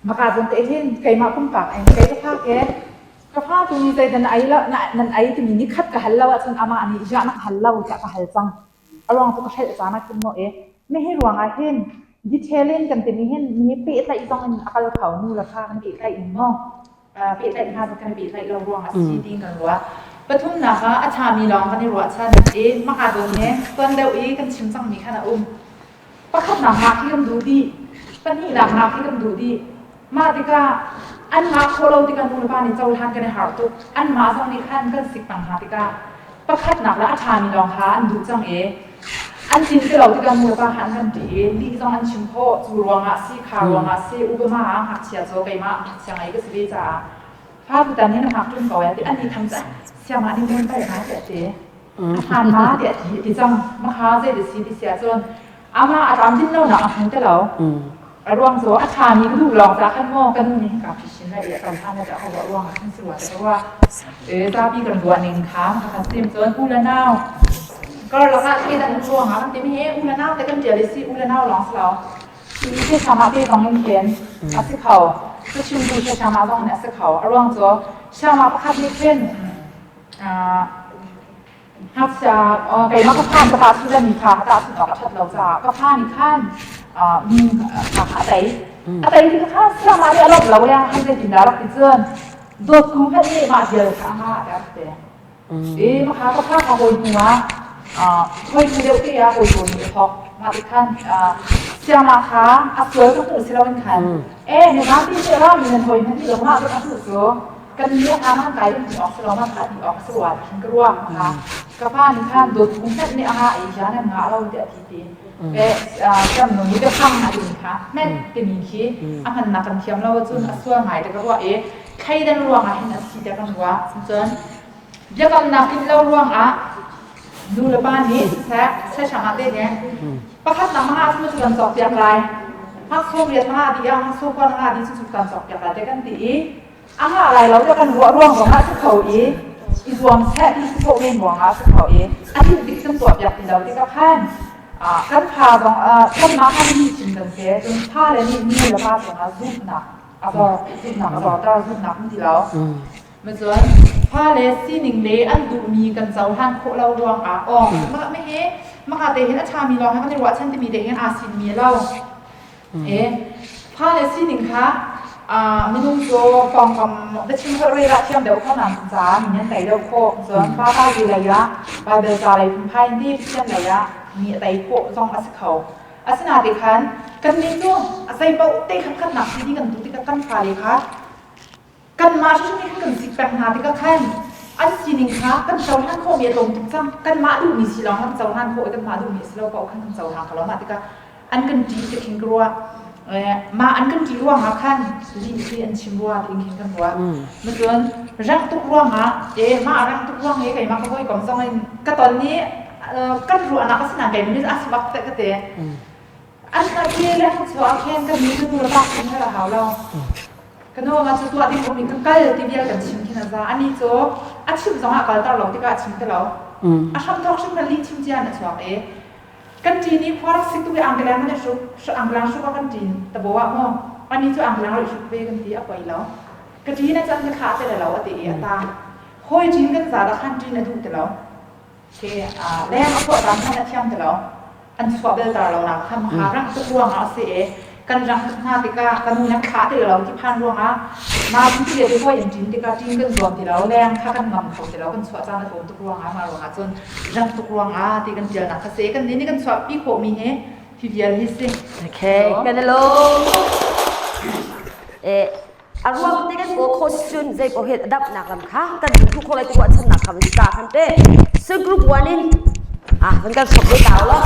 maka zon te hin keimah pumpak in kei ka fa ke ka fa tuni zeidah na ei lo nan ei timi ni khat ka hal lo ahcun amah nih ziah na ka hal lo tiah ka hal cang. A ruang cu ka hrelh caan ah khin maw e hihi ruang ah hin detail in kan timi hin mi pehtlaih zong in a kal kho nu le fa kan pehtlaih in maw pehtlaih hna cu kan pehtlaih lo ruang ah si ti kan ruah. Pathumnak ah a ṭhami lawng kan i ruahchan i maka zawn he tuan deuh i kan chim cangmi khan a um. Pakhatnak ngak hi kan duh dih, pahnihnak ngak hi kan duh dih. Mah tikah an ngah khawh lo tikah nu le pa nih cohlan kan i harh tuk. Anmah zong nih khan kan sik pang hna tikah pakhatnak le a ṭhami lawng kha an duh cang i an tlin ti lo tikah nu le pa kha an kan ṭih i lih zong an chim khawh. Cu ruangah si, kha ruangah si, Obama ah ngakchia cu keimah ngakchia ngei ka si ve caah fa tutan hi na hngak ṭung ko ya ti an i tham cang. Siangah nih mun pai hna tiah a ti. A hmaan ma tiah a ti ti cang. Makha zei dah si ti si ahcun amah a tlamtlin lonak a hmu ti lo. A ruang cu a ṭhami ka duh lawng ca khan maw kan nu nih hin kaa phishin lai i a cohlan lai tiah ka ruah ruangah khan si rua tiah ka ruah. Zapi kan ruah ning kha ka sim cun u le nau karlak ah thleidan ruangah kan timi hi u le nau te kan ṭial i si u le nau lawng si lo. Siasama te zong in khin a si kho. Cachimtu siasama zong nih a si kho. A ruang cu siama pakhat nih khin Ngakchia keimah ka phan ka pa sulami kha ka tahchunh awk a ṭhat lo caah ka fa nih khan mi kha a tei. A tei ti kha siangma nih a lawmh lo le han zei tin dah rak ti cun dawtku hmanh nih mah vial kha a ngah dah ti. I makha ka phak a hawi hnu ah hawi hnu deuh te ah hawi pawl nih a thawk. Mah ti khan siangma kha a sual ka hmuh si loin khan e na zapi si la mi nan hawi hmanh nih lo mah ka hmuh cu kan ni a kha kai kan ti awk si lo ma kha ti awk si rua khin ka ruah kha ka pa nih khan dawtku hmanh nih a ngah i hian an ngah lo tiah a ti ti. Kan nu nih biafang a timi kha hmenh timi khi a hmannak kan thiam lo ahcun a sual ngai te ka ruah i thleidan ruangah hin a si tiah kan ruah. Cun biakamnak tlinh lo ruangah nu le pa nih siseh sehhrang ah te nih pakhatnak hmangah cu cu kan cawkpiak lai hngakchia riat hmangah dih ah hngakchia kuan hmangah dih cu cu kan cawkpiak lai te kan ti i A ngah lai lo tiah kan ruah ruang zongah a si kho i i zuam seh ti si khawh men ruangah a si kho i a duh dik kan tuahpiak ti lo tikah khan kan fa zong kanmah kha mi chim kan si cun fale nih nu le pa cungah zumhnak a zor zumhnak a zorter zumhnak um ti lo. Cun fale sining le an duhmi kan cohlan khawh lo ruangah aw mah hi maka te hin a ṭhami lawng he kan i ruahchan timi te hin aa sinmi lo. Fale sining kha minung cu pawngkam biachim holh rel ah thiam deuh kho nan caah mi an tei deuh khawh. Cun pa Bible lei ah Bible ca lei phunphai in ti Pathian lei ah mi a tei khawh zong a si kho. Asinain khan kannih cu a zeipaoh te khatkhatnak si ti kan duh tikah kan fale kha Kanmah hrimhrim nih khan kan zik peng hna tikah khan an sining kha kan cohlan khawhmi a tlawm tuk cang. Kanmah duhmi si lawng kan cohlan khawh i kanmah duhmi a si lo paoh khan kan cohlang kho lo. Mah tikah an kan ṭih ti khin ka ruah. Mah an kan ṭih ruangah khan lih khi an chim rua ti khin kan ruah. Cun rang tuk ruangah e mah rang tuk ruang i keimah ka hawikom zong in ka ton i kan ruahnak a si nain keimah nih a si bak ka ti. An ti le chuah khin kan mi nu le pa khin hal a hau lo. Ka nu ma cu tuah ding um in ka kal ti vial kan chim khin a za. Ani cu a chim zong ah kalter lo tikah a chim ti lo. A hram thawk hrim kan lih chim cia in a chuak i kan ṭin i khua rak sik tuk i angkeleng kan i hruk angkeleng hruk ah kan ṭin tabo ah maw ani cu angkeleng rak i hruk ve kan ti a poi lo. Ka ṭin a can ka thlah te lo a ti i a tang. Hawi ṭin kan za dah khan ṭin a duh ti lo. Khi leng a chuah caan hmanh a thiam ti lo. An chuah bel tar lo nak kha maha rang tuk ruangah a si i kan rang tuk hna tikah kan nu nih thlah ti lo ti phan ruangah ma ti le ti hawi in ṭin tikah ṭin kan zuam ti lo leng kha kan ngam kho ti lo kan chuah caan a tlawm tuk ruangah mah ruangah cun rang tuk ruangah ti kan ṭialnak kha si kan nih nih kan chuah pi khawh mi hi hi vial hi si. Okay, kan i lawm. Eh, A ruang te kan kawl khawh cun zei paoh hi damnak lam kha kan duh khawh lai ti ruahchannak kha van ta khan te. So group 1 in ah van kan sop ve ta lo.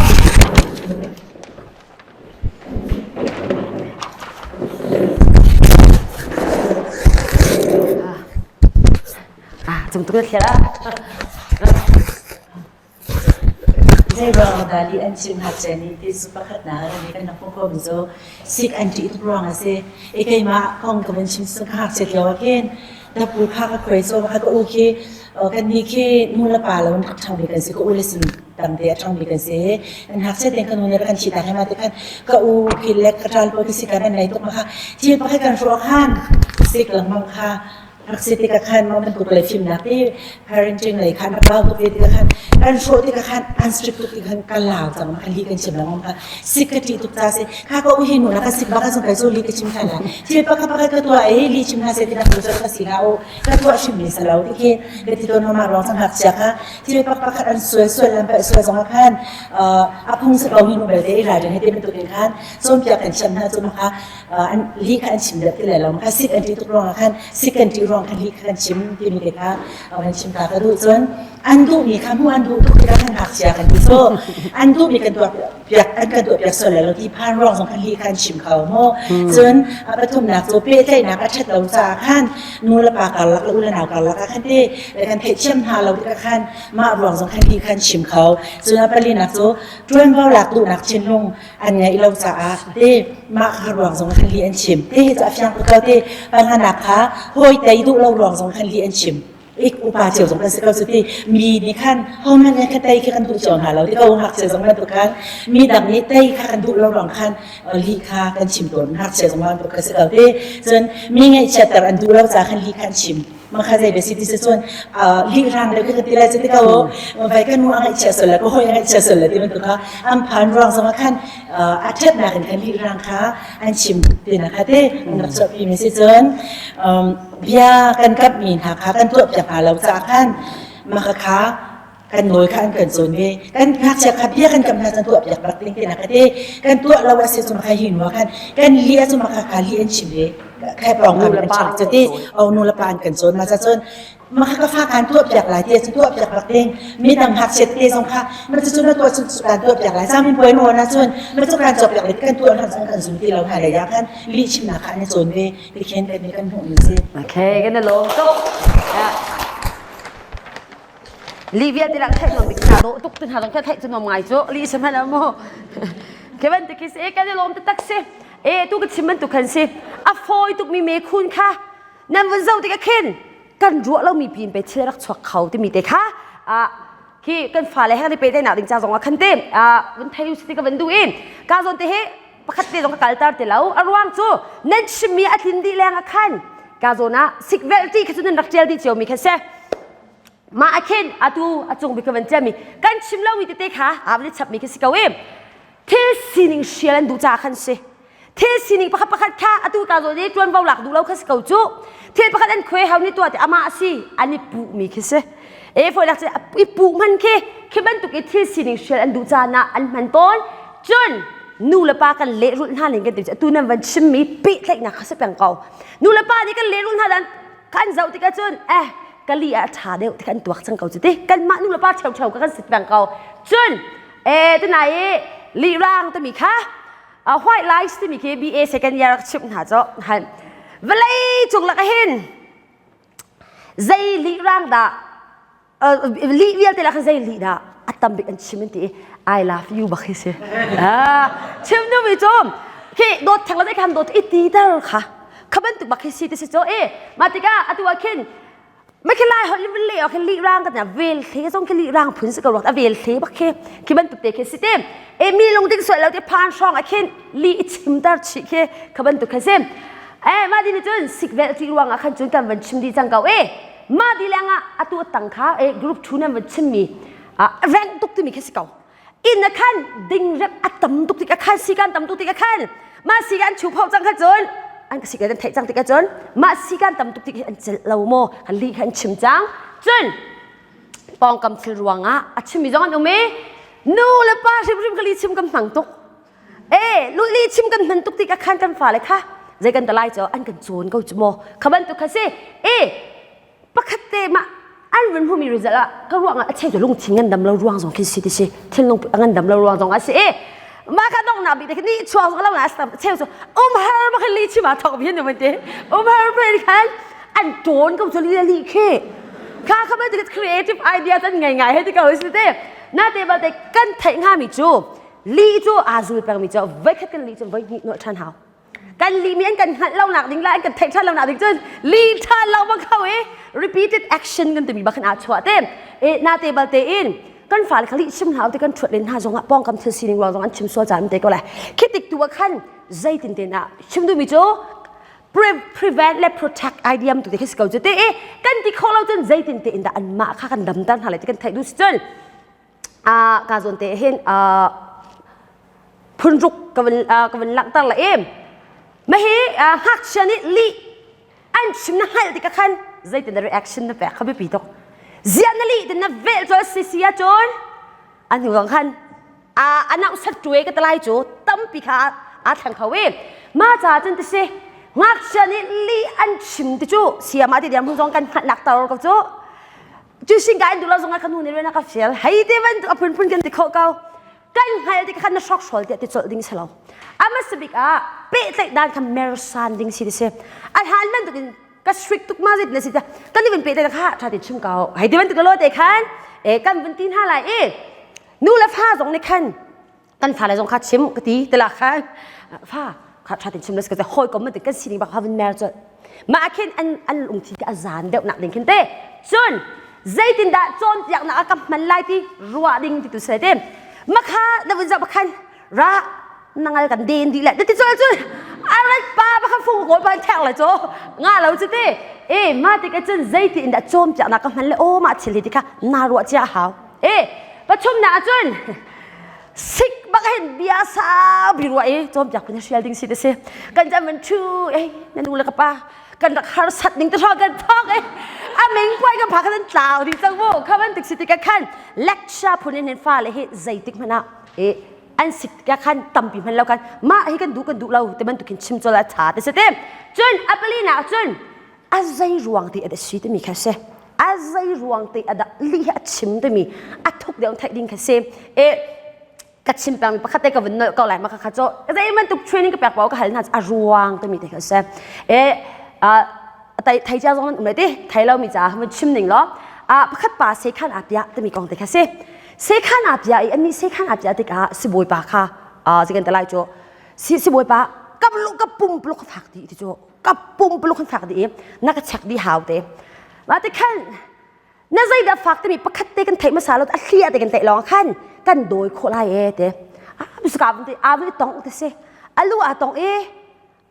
Ah, cung tu thlia la. Zeiruang dah lih an chim ngakchia nih ti cu pakhatnak ah kan rak hmuh khomi cu sik an ṭih tuk ruang a si. I keimah kong ka vun chim cu ka ngakchiat lio ah khin tapu kha ka khuai caw kha ka u khi kannih khi nu le pa lo in rak ṭhangmi kan si ka u le sin tamte a ṭhangmi kan si. Kan ngakchiat tein ka nu nih rak kan thihtak hi ma ti khan ka u khi le ka ṭal pawl khi sik kan nei tuk ma kha thil pakhat kan hrawh khan sik lengmang kha rak si tikah khan mah bantuk lei fimnak ti parenting lei khan rak lau tuk ve tikah khan kan hrawh tikah khan an strict tuk ti khan kan lau cang kan li kan chim lengmang kha sik ka ṭih tuk ca si kha ka u hi nu na ka sik bak ka kai cu li ka chim than la thil pakhat pakhat ka tuah i li chim hna se ti nak tu ka si la o ka tuah hrim mi sa lo ti khi ka ti ton ma ruang sang ngakchia kha thil pak pakhat an sual sual lam pa sual zong khan a phung sa ko hi nu belte i ralrin he ti bantuk in khan cawnpiak kan thiam hna cu ma kha an li kha an chim deuh ti lai lo kha sik an ṭih tuk ruangah khan sik kan ṭih ruang khan li kha kan chim timi te kha van chim ta ka duh cun an duhmi kha hmuh an duh tuk tikah khan ngakchia kan ti so an duhmi kan tuah piak an kan tuah piak sual lai lo ti phan ruang zong khan li kha an chim kho maw cun a pathumnak cu pehtlaihnak a ṭhat lo caah khan nu le pa karlak le u le nau karlak ah khan te kan theihthiam hna lo tikah khan mah ruang zong khan li kha an chim kho cun a palinak cu ṭuanvo lak duhnak thinlung an ngeih lo caah te mah kha ruang zong khan li an chim te hi cu a fiang tuk ko te panganak kha hawi tei duh lo ruang zong khan li an chim ik upa cio zong kan si ko cu ti mi nih khan hohmanh nih kha tei khi kan duh cio hna lo ti ko ngakchia zong bantuk khan mi dang nih tei kha kan duh lo ruang khan li kha kan chim tawn ngakchia zong bantuk ka si ko te cun mi ngaihchiatter an duh lo ca khan li kha an chim. Makha zei bia si ti si cun lih rang deuh ka ti lai cu ti ko vai ka nu a ngaihchia sual le ka hawi a ngaihchia sual le ti bantuk kha an phan ruang zong ah khan a ṭhatnak in khan lih rang kha an chim tinak kha te an rak chuahpi mi si cun bia kan kapmi hna kha kan tuahpiak hna lo caah khan maka kha kan nawl kha an kan cawn ve. Kan ngakchia kha bia kan kam hna cun tuah piak bak ding tinak ka ti. Kan tuah lo a si cu maka hi nu khan kan li a cu maka kha li an chim ve. Khai pawng kan an chim cu ti. O nu le pa an kan cawn ma ca cun maka ka fa kan tuah piak lai ti cun tuah piak bak ding. Mi dang ngakchia te zong kha ma cu cun na tuah cun kan tuah piak lai. Zamin puai nawn ah cun ma cu kan cawk piak lai kan tuah hlan cun kan zum ti lo hna lei ah khan lih chimnak kha an i cawn ve. Ti khen kan kan hmuh mi si. Okay, kan i lawm tuk. Li vialte lak theih nuam bik hna dawh tuk tu hna zong theih cu nuam ngai cu li sem hana mu Kevin te khi si kan i lawm taktak si e tu ka chim bantuk khan si a fawi tuk mi me khun kha nan vun zo tik a khin kan ruah lo mi pin pe thil rak chuak kho timi te kha a khi kan fale he kan i pe te nak ding ca zong ah khan te a vun thei u si ti ka van du in ka zawn te hi pakhat te zong ka kalter ti lo a ruang cu nan chimmi a tlin dih leng ah khan ka zawn ah sikvelh ti kha cu nan rak ṭial dih cio mi kha si mah a khin atu a cung bik ka van ṭialmi kan chim lomi tete kha aa van i chapmi khi si ko i thil sining hrial an duh caah khan si thil sining pakhat pakhat kha atu ka zawn i ṭuanvo lak duh lo kha si ko cu thil pakhat an khuai hau ni tuah ti amah a si an i puhmi khi si e foi lak i puh hman khi khi bantuk i thil sining hrial an duh caan ah an hman tawn cun nu le pa kan lehrulh hna ning kan ti atu nan van chimmi pehtlaihnak kha si peng ko nu le pa nih kan lehrulh hna dan kan zoh tikah cun eh kali ah ṭha deuh ti kan tuak cang ko cu ti kanmah nu le pa ṭheuṭheu ka kan sit peng ko cun eh tunai i lirang timi kha white lies timi khi BA second year ka chimh hna cu han vawlei cung lak hin zei lirang dah lih vialte lah khan zei lih dah a tam bik an chim an ti i I love you bak hi si chim nu mi cu khi dawt theng lo khan dawt i ti ter kha kha bantuk bak hi si ti si cho e ma tikah atu ah khin ma khi lai holh in le ah khin lih rang ka vel thle zong khi lih rang phun si ko ruak a vel thle bak khi khi bantuk te khi si te e mi lung ding sual lo te phan hrawng ah khin li i chim ter chi khi kha bantuk kha si e ma di ni cun sik vel ti ruang ah khan cun kan van chim di cang ko e Mah ti leng ah atu tang kha e group thu nan van chimmi reng tuk timi khi si ko. Inn a khan ding rep a tam tuk tik a khan sikan tam tuk tik a khan mah sikan chu pho cang kha cun an sikan an theih cang tik ah cun mah sikan tam tuk tik hi an celh lo maw kan li kha an chim cang cun pawngkam thil ruangah a chimmi zong an um i nu le pa hrimhrim ka li chim kan hmang tuk E luli chim kan hman tuk tik ah khan kan fale kha zei kan talai cu an kan cawn ko cu maw kha bantuk kha si e pakhat te mah an run hmumi result ah ka ruang ah a cheu cu lungthin ngan dam lo ruang zong khi si ti si thinlung ngan dam lo ruang zong a si e mah kha dong nak bik te khi ni chuak zong lo na cheu cu um har ma khan li chim ah thok bi nu te um har pre khan an tawn ko cu li li khi kha kha bantuk creative idea an ngai ngai he ti ko si te na te ba te kan theih nga mi cu Li cu aa zul pengmi cu voikhat kan li cu voihnih nuah ṭhan hau. Kan li mi an kan hngalh lo nak ding la an kan theih ṭhan lo nak ding cun li ṭhan lo bak ho i repeated action kan timi bak khan aa chuah te. E na te bal te in kan fale kha lih chim hna te kan ṭhuat len hna zong ah pawngkam thil sining ruang zong an chim sual caan te ko lai. Khi tik tu ah khan zeitin te na chim duhmi cu prevent le protect idea tu te khi si ko cu te i kan ti kho lo cun zeitin te in dah anmah kha kan damter hna lai ti kan theih duh si cun ka zawn te hin phunruk ka van ka van langhter la em mahi ngakchia nih lih an chim na hngalh tikah khan zeitin na reaction na pek kha biapi tuk ziah na lih tin na vel cu si si ahcun an hnu khan a anau sat tuai ka talai cu tampi kha aa thleng kho i ma ca cun ti si ngakchia nih lih an chim ti cu siama ti diam hun zong kan hngalhnak tar ko cu Cu sing ka in duh lo zong ah ka nu nih rian a ka fial. Hei te bantuk a phunphun kan ti khawh ko. Kan hngal ti khan na hrok hrol tiah ti colh ding si lo. A bik ah pehtlaih dan kha mersan ding si ti si. A hlan bantuk in ka strict tuk ma zit na si ta. Kan i vun pehtlaih kha tha ti chim ko. Hei te bantuk lo te khan e kan vun ti hna lai i nu le fa zong nih khan kan fale zong kha chim ka ti tila khan fa kha tha tin chim les ka te hoi kom man kan sining bak havin mer chul ma khin an an lungthin te a zan deuh nak ding khin te cun zeitin dah cawnpiak nak a ka hman lai ti ruah ding ti tu se te makha na vun zau khan ra nangal kan den di le ti chul chul. Arat pa ba kha fung kawl pan thek la cho nga lo chu te e ma ti ka cun zeiti in dah cawm piak na ka hman le o ma thil hi ti kha na ruah chia hau e pachum na cun sik bak hin bia sau bi ruah i cawm piak kun hrial ding si te si kan jam man thu e na nu le ka pa kan rak harsat ning te kan thok e a ming puai kan pha kan tlau di chang mu khaman tik si ti ka khan lecture phun in hin fa le hi zeitik hmana e an sik ka khan tampi hman lo kan mah hi kan duh kan duh lo te bantuk hin chim chol a tha te se te cun apali na cun a zei ruang ti a si timi kha se a zei ruang ti a dak li a chim timi a thuk deuh theih ding kha si e ka chim peng pakhat te ka vun nolh ko lai ma kha kha cho zei bantuk training ka pek paoh ka hal hna a ruang timi te kha se e thei thei cia zong nan um lai ti thei lo mi ca mun chim ning law a pakhat pa se khan a pia timi kong te kha si sekhan aa pia i annih sekhan aa pia tikah sibawi pa kha zikan te lai cu si sibawi pa ka lu ka pum puluk ka fak dih ti cu ka pum puluk kan fak dih i na ka check dih hau te mah ti khan na zeidah fak timi pakhat te kan theih hmasa lo a hlia te kan theih lawng khan kan dawi khawh lai e te a bisuka vun ti a vun tong te si a lu a tong i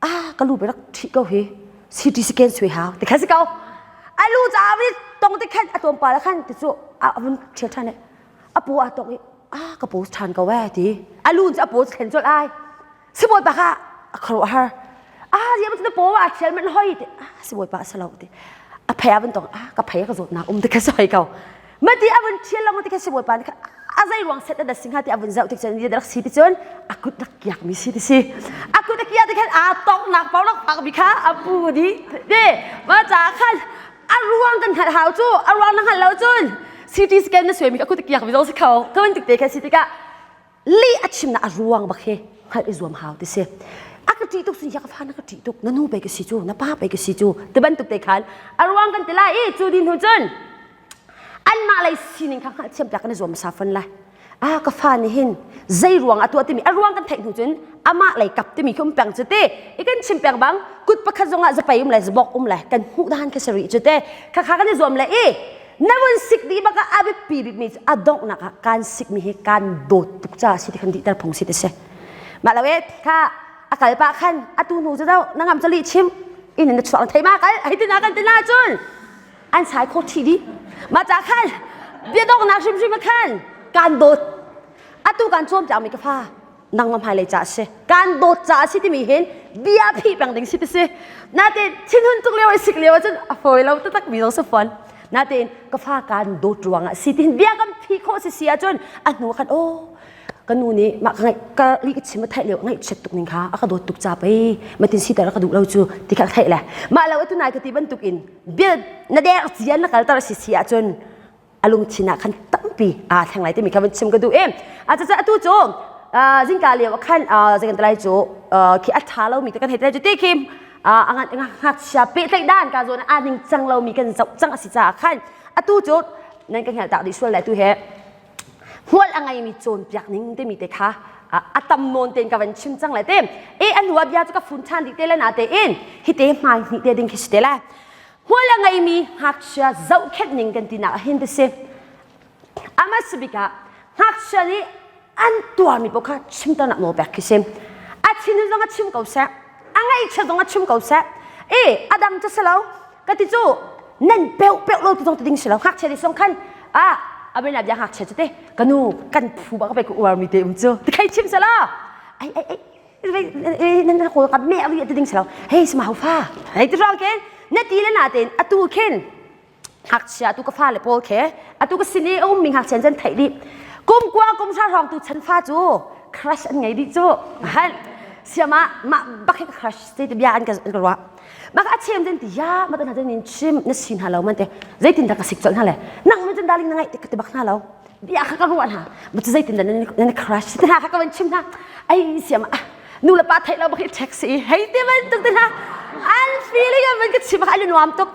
ah ka lu rak ṭhi ko hi CT scan sui hau ti khan si ko a lu ca vi tong ti khan a tlawmpal ah khan ti cu a vun ṭhial ṭhan a pu a tong i ah ka post ṭhan ko eh ti a lu cu a post thlen colh ai sibawi pa kha a khuaruah har ah zia ma paw a ṭhial man hoi ti ah sibawi pa a si lo ti a phei a vun tong ah ka phei ka zawtnak um ti kha soi ko Mati a vun thial lo ti kha sibawi pa nih a zei ruang set da singha ti a vun zoh tik cun rak si ti cun a kut rak kiak mi si ti si a kut a kiak ti khan aa tong nak pau rak pak mi kha a pu di te ma ca khan a ruang kan hngalh hau cu a ruang na hngalh lo cun CT scan na suai mi a kut a kiak mi zong si kho ka van tik te kha si tikah li a chimnak a ruang bak hi hngalh i zuam hau ti si a ka ṭih tuk sin ka fa na ka ṭih tuk na nu pei ka si cu na pa pei ka si cu ti bantuk te khan a ruang kan ti lai i cu din hnu cun anmah lei sining kha hngalhthiam piak kan i zuam hmasa fon lai ah ka fa nih hin zei ruang a tuah timi a ruang kan theih hnu cun amah lei kap timi khi um peng cu te i kan chim peng bang kut pakhat zongah zapei um le zabok um le kan hmuh dan kha sari cu te kha kha kan i zuam le i na vun sik dih bak ah a biapi bikmi cu a donghnak ah kaan sikmi hi kaan dawt tuk caah si ti khan dihter phung si ti si mah lo e kha a kal pah khan atu hnu cu do na ngam cali chim in na chuak na thei ma kal hei tina kan tina cun an sai kho thi dih mah ca khan bia donghnak hrimhrim ah khan kaan dawt atu kan cawm mi ka fa nangmah hmailei ca a si kaan dawt ca a si timi hin bia phih peng ding si ti si natein thinhun tuk lio i sik lio ahcun a fawi lo taktak mi zong si fawn natein ka fa kaan dawt ruangah si tihin bia kan phih khawh si si ahcun a hnu khan aw ka nu nih mah ka ngaih ka li ka chim a theih lio ngaih chiat tuk ning kha a ka dawt tuk ca pei matin siter a ka duh lo cu ti kha theih le mah lo atu nai ka ti bantuk in bia na der cian na kalter si si ahcun a lungthin ah khan tampi aa thleng lai timi kha van chim ka duh i a caca atu cu zingka lio ah khan zei kan ti lai cu khi a ṭha lomi te kan hei ti lai cu ti khi a ngakchia pehtlaih dan ka zawn aa ning cang lomi kan zoh cang a si caah khan atu cu nan ka hngalh tak dih sual lai tu he hmual a ngeimi cawnpiak ning timi te kha a tam nawn tein ka van chim cang lai te e a hnu ah bia cu ka fun ṭhan dih te le na tein hi te hmai hnih te ding khi si te lai Hmual a ngeimi ngakchia zohkhenh ning kan tinak ah hin ti si. Amah bik ah ngakchia nih an tuarmi paoh kha chimternak nawl pek khi si. A thin zong a chim ko seh, a ngaihchia zong a chim ko seh. E a dang cu si lo. Ka ti cu nan peuh peuh lo ti zong ti ding si lo. Ngakchia nih song khan ah abena bia ngakchia cu te ka nu kan phu ba ka pe ka uarmi te um cu ti khai chim se la. Ai ai ai nan kawl ka meh ri ti ding si lo hei sima hau fa hei ti rong khin na ti le na tein atu khin ngakchia atu ka fale pawl khe atu ka sin i a ummi ngakchia chan theih dih kum kua kum hra hrawng tu chan fa cu crush an ngei dih cu han siama mah bak hi ka crush te bia an ka an ka ruah maka a chem den ti ya ma tan ha nin chim na si hna lo man te zeitin dah ka sik chol hna le nang man chan darling na ngai te ka ti bak hna lo bia kha ka ruah hna ma cu zeitin dah nan crush te hna kha ka van chim hna ai siam ah nu le pa theih lo bak hi taxi hei te bantuk te hna an feeling an van ka chim kha an nuam tuk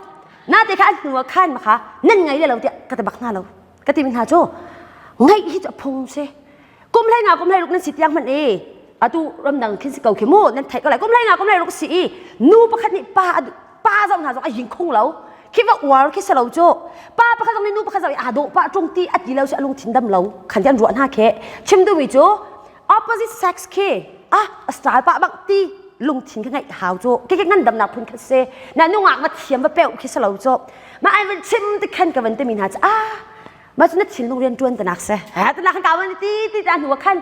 na te kha an hnu ah khan ma kha nan ngai le lo tiah ka te bak hna lo ka ti mi hna cu ngaih hi cu a phung si kum hlei nga kum hlei ruk nan si tiang hmanh i atu ramdang khin si ko khi mu nan theih ko lai kum hlei nga kum hlei ruk si i nu pakhat nih pa pa zoh hna zong a ying khung lo khi va uar khi si lo cu pa pakhat zong nih nu pakhat zong aa dawh pah ṭung ti a ti lo si a lungthin dam lo khan ti an ruah hna khi chim duhmi cu opposite sex khi ah a style pah bang ti. Lungthin kha ngeih hau cu. Ke ke ngandamnak phun kha si. Na nungak va thiam va peuh khi si lo cu. Ma ai van chim ti khan ka van timi hna cu ah ma cu na thinlung rian tuan tanak se. Ha tanak kan ka van ti ti ta hnu khan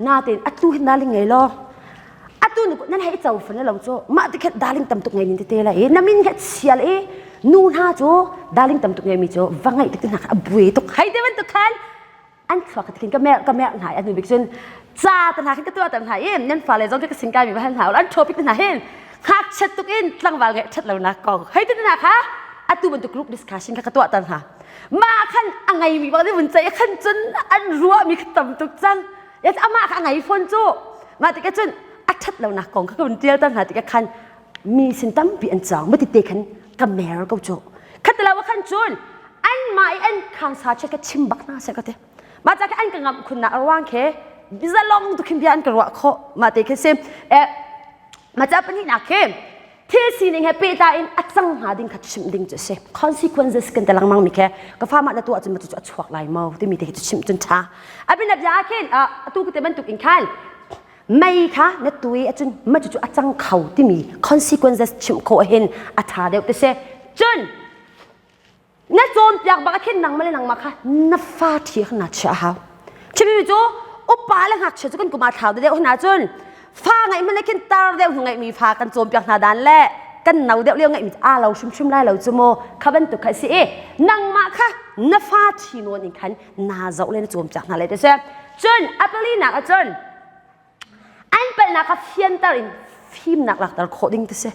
na tein atu hin darling ngei lo. Atu nu nan hei co fan lo cu. Mah ti khan darling tam tuk ngei nin te la i na min kha chial i nu hna cu darling tam tuk ngei mi cu va ngaih tik hna kha a buai tuk. Hei te bantuk khan an thluak ka thin ka mer ka mer hna i bik cun ca ta hna khin ka tuah ter hna i nan fale zong ka sin kai mi va hal hna an topic hna hin ngakchiat tuk in tlangval ngeih that lo nak kong hei ti hna kha atu bantuk group discussion kha ka tuah ter hna ma khan a ngei mi bak vun cei khan cun an ruah mi kha tam tuk cang ya amah kha a ngei phone cu ma tikah cun a that lo nak kong kha ka vun tial ter hna tikah khan mi sin tampi an cang ma ti te khan ka mer ko cu khatalo khan cun an mah i an khang sa che ka chim bak hna se ka te ma cha an ka ngam khun na arwang khe zalong tu khin bia an ka ruah kho ma te khe sim e ma cha pani na khe thil sining he pehtlai in a cang hnga ding kha chim ding chu si consequences kan te langmang mi khe ka fa ma na tu ahcun ma chu a chuak lai mo timi te khi chim cun tha abin bia khin atu ka te bantuk in khan Mei kha na tui ahcun mah cucu a cang kho timi consequences chimh khawh hin a ṭha deuh ti si. Cun na cawnpiak bak ah khin nangmah le nangmah kha na fa ṭhi kha naa chiah a hau. Chimmi cu upa le ngakchia cu kan kum aa thlau deuh hna cun fa ngeih hmanh khin tar deuh hnu ngeihmi fa kan cawnpiak hna dan le kan no deuh lio ngeihmi aa lo hrimhrim lai lo cu mu kha bantuk kha si i nangmah kha na fa ṭhi nawn in khan naa zoh le na cawnpiak hna lai ti si. Cun a palinak ah cun an palhnak kha fianter in fimnak lakter khawh ding ti si.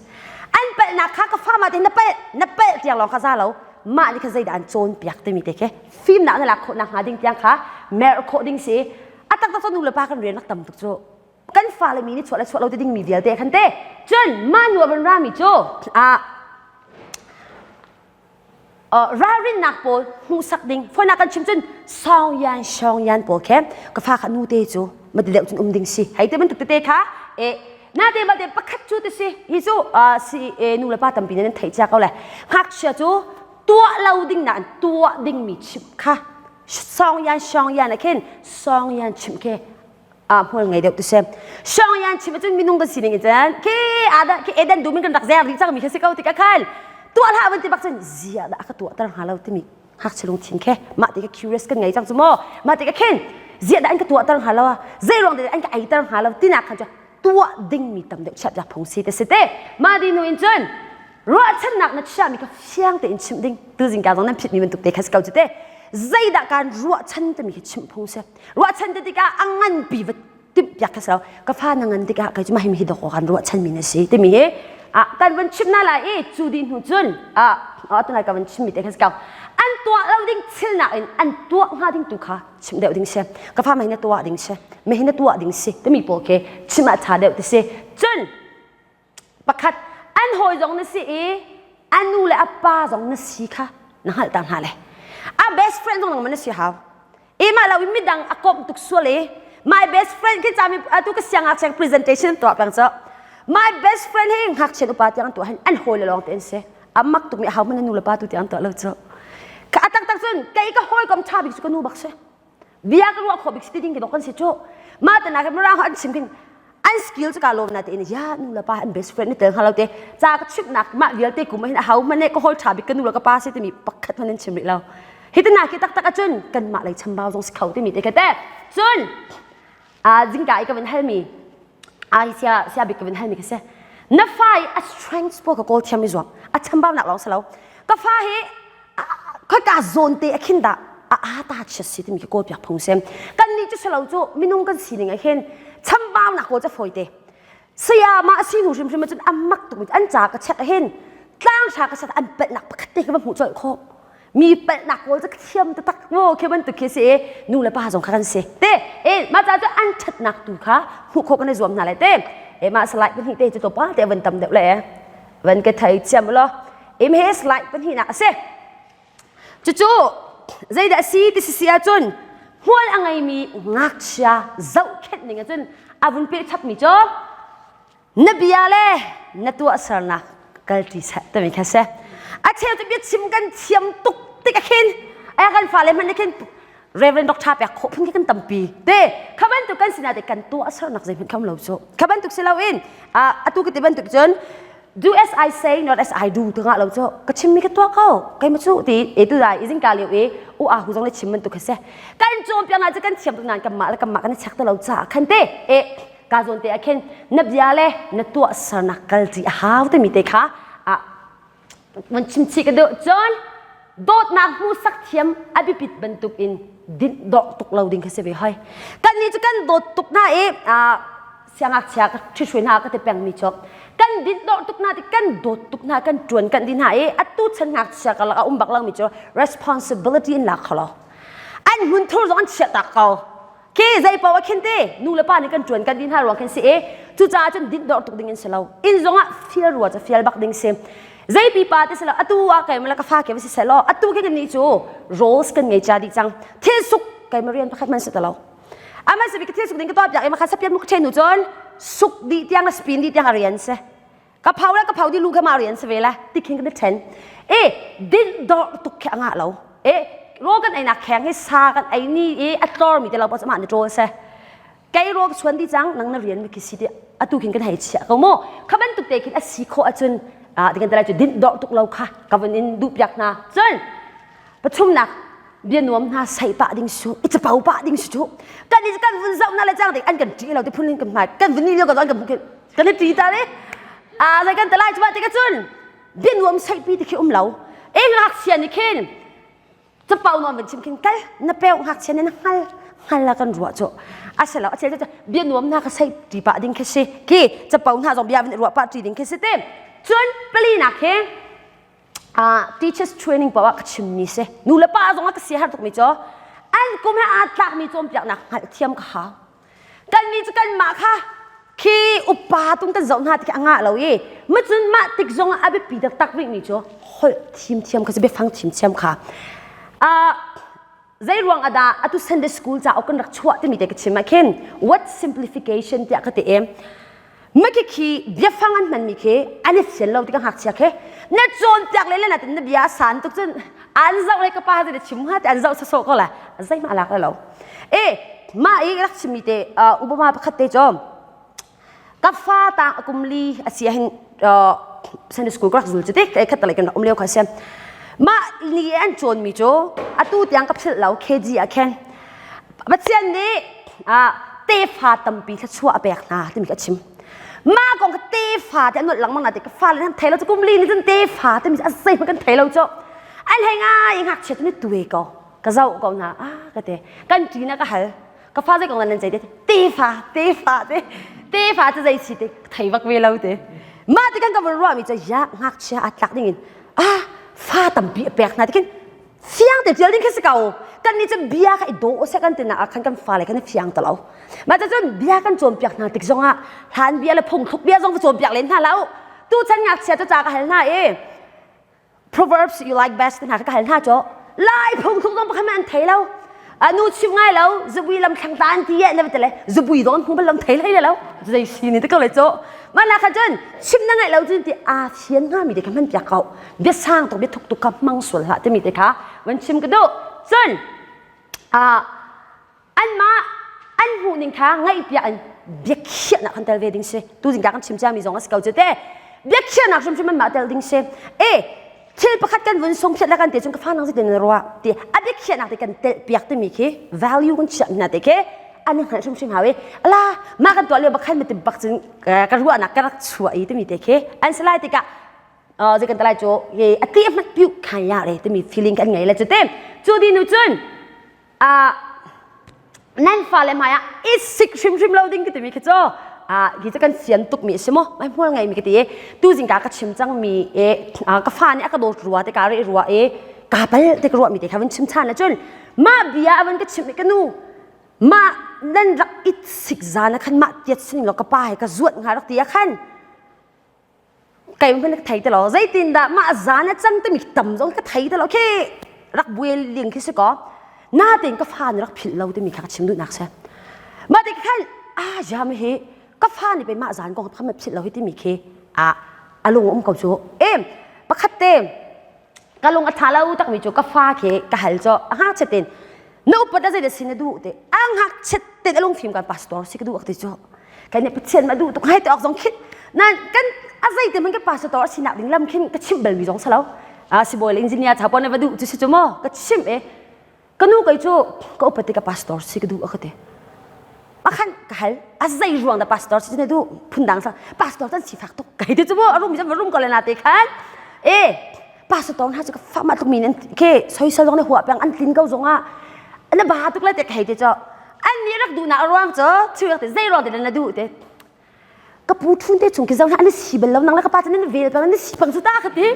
An palhnak kha ka fa ma te na palh na palh tiang lawng kha za lo mah nih kha zeidah an cawnpiak timi te khi fimnak na lak khawh nak hnga ding tiang kha merh khawh ding si. A taktak cu nu le pa kan rian rak tam tuk cu. Kan fale mi nih chuah le chuah lo ti ding mi vialte khan te. Cun mah nu a van rami cu ah ralrinnak pawl hmuhsak ding fonak kan chim cun song yan shong yan pawl khe ka fa kha nu te cu mati deuh cun um ding si hei te bantuk tete kha e na te ma te pakhat cu te si hi cu si e nu le pa tampi nan theih cia ko le ngakchia cu tuah lo ding na tuah ding mi chim kha song yan shong yan a khin song yan chim ke a hmual ngei deuh tu si Shong yan chim ahcun minung kan sining in cun khi ada khi Eden dum in kan rak zer dih cang mi kha si ko tikah khan tuah hlah van ti bak cun zia dah ka tuah ter hnga lo timi ngakchia lungthin khe mah ti ka curious kan ngei cang cu maw mah ti ka khin zia dah an ka tuah ter hnga lo a zei ruang dah an ka ei ter hnga lo tinak khan cu tuah ding mi tam deuh chiat jak phung si te si te mah di nu in cun ruahchannak na chiahmi kha fiang tein chimh ding tu zingka zong nan phit mi bantuk te kha si ko cu te zeidah kan ruahchan timi khi chimh phung si ruahchan te tikah a nganpi va timhpiak kha si lo ka fa na ngan tikah kei cu mah hi dok kan ruahchan mi na si timi hi ah kan van chim na lai i cu dih hnu cun ah tunai ka van chim mi te kha si ko an tuah lo ding thilnak in an tuah hnga ding tu kha chim deuh ding si ka fa mah hi na tuah ding si mah hi na tuah ding si timi pawl khi chim ah ṭha deuh ti si cun Pakhat an hawi zong na si i a nu le a pa zong na si kha na hngalhter hna le a best friend zong nangmah na si hau. I mah lo in midang a komh tuk sual i my best friend khi cami atu ka siangngakchia presentation tuah peng cu my best friend hi ngakchia upa tiang tuah hin an hawi le lawng te an si a mak tuk mi a hau hmanh na nu le pa tu tiang tuah lo cu ka a taktak cun kei ka hawikom ṭha bik cu ka nu bak si bia ka ruah khawh bik si ding ti kan si cu mah te nak mirang an chim khin an skill cu ka lawm na te in ya nu le pa an best friend ni tel hnga lo te ca ka chimnak mah vialte kum hin a hau hmane ka hawi tha bik ka nu le ka pa si timi pakhat hman an chim rih lo hi te na ki taktak acun kan mah lei chambau zong si kho timi te ka te cun a jingka i ka van halmi a hi sia sia bik ka van halmi ka si na fa i a strength po ka kawl thiam i zuam a chambau nak lawng si lo ka fa hi khoika zawn te a khin dah a aa ta chia si timi khi kawl piak phung si kan nih cu silo cu minung kan sining ah hin chambaunak kawl cu fawi te saya ma si hnu hrimhrim cun a mak tuk an ca ka check hin tlang hra ka set an pelhnak pakhat te ka va hmuh colh khawh mi pelhnak kawl cu ka thiam taktak maw khi bantuk khi si nu le pa zong kha kan si te e mah ca cu an ṭhatnak tu kha hmuh khawh kan i zuam hna lai te e mah slide pahnih te cu to pa te van tam deuh le van ka thei chiam law im he slide pahnihnak a si cucu zeidah a si ti si ahcun hmual a ngeimi ngakchia zohkhenh ning ahcun a vun peh chapmi cu na bia le na tuahsernak kalṭi seh timi kha si a cheu cu biachim kan thiam tuk tik a khin ai kan fale hmanh nih khin. Reverend Dr. pek khawh phun khi kan tampi te kha bantuk kan sinah te kan tuah sernak zeihmanh kham lo cu kha bantuk si loin atu ka ti bantuk cun do as I say not as I do tu ngah lo cu ka chimmi ka tuah ko keima cu ti e tu dai izing ka lio i u a hu zong le chim bantuk kha se kan cawnpiak na cu kan thiam tuk nan kan mah le kan mah kan i chek te lo ca khan te e ka zawn te ah khin na bia le na tuah sernak kal ti a hau timi te kha a Van chimchih ka duh. Cun dawtnak hmuhsak thiam a biapit bantuk in dinh dawh tuk lo ding kha si ve hoi. Kan nih cu kan dawt tuk hna i siangngakchia ka ṭhihruai hna ka ti pengmi cu kan dinh dawh tuk hna ti kan dawt tuk hna kan ṭuan kan dih hna i atu chan ngakchia karlak a um bak lomi cu responsibility in lak kho lo. An hmunthur zong an chiah tak ko. Khi zei paoh ah khin te nu le pa nih kan ṭuan kan dih hna ruang khin si i cucaah cun dinh dawr tuk ding in si lo. Inn zong ah fial rua cu fial bak ding si. Zei pipa te si lo atu ah keimah le ka fa ke va si seh law atu khi kan nih cu roles kan ngei cha dih cang. Thil suk keimah rian pakhat man si ti lo. Ama si bi ka thil suk ding ka tuah piak i makha sapian mu ka ṭhen nu cun suk dih tiang le spin dih tiang a rian si. Ka phau le ka phau di lu kha ma rian si ve la ti khin kan i ṭhen. E dinh dawr tuk khi a ngah lo. E rawl kan einak kheng hi sa kan ei ni i a tlor mi te lo pa mah ni ṭawl se. Kei rawl ka chuan di cang nang na rian mi khi si ti atu khin kan hei chiah ko mu. Kha bantuk te khin a si khawh ahcun ah ti kan te lai cu dinh dawr tuk lo kha ka vun in duh piak hna. Cun pathumnak bia nuam hna sei pah ding su i capo pah ding su cu kan i kan vun zoh na le cang ding an kan ṭih lo ti phun in kan hmai kan vun ni lio kan an kan hmuh kan i ṭi ta le a zei kan te lai cuba ti ka cun bia nuam sei pi ti khi um lo e ngakchia nih khin capo nuam van chim khin kal na peu ngakchia nih na hngal hngal la kan ruah cu asilo a chel bia nuam hna ka sei ṭi pah ding khi si ki capo hna zong bia van ruah pah ṭi ding khi si te cun pali nak hi uh, teachers training paoh ah ka chimmi si nu le pa zong ah ka sia har tukmi cu an kum he aa tlakmi cawnpiaknak hngalhthiam ka hau kan mi cu kanmah kha khi upa tung kan zoh hna ti khi a ngah lo i macun mah tik zong ah a biapi taktak rihmi cu holh thimthiam kha si biafang thimthiam kha uh, zei ruang ah dah atu Sunday school cauk kan rak chuah timi te ka chim ah khin what simplification tiah ka ti i maki khi biafang an hmanmi khi an i fian lo tikah ngakchia khi na cawnpiak le le na bia a san tuk cun an zoh le ka pa zei chim hnga ti an zoh sawsawh ko la zeihmah lak lo e mah i rak chimmi te Obama pakhat te cu ka fa tang a kum li a si ahhin Sunday school ka rak zul cu ti kai khat talai kan rak um lio kha si mah ni an cawn mi cu atu tiang ka philh lo KG ah khin Pathian nih tefa tampi thluachuah a pek hna timi ka chim mah kong ka tefa te an nolh lengmang na te ka fale an thei lo cu kum li ni cun tefa timi a zeihmanh kan thei lo cu an hei ngai ngakchia tu ni tuwe ko ka zoh ko hna ah ka te kan ṭi na ka hal ka fa zei kong nan cei te tefa tefa te tefa cu zei si te thei bak ve lo te mah ti kan ka vun ruah mi cu ya ngakchia aa tlak ding in ah fa tampi a pek hna tikin fiang te tial ding khi si ko kan nih cu bia kha i dawh se kan tina ah khan kan fale kan i fiang ta lo mah cun bia kan cawnpiak hna tik zong ah hlan bia le phungthluk bia zong va cawnpiak len hna lo tu chan ngakchia cu ca ka hal hna i Proverbs you like best hna ka hal hna cho lai phung thuk dong pakhat an thei lo anu chim ngai lo zubui lam thlang ta an ti ye na tele zubui don hung bal lam thei hlei lo zei si ni te ko le cho ma na kha chun chim na ngai lo cun ti a thian nga mi te kha man piak ko bia sang tok bia thuk tuk ka mang sual hlah te mi te kha van chim ka du cun a anmah an hmuh ning kha ngaihpiak in biakhiahnak kan tel ve ding si tu zingka kan chim ciami zong a si ko cu te biakhiahnak hrimhrim anmah tel ding si e thil pakhat kan vun sung phiat le kan te chung ka fa nang zeitin na ruah ti a biakhiahnak te kan tel piak timi khi value kan chiah hna te khi an i hngalh hrimhrim hau i ala mah kan tuah lio bakhan mi bak cun ka ruahnak ka rak chuah i timi te khi an si lai tikah zei kan talai cu a ti hmat piu khan ya re timi feeling kan ngei le cu te cu di nu cun nan fale hmai ah i sik hrimhrim lo ding ka timi khi cu hi cu kan fian tuk mi a si maw mai hmual ngei mi ka ti i tu zingka ka chim cang mi e ka fa nih a ka dawt rua te ka re rua e ka pal te ka ruah mi te kha vun chim than na cun mah bia a vun ka chim i ka nu mah nan rak it sik zan ah khan mah tiat sining lo ka pa he ka zuat hnga rak ti ah khan Kai hmanh ka thei ti lo. Zeitindah mah zan a cang timi tam zong ka thei ti lo. Khi rak buai ling khi si ko. Natein ka fa nih rak philh lo timi kha ka chim duhnak si. Mah tik khan ah jam hi ka fa nih pei mah zan kong kha ma philh lo hi timi khi a a lung um ko cu. Em pakhat te ka lung a tha lo takmi cu ka fa khi ka hal cu a ngakchiat in. Na upat a zei si na duh te. A ngakchiat ten a lungfim kan pastor si ka duh ak ti cu. Kai nih Pathian ma duh tuk hai te ok zong khin nan kan a zei te man ka pastor a sinak ding lam khin ka chimh bal mi zong salo. A sibawi le engineer cha pon na va duh cu si cu maw ka chimh e. Ka nu kei cu ka upat ka pastor si ka duh a ka ti. Akhan ka hal a zei ruang da pastor si na duh phundang sa pastor tan sifak tuk kai ti cu mu a rum jam rum ko le na te khan e pastor hna cu ka fa ma tuk mi nan ke soisel zong na hua peng an tlin ko zong ah na ba tuk le te kai ti cho an nih rak duh nak ruang cu chu te zei ruang te na duh te ka pu thun te chung ki zong na si bal lo nang le ka pa chan na vel pang na si pang chu ta ka ti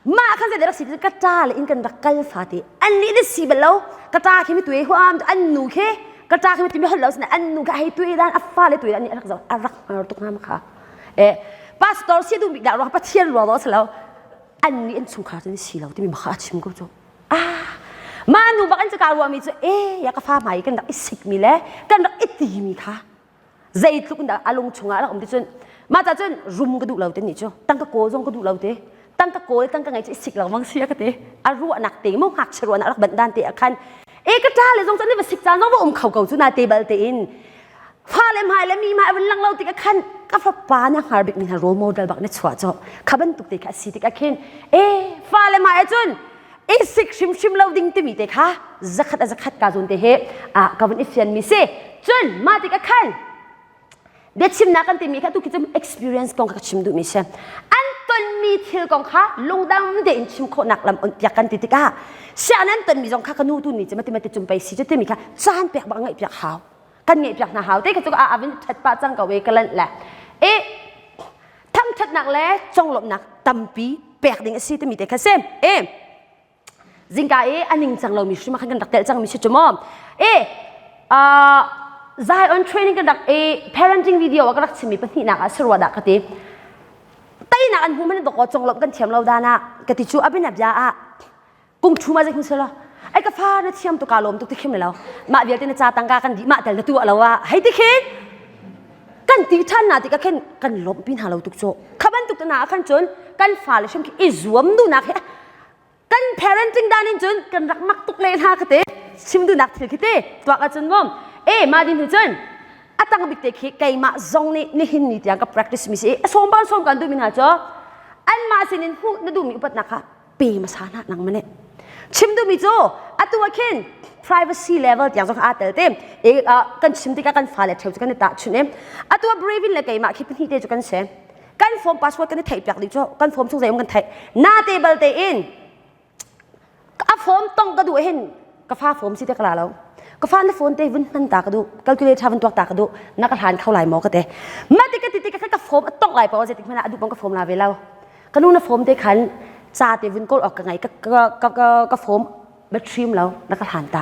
Mah khan zei rak si ka ṭa le in kan rak kal fate an nih na si bal lo ka ṭa khi mi tuai huam an nu khi ka ṭa khi mi timi holh lo sin an nu khi hei tuai dan a fa le tuai dan nih a rak zoh a rak hngar tuk hna ma kha e pastor si duh bik dah ruang pathian ruang do lo an nih an chungkhar cu si lo timi baka a chim ko cu ah mah nu bak an caka ruahmi cu e ya ka fa hmai kan rak i sik mi le kan rak i ti mi kha zeitluk in dah a lung chungah a rak um ti cun mah ca cun rum ka duh lo te nih cu tangka kawl zong ka duh lo te tangka kawl tangka ngei cu i sik lengmang si a ka ti a ruahnak te mo ngakchia ruahnak rak banh dan te ah khan e ka ṭa le zong cu an va sik caan zong va um kho ko cu na te bal te in fa le hmai le mi hmai van lang lo tik ah khan ka fapa na hngar bik mi hna role model bak na chuah cho kha bantuk te kha a si tik ah khin e fa le hmai cun i sik hrimhrim lo ding timi te kha zakhat a zakhat ka zawn te he a ka vun i fian mi si cun mah tik ah khan biachimnak kan timi kha tu khi cu experience kong kha ka chim duhmi si an tonmi thil kong kha lungdam tein chim khawhnak lam on piak kan ti tikah sian an tonmi zong kha ka nu tu ni cu mati mati cum pei si cu timi kha caan pek bak ngaih piak hau kan ngaih piak hna hau te kha cu a avin that pa cang ko e ka lanh le e thangṭhatnak le conglawmhnak tampi pek ding a si timi te kha si e zingka i a ningcang lomi hrim ah khan kan rak telh cangmi si cu maw e Zion training kan rak i parenting video ah ka rak chimmi pahnihnak ah sarua dah ka ti teinak an hmu man dok conglawmh kan thiam lo dan ah ka ti cu abina bia ah kung thu ma zei selo ai ka fa na thiam tu ka lawm tuk ti khim lo mah vialte na ca tangka kan dih mah tel na tu lo ah hei ti khin kan ti than na ti ka khin kan lawmh pi hna lo tuk chu kha bantuk te na khan cun kan fa le hrim khi i zuam du nak he kan parenting dan in cun kan rak mak tuk le hna ka te chim du nak thil khi te tuak ahcun mom e ma din hu cun a tang bik te khi keimah zong nih nihin ni tiang ka practice mi si a som ban som kan du mi hna cho an mah sinin hmuh na duhmi upatnak kha pe hmasa hna nang mane chim duhmi cu atu ah khin privacy level tiang zong aa tel te e kan chim tikah kan fale theu cu kan i tahchunh i atu ah Bravin le keimah khi pahnih te cu kan si kan phone password kan i theih piak dih cu kan phone chung zei um kan theih na te bal te in a phone tong ka duh hin ka fa phone si te ka la lo ka fa na phone te vun hman ta ka duh calculator vun tuak ta ka duh na ka hlan kho lai maw ka te ma ti ka ti ti ka ka phone a tong lai pa zeitik hmanh ah a duh bang ka phone la ve lo ka nu na form te khan ca te vun kawl awk ka ngai ka ka ka ka form battery lo na ka hlan ta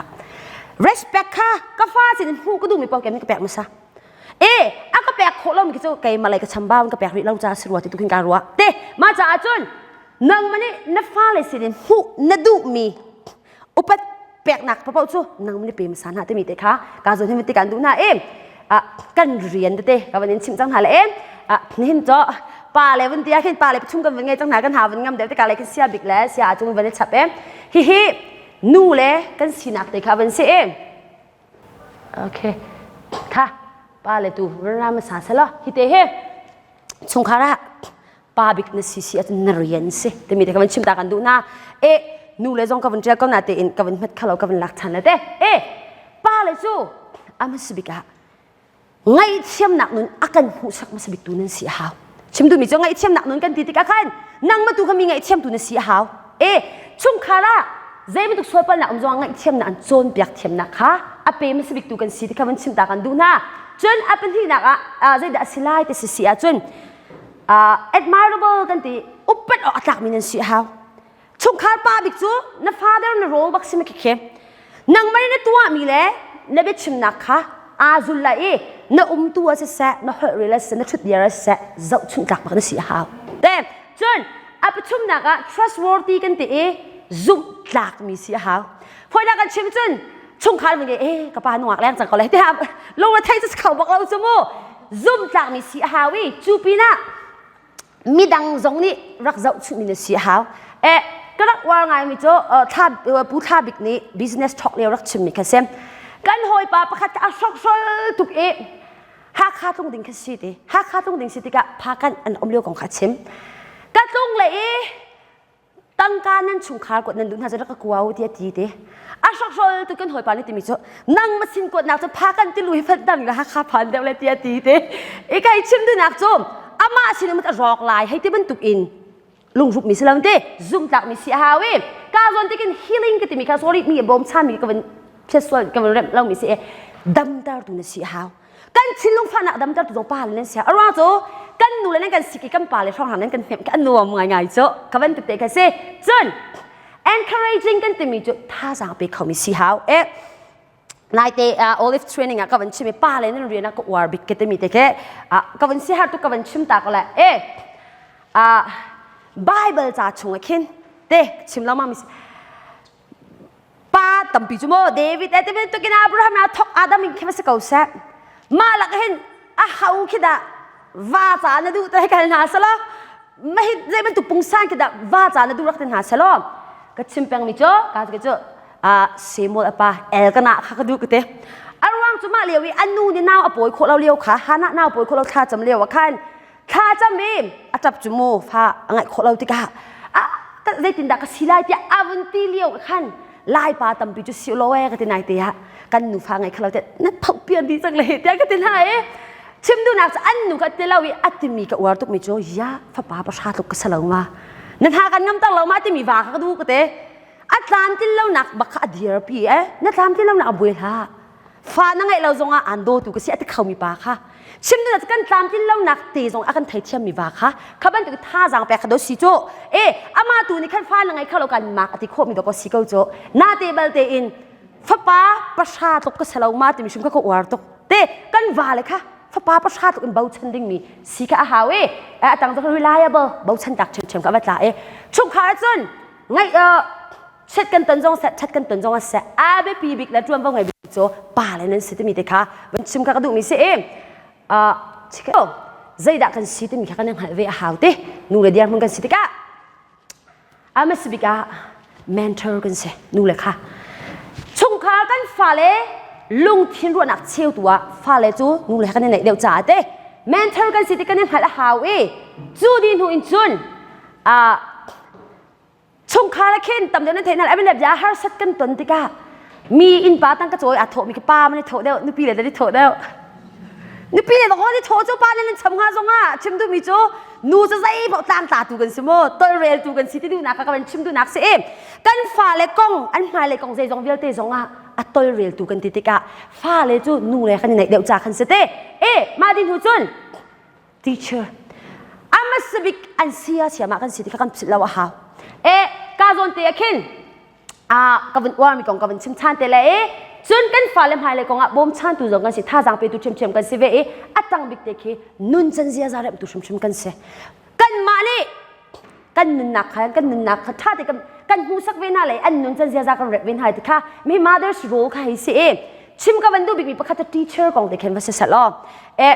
respect kha ka fa sin hmu ka duh mi pau kem ka pek masa e a ka pek khawh lo mi cu kei malai ka chambau ka pek rih lo cha si rua ti tu khin ka rua te ma cha ahcun nang mani na fa le sin in hmuh na duh mi upat peknak paoh cu nang nih pe hmasa hna timi te kha ka zawn hin ti kan duh hna i kan rian tete ka van in chimh cang hna le nihin cu pa le vun tia khin pa le pathum kan vun ngei cang hna kan ha vun ngam deuh te ka le khin sia bik le sia cung van i chap e hihi nu le kan sinak te kha van si e okay kha pa le tu ram sa sela hi te he chungkhar ah pa bik na si si ahcun na rian si timi te ka van chim ta kan duh na e nu le zong ka van ṭial ko na tein ka van hmet khalo ka van lak ṭhan le te e pa le cu a hmasa bik ah ngaihthiamnak nun a kan hmuhsak hmasa bik tu nan si a hau chim duhmi cu ngaihthiamnak nun kan ti tikah khan nangmah tu kha mi ngaihthiam tu na si a hau e chungkhar ah zei bantuk sualpalnak um zong ngaihthiamnak an cawnpiak thiamnak kha a pe hmasa bik tu kan si ti kha van chim ta kan duh hna cun a pahnihnak ah zeidah a si lai ti si si ahcun uh, admirable kan ti upat awk a tlakmi nan si a hau chungkhar pa bik cu na father na role bak si ma khikhe nangmah na tuahmi le na biachimnak kha aa zul lai i na umtu a siseh na holh rel a siseh na ṭhut dir a siseh zohchunh tlak bak na si a hau te cun a pathumnak ah trustworthy kan ti i zumh tlakmi si a hau Foinak kan chim cun chungkhar mun e ka pa nungak leng cang ko lai te ha lung thei cu kho bak lo cu mu zum tlakmi si a hau i cu pinah midang zong nih rak zoh chunhmi na si a hau e. Ka rak uar ngaimi cu thla Pu Thla Bik nih business talk lio rak chimmi kha si. Kan hawipa pakhat kha a hrokhhrol tuk i Hakha tlung ding kha si ti. Hakha tlung ding si tikah phakan an um lio kong kha a chim. Ka tlung le i tangka nan chungkhar kuat nan duh hna cu rak ka kua u ti a ti te. A hrokhhrol tuk kan hawipa nih timi cu nang ma sin kuatnak cu phakan tilu hi fat dang la Hakha phan deuh le ti a ti te. I kai chim duhnak cu amah sin a rawk lai hei ti bantuk in lungrup mi si lo te zumtlak mi si a hau i ka zawn tikin healing ka timi kha sorry mi bawm chan mi ka van phiat sual ka van remh lo mi si e damter tu na si a hau kan thinlung fahnak damter tu zong pa le nan si a ruang cu kan nu le nan kan sik i kan pa le hrawng nan kan hnemh ka nuam ngai ngai cu ka van tuk te kha si cun encouraging kan timi cu thazaang pe kho mi si hau e naite olive training ah ka van chim i pa le nan rian ah ka uar bik ka timi te ke ka van si har tu ka van chim ta ko le e Bible ca chung ah khin te chim lo ma mi pa tampi cu mo David e te tukin Abraham na thok Adam in khi si ko seh mah lak hin a hau khi dah va ca na duh te kal hna selo ma hi zei bantuk pungsan khi dah va ca na duh rak te hna selo ka chim peng mi cu ka cu Samuel a pa Elkanah kha ka duh ka ti. A ruang cu mah lio i a nu nih nau a pawi khawh lo lio kha Hannah nau pawi khawh lo thla cam lio ah khan thla cam i a ṭap cu mu fa a ngaih khawh lo tikah a zeitindah ka si lai tiah a vun ti lio khan Laipa tampi cu si lo e ka ti nai te ah kan nu fa ngai khalo te na tho pian di cang le tiah ka ti hna i chim duhnak cu an nu ka ti lo i a timi ka uar tuk mi cu ya fapa pahra tluk ka salo ma na hna kan ngam tak lo ma timi va kha ka duh ka te A tlamtlin lonak bak kha a dirpi eh. Na tlamtlin lonak a buai hlah. Fa na ngeih lo zongah aan dawtu ka si a ti khomi pa kha. Chim duh kan tlamtlin lonak te zong a kan theithiam mi va kha. Kha bantuk thazaang pek kha do si cu. E ama tu nih khan fa na ngei kho lo kan mak a ti khawh mi do ko si ko cu. Na te bal te in fapa pahra tluk ka selo ma timi hrim kha ka uar tuk. Te kan va le kha fapa pahra tluk in bochan ding mi si kha a hau e. A tang cu reliable bochan tak ṭhiamṭhiam ka va tla e. Chungkhar cun ngaih chet kan ton zong seh ṭhat kan ton zong seh a biapi bik le ṭuanvo ngei bik cu pa le nan si timi te kha van chim kha ka duhmi si i zeidah kan si timi kha kan i hngalh ve a hau te nu le dirhmun kan si tikah a hmasa bik ah mentor kan si nu le kha chungkhar kan fale lungthin ruahnak cheutu ah fale cu nu le kan i neih deuh caah te mentor kan si ti kan i hngalh a hau i cu di hnu in cun chungkhar ah khin tam deuh nan theih hna lai bia harsat kan ton tikah mi innpa tang ka cawi aa thawh mi ka pa man i thawh deuh nupi le i thawh deuh nupi le dong i thawh cu pa le nan cham hnga zongah chim duh mi cu nu cu zei paoh tlangtla tu kan si mu tolrel tu kan si ti duhnak ka kan chim duhnak si i kan fale kong an hmailei kong zeizong vialte zongah a tolrel tu kan ti tikah fale cu nu le kan i neih deuh ca khan si te e mah din hnu cun Teacher, a hmasa bik an sia siamah kan si ti kha kan philh lo a hau. E, ka zawn te ah khin a ka vun uarmi kong ka vun chim than te le e cun kan fale hmailei kong ah bawmchantu zong kan si thazaang petu ṭhiamṭhiam kan si ve i a tang bik te khi nun can ziaza remhtu hrimhrim kan si. Kanmah nih kan nunnak kha kan nunnak kha ṭha te kan kan hmuhsak ve hna le an nun can ziaza kan rep ve hna ti kha mi mother's role kha hei si i chim ka van duh bikmi pakhat teacher kong te khin va si seh law e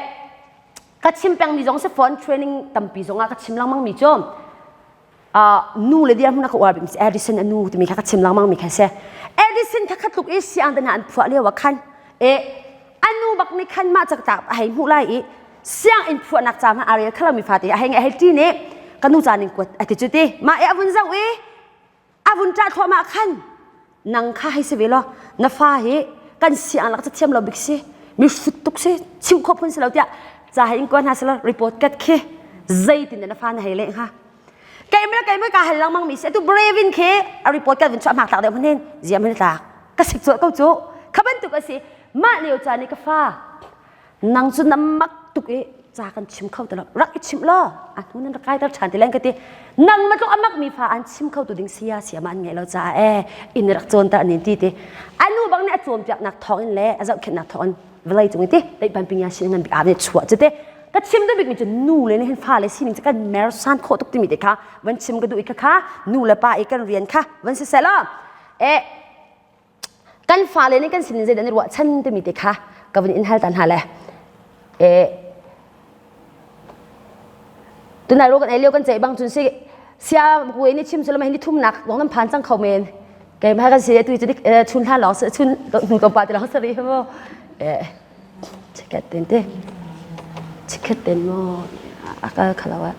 ka chim pengmi zong si phone training tampi zong ah ka chim lengmang mi cu nu le dirhmun a ka uar bik mi Edison a nu timi kha ka chim lengmang mi kha si Edison kha khatluk i siang te hna an phuah lio ah khan e anu bak nih khan mah cak tak a hei hmuh lai i sianginn phuahnak ca hmanh a rel khalo mi fate a hei ngai hei ṭi nih ka nu ca ning kuat a ti cu ti mah i a vun zoh i a vun ṭah thluahmah khan nang kha hei si ve law na fa hi kan siang lak cathiam lo bik si mi hrut tuk si chim khawh phun si lo tiah ca he in kuan hna selaw report kat khi zeitin na fa na hei leh hnga keimah keimah ka hal lengmang mi si atu bravin khi a report kat vun chuah hmak tlak deuh hmanin ziam hin tlak ka sik cawh ko cu kha bantuk a si mah lio caan i ka fa nang cu na mak tuk i ca kan chim kho ti lo rak i chimh law a hnu nan rak kaiter ṭhan ti len ka ti nang ma tluk a mak mi fa an chim kho tu ding sia sia ma an ngei lo caah e in rak cawn ta nin ti ti anu bang nih a cawnpiak nak thawng in le a zohkhenhnak thawng in vawlei cung i ti leihpan ping ya sin ngan bik aa chuah cu te ka chim duh bik mi cu nu le nih hin fa le sining cu kan mersan khawh tuk timi te kha van chim ka duh i kha kha nu le pa i kan rian kha van si seh law e kan fale nih kan sinin zeidah an i ruahchan timi te kha ka vun in hal ta hna le e tunai ro kan ei lio kan ceih bang cun si. Sia kuai ni chim sulama hi ni thumnak dong nan phan cang kho men. Kei ma kan si tu cu chun hlan lawng chun hnu to pa ti lawng sari mo. Eh chiket ten te. Chiket ten mo akal khalawa.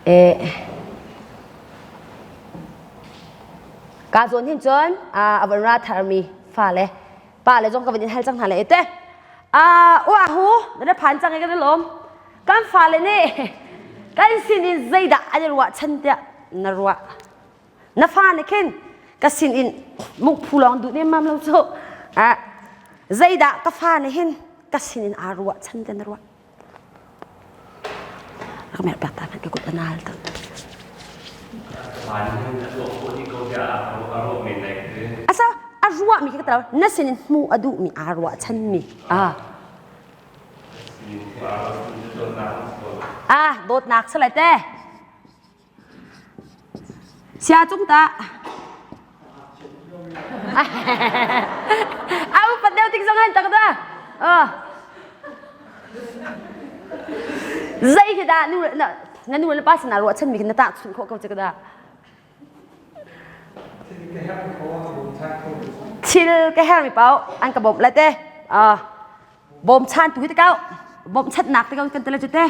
Eh ka zawn hin cun a van ra tharmi fale pa le zong ka van in hal cang hna le te a u a hu na phan cang e kan lom kan fale nih kan sin in zeidah an i ruah chan tiah na ruah na fa nih khin ka sin in muk phu lawng duh nem lo cu zeidah ka fa nih hin ka sin in aa ruah chan tiah na ruah Rak merh piak ta ka kut a nal tak. Asa a ruah mi ka talo na sin in hmu a duh mi aa ruah chan mi a a dawtnak salai te Sia cung ta. A upat deuh tik zong han tak da. Oh. Zei khi dah nu na na nu le pa sinah ruahchan mi khi na tah chunh khawh ko che da. Thil ka herh mi pau an ka bawmh lai te. Ah. Bawmchantu hi te kau. Bawmchannak te kau kan tele chu te.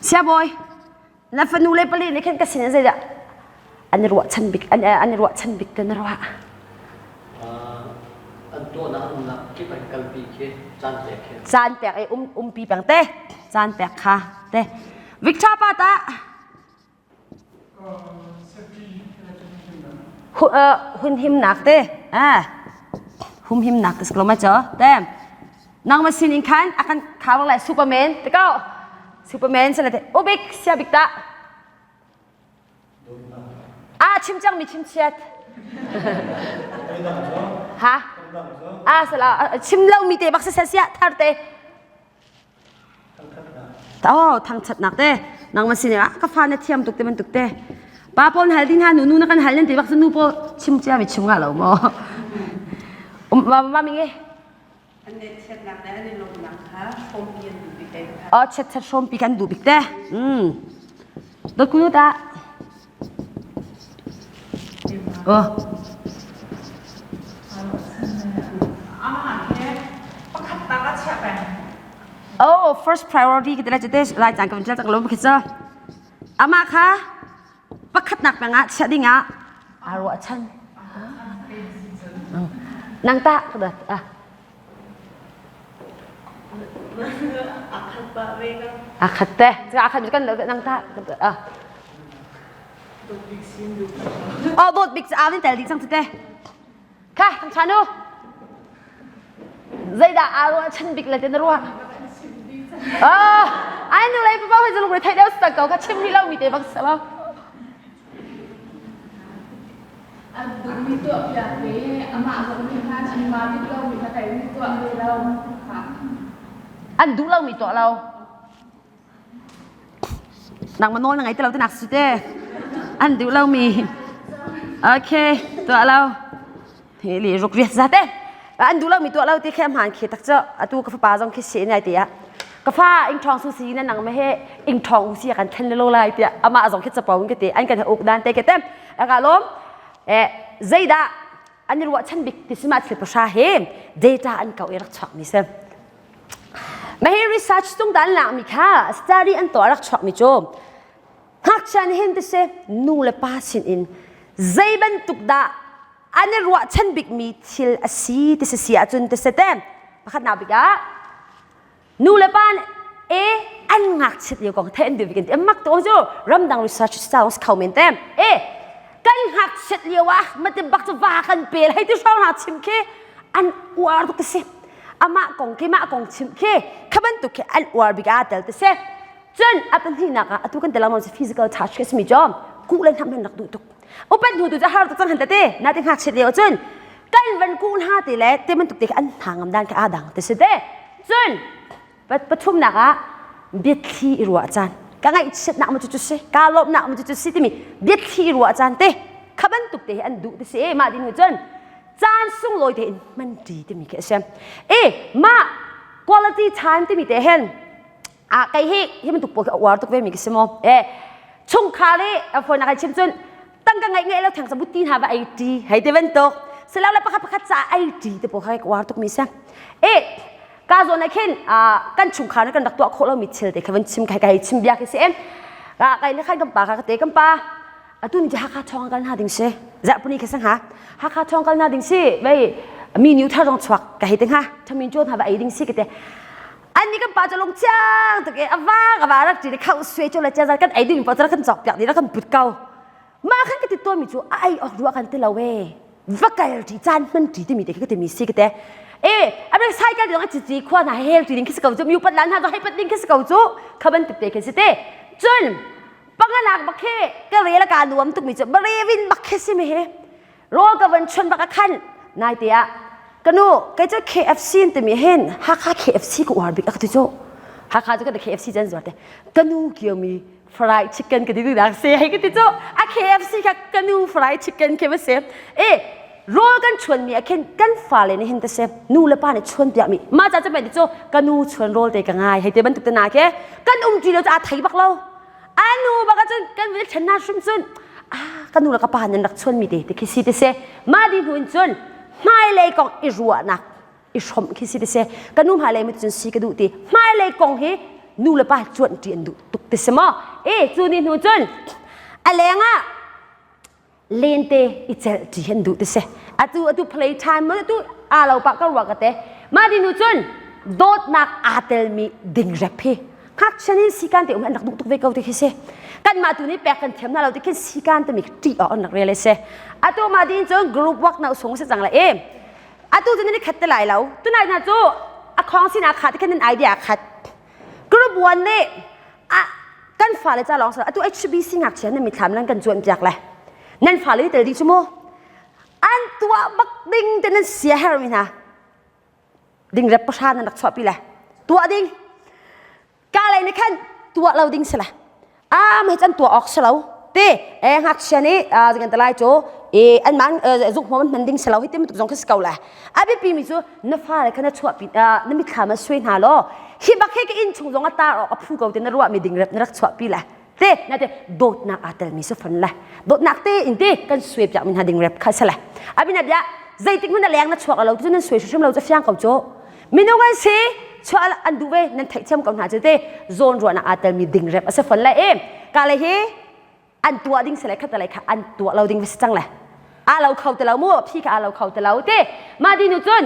Siabawi, na fanu le pali nih khin ka sin in zeidah an i ruahchan bik an an i ruahchan bik te na ruah? An tuahnak an umnak kip an kalpi khi caan pek khi. Caan pek i um umpi peng te. Caan pek kha te. Victor pa ta. Hunhimnak te. Ah. Humhimnak te siklo ma cho. Te. Nangmah sin in khan a kan khawang lai Superman te ko. Superman sala te ubik sia bik ta. Ah chim cang mi chim chiat. Ha? Ah sala chim lo mi te bak se sia thar te. Oh thangthatnak te nangmah sin ah ka fa na thiam tuk te bantuk te. Pa pawl hal ding ha nu nu na kan hal nan ti bak nu pawl chim cia mi chim nga lo mo. Um ma mi nge An ngeihchiatnak le an i lawmhnak kha hrawmpi an duh bik te. Oh, chiatchat hrawmpi kan duh bik te. Mm. Dot kunu ta. Oh. Oh, first priority kita lah cete lai cang kan cak lo kita. Ama kha pakhatnak peng ah chiah ding ah aa ruahchan. Nang ta ah. Akhat te. Akhat kan nang ta ah. Oh, dawt bik ca tel dih cang te. Kha, kan chan u. Zeidah aa ruahchan bik le te na ruah? Ah, ai nu lei papa hoi zalung thei deuh sak ko ka chim rih lo mi te bak sa lo. An duhmi tuah piak ve amah zong nih khan an ma bik lo mi kha kai mi tuah ve lo. An duh lo mi tuah lo. Nangmah nawl na ngei ti lo tinak si te. An duh lomi. Okay, tuah lo. Hi li ruk riat za te. An duh lomi tuah lo ti khi a hmaan khi tak cu atu ka fapa zong khi si nai ti ah. Ka fa ing ṭhawng su si na nang ma he ing ṭhawng u si kan thlen lo lai tiah amah zong khi capo in ka ti an kan uk dan te ke tem. Aka lom eh zeidah an i ruahchan bik ti sima thil pahra he data an kau i rak chuak mi si. Mah hi research tung dan lakmi kha study an tuah rak chuakmi cu ngakchia nih hin ti nu le pa sin in zei bantuk dah an i ruahchan bikmi thil a si ti si si ahcun ti si te pakhatnak bik ah nu le pa e an ngakchiat lio kong theih an duh bik an ti mak tu cu ramdang research sounds kho men te e kan ngakchiat lio ah mati bak cu va kan pel hei ti hrawng hna chim khi an uar tuk ti si amah kong khi mah kong chim khi kha bantuk khi an uar bik ah tel ti si cun a pahnihnak ah atu kan tel mo physical touch khi simi jom ku le hnam han rak duh tuk upat hnu tu cu har tuk cang han tete na ti ngakchiat lio cun kan van ku hna ti le te bantuk te khi an hna ngam dan khi aa dang ti si te cun pathumnak ah biathli i ruah caan ka ngaihchiatnak ma cu si ka lawmhnak ma cu si timi biathli i ruah caan te kha bantuk te hi an duh ti si e mah ding cun caan sunglawi tein hman ṭi timi khi a si e mah quality time timi te hen. A kei hi hi bantuk pawl khi a uar tuk ve mi ka si mu. E chungkhar i a fawinak in chim cun tangka ngeih ngeih lo theng sa butti hna va ei ṭi hei ti bantuk silole pakhat pakhat ca ei ṭi te pawl kha ka uar tuk mi si. E ka zawn ah khin kan chungkhar nih kan rak tuah khawh lomi thil te kha van chim kai kai chim bia khi si em. Kai le khan kan pa kha ka te kan pa atu ni Hakha thawng kal hna ding si zarhpini khi sang ha Hakha thawng kal hna ding si vei mi new thar rong chuak ka hei te hnga thamin chuan ha va ei ding si ka te an ni kan pa chu lung chiang tuk e awang awa rak ti khau sue chu la cha kan ei ding pa chu kan chok piak ni ra kan put kau ma khan ka ti to mi chu a ei ok ruwa kan ti lo we va kal ti chan man ti ti mi te ka ti mi si ka te e abe cycle ding a chi chi khwa na hel ti ding khi ko chu mi pat lan ha hei pat ding khi ko chu khaban tip te khi si te chun panganak bak he ka rel ka nuam tuk mi chu barevin bak khi si mi he rawl ka van chun bak a khan nai te ah kanu kei cu KFC ti mi hin Hakha KFC ka uar bik a ka ti cu Hakha cu ka KFC chan zuar te kanu kio mi fried chicken ka ti tu dak se hei ka ti cu a KFC kha kanu fried chicken ke ma se e rawl kan chuan mi a khin kan fale nih hin te se nu le pa nih chuan piak mi ma cha chu ti cu kanu chuan rawl te ka ngai hei te bantuk te na ke kan um ti lo cu a thei bak lo anu bak cun kan vil ṭhen hna hrim cun ah ka nu le ka pa nan rak chuan mi te ti khi si ti se mah di hnu in cun hmailei kong i ruahnak i hrawmh khi si ti se ka nu hmailei mi cun si ka duh ti hmailei kong hi nu le pa cuanh ṭi an duh tuk ti si maw e cu ni hnu cun a leng ah lente i celh ṭi an duh ti si atu atu play time mo atu aa lo pah ka ruah ka te mah di nu cun dawtnak aa telmi dingrep hi ngakchia nih sikan te um an rak duh tuk ve ko ti khi si kanmah tu nih pek kan thiam hna lo ti khin sikan timi ṭih awk an rak rel si atu mah din cun group work na usung si cang la e atu cu nan i khat te lai lo tunai hna cu a khong sin ah khat ti khin nan idea khat group 1 nih a kan fale ca lawng atu HBC ngakchia nan mithlam nan kan cuan piak le nan fale tel dih cu mu an tuah bak ding te nan sia her mi hna ding rep pahra nan rak chuahpi le tuah ding ka lei nih khan tuah lo ding si le a mei can tuah awk si lo te e ngakchia nih kan te lai cu e an man zuk hmom an hman ding si lo hi ti bantuk zong kha si ko le a biapi mi cu na fale kha na chuahpi na mithlam ah suai hna law hi bak hi ka inn chung zong a tar awk a phu ko te na ruah mi ding rep na rak chuahpi le te na te dawtnak aa tel mi su fon le dawtnak te in te kan suai piak mi hna ding rep kha se le abina bia zeitik hmanh na leng na chuak lo cu nan suai hrim lo cu fiang ko cu minung an si chuah an duh ve nan theihthiam ko hna cu te zawn ruahnak aa tel mi ding rep a si fon le e ka le hi an tuah ding sile khat le kha an tuah lo ding va si cang le a lo kho te lo mu phi kha a lo kho te lo te mah di nu cun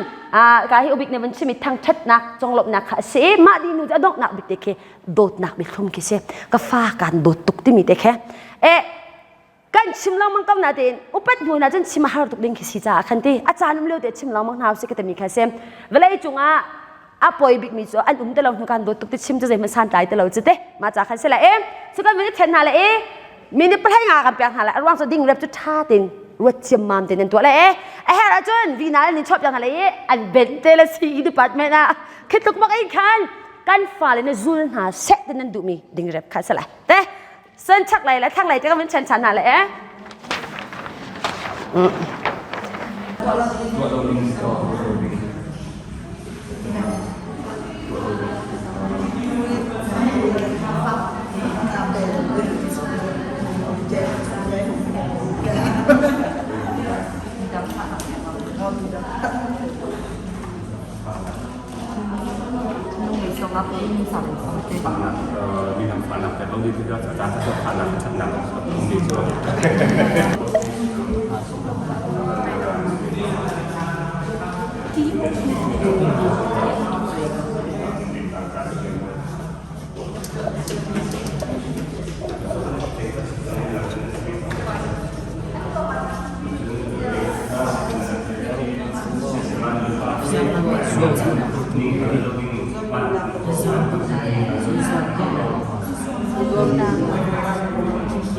ka hi ubik ne van chimi thangthatnak conglawmhnak kha a si mah di nu cu a donghnak bik te khi dawtnak mithlum khi si ka fa kan dawt tuk timi te khi e kan chim lengmang ko na tein upat hnu na cun chim a har tuk ding khi si caah khan ti a caan um lio te chim lengmang hna usih ka timi kha si vawlei cungah a poi bik mi cu an um te lo hnu kan dawt tuk te chim cu zeihmanh santlai te lo cu te ma ca khan si la e cu kan vun then hna le e mi nih pahlei nga kan pek hna le a ruang cu ding rep cu tha tin ruat ciam mam te nan tuah le e a her ahcun vina le nin chop hna le e an ben te le si department ah khitluk bak in khan kan fale ne zul hna seh te nan duh mi ding rep kha se la te Sen chak lei le thlang lei te kan chen chan hna le eh.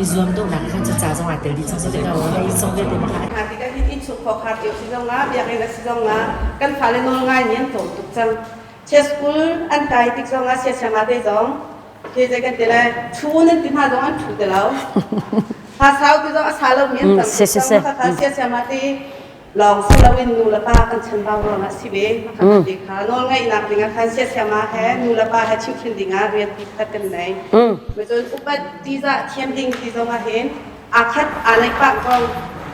I zuam dawhnak khan cu ca zong aa tel dih cang si lo i song vialte ma kha Tikah hin innchungkhar khar cio si zong ah biakinn a si zong ah kan fale nawl ngai mi an tlawm tuk cang. Chia school an kai tik zong ah siasiama te zong khi zei kan ti lai thu nan ti hna zong an thu ti lo. Ha sau ti zong a sa lo mi an tam tuk cang. Kha siasiama te. Lawng si loin nu le pa kan chanbau ruangah si ve. Makhat te kha nawlngaihnak dingah khan siasiama he nu le pa he chimhhrin dingah rian pi pakhat kan nei. Cun upat tizah thiam ding ti zongah hin aa khat aa naih pah ko.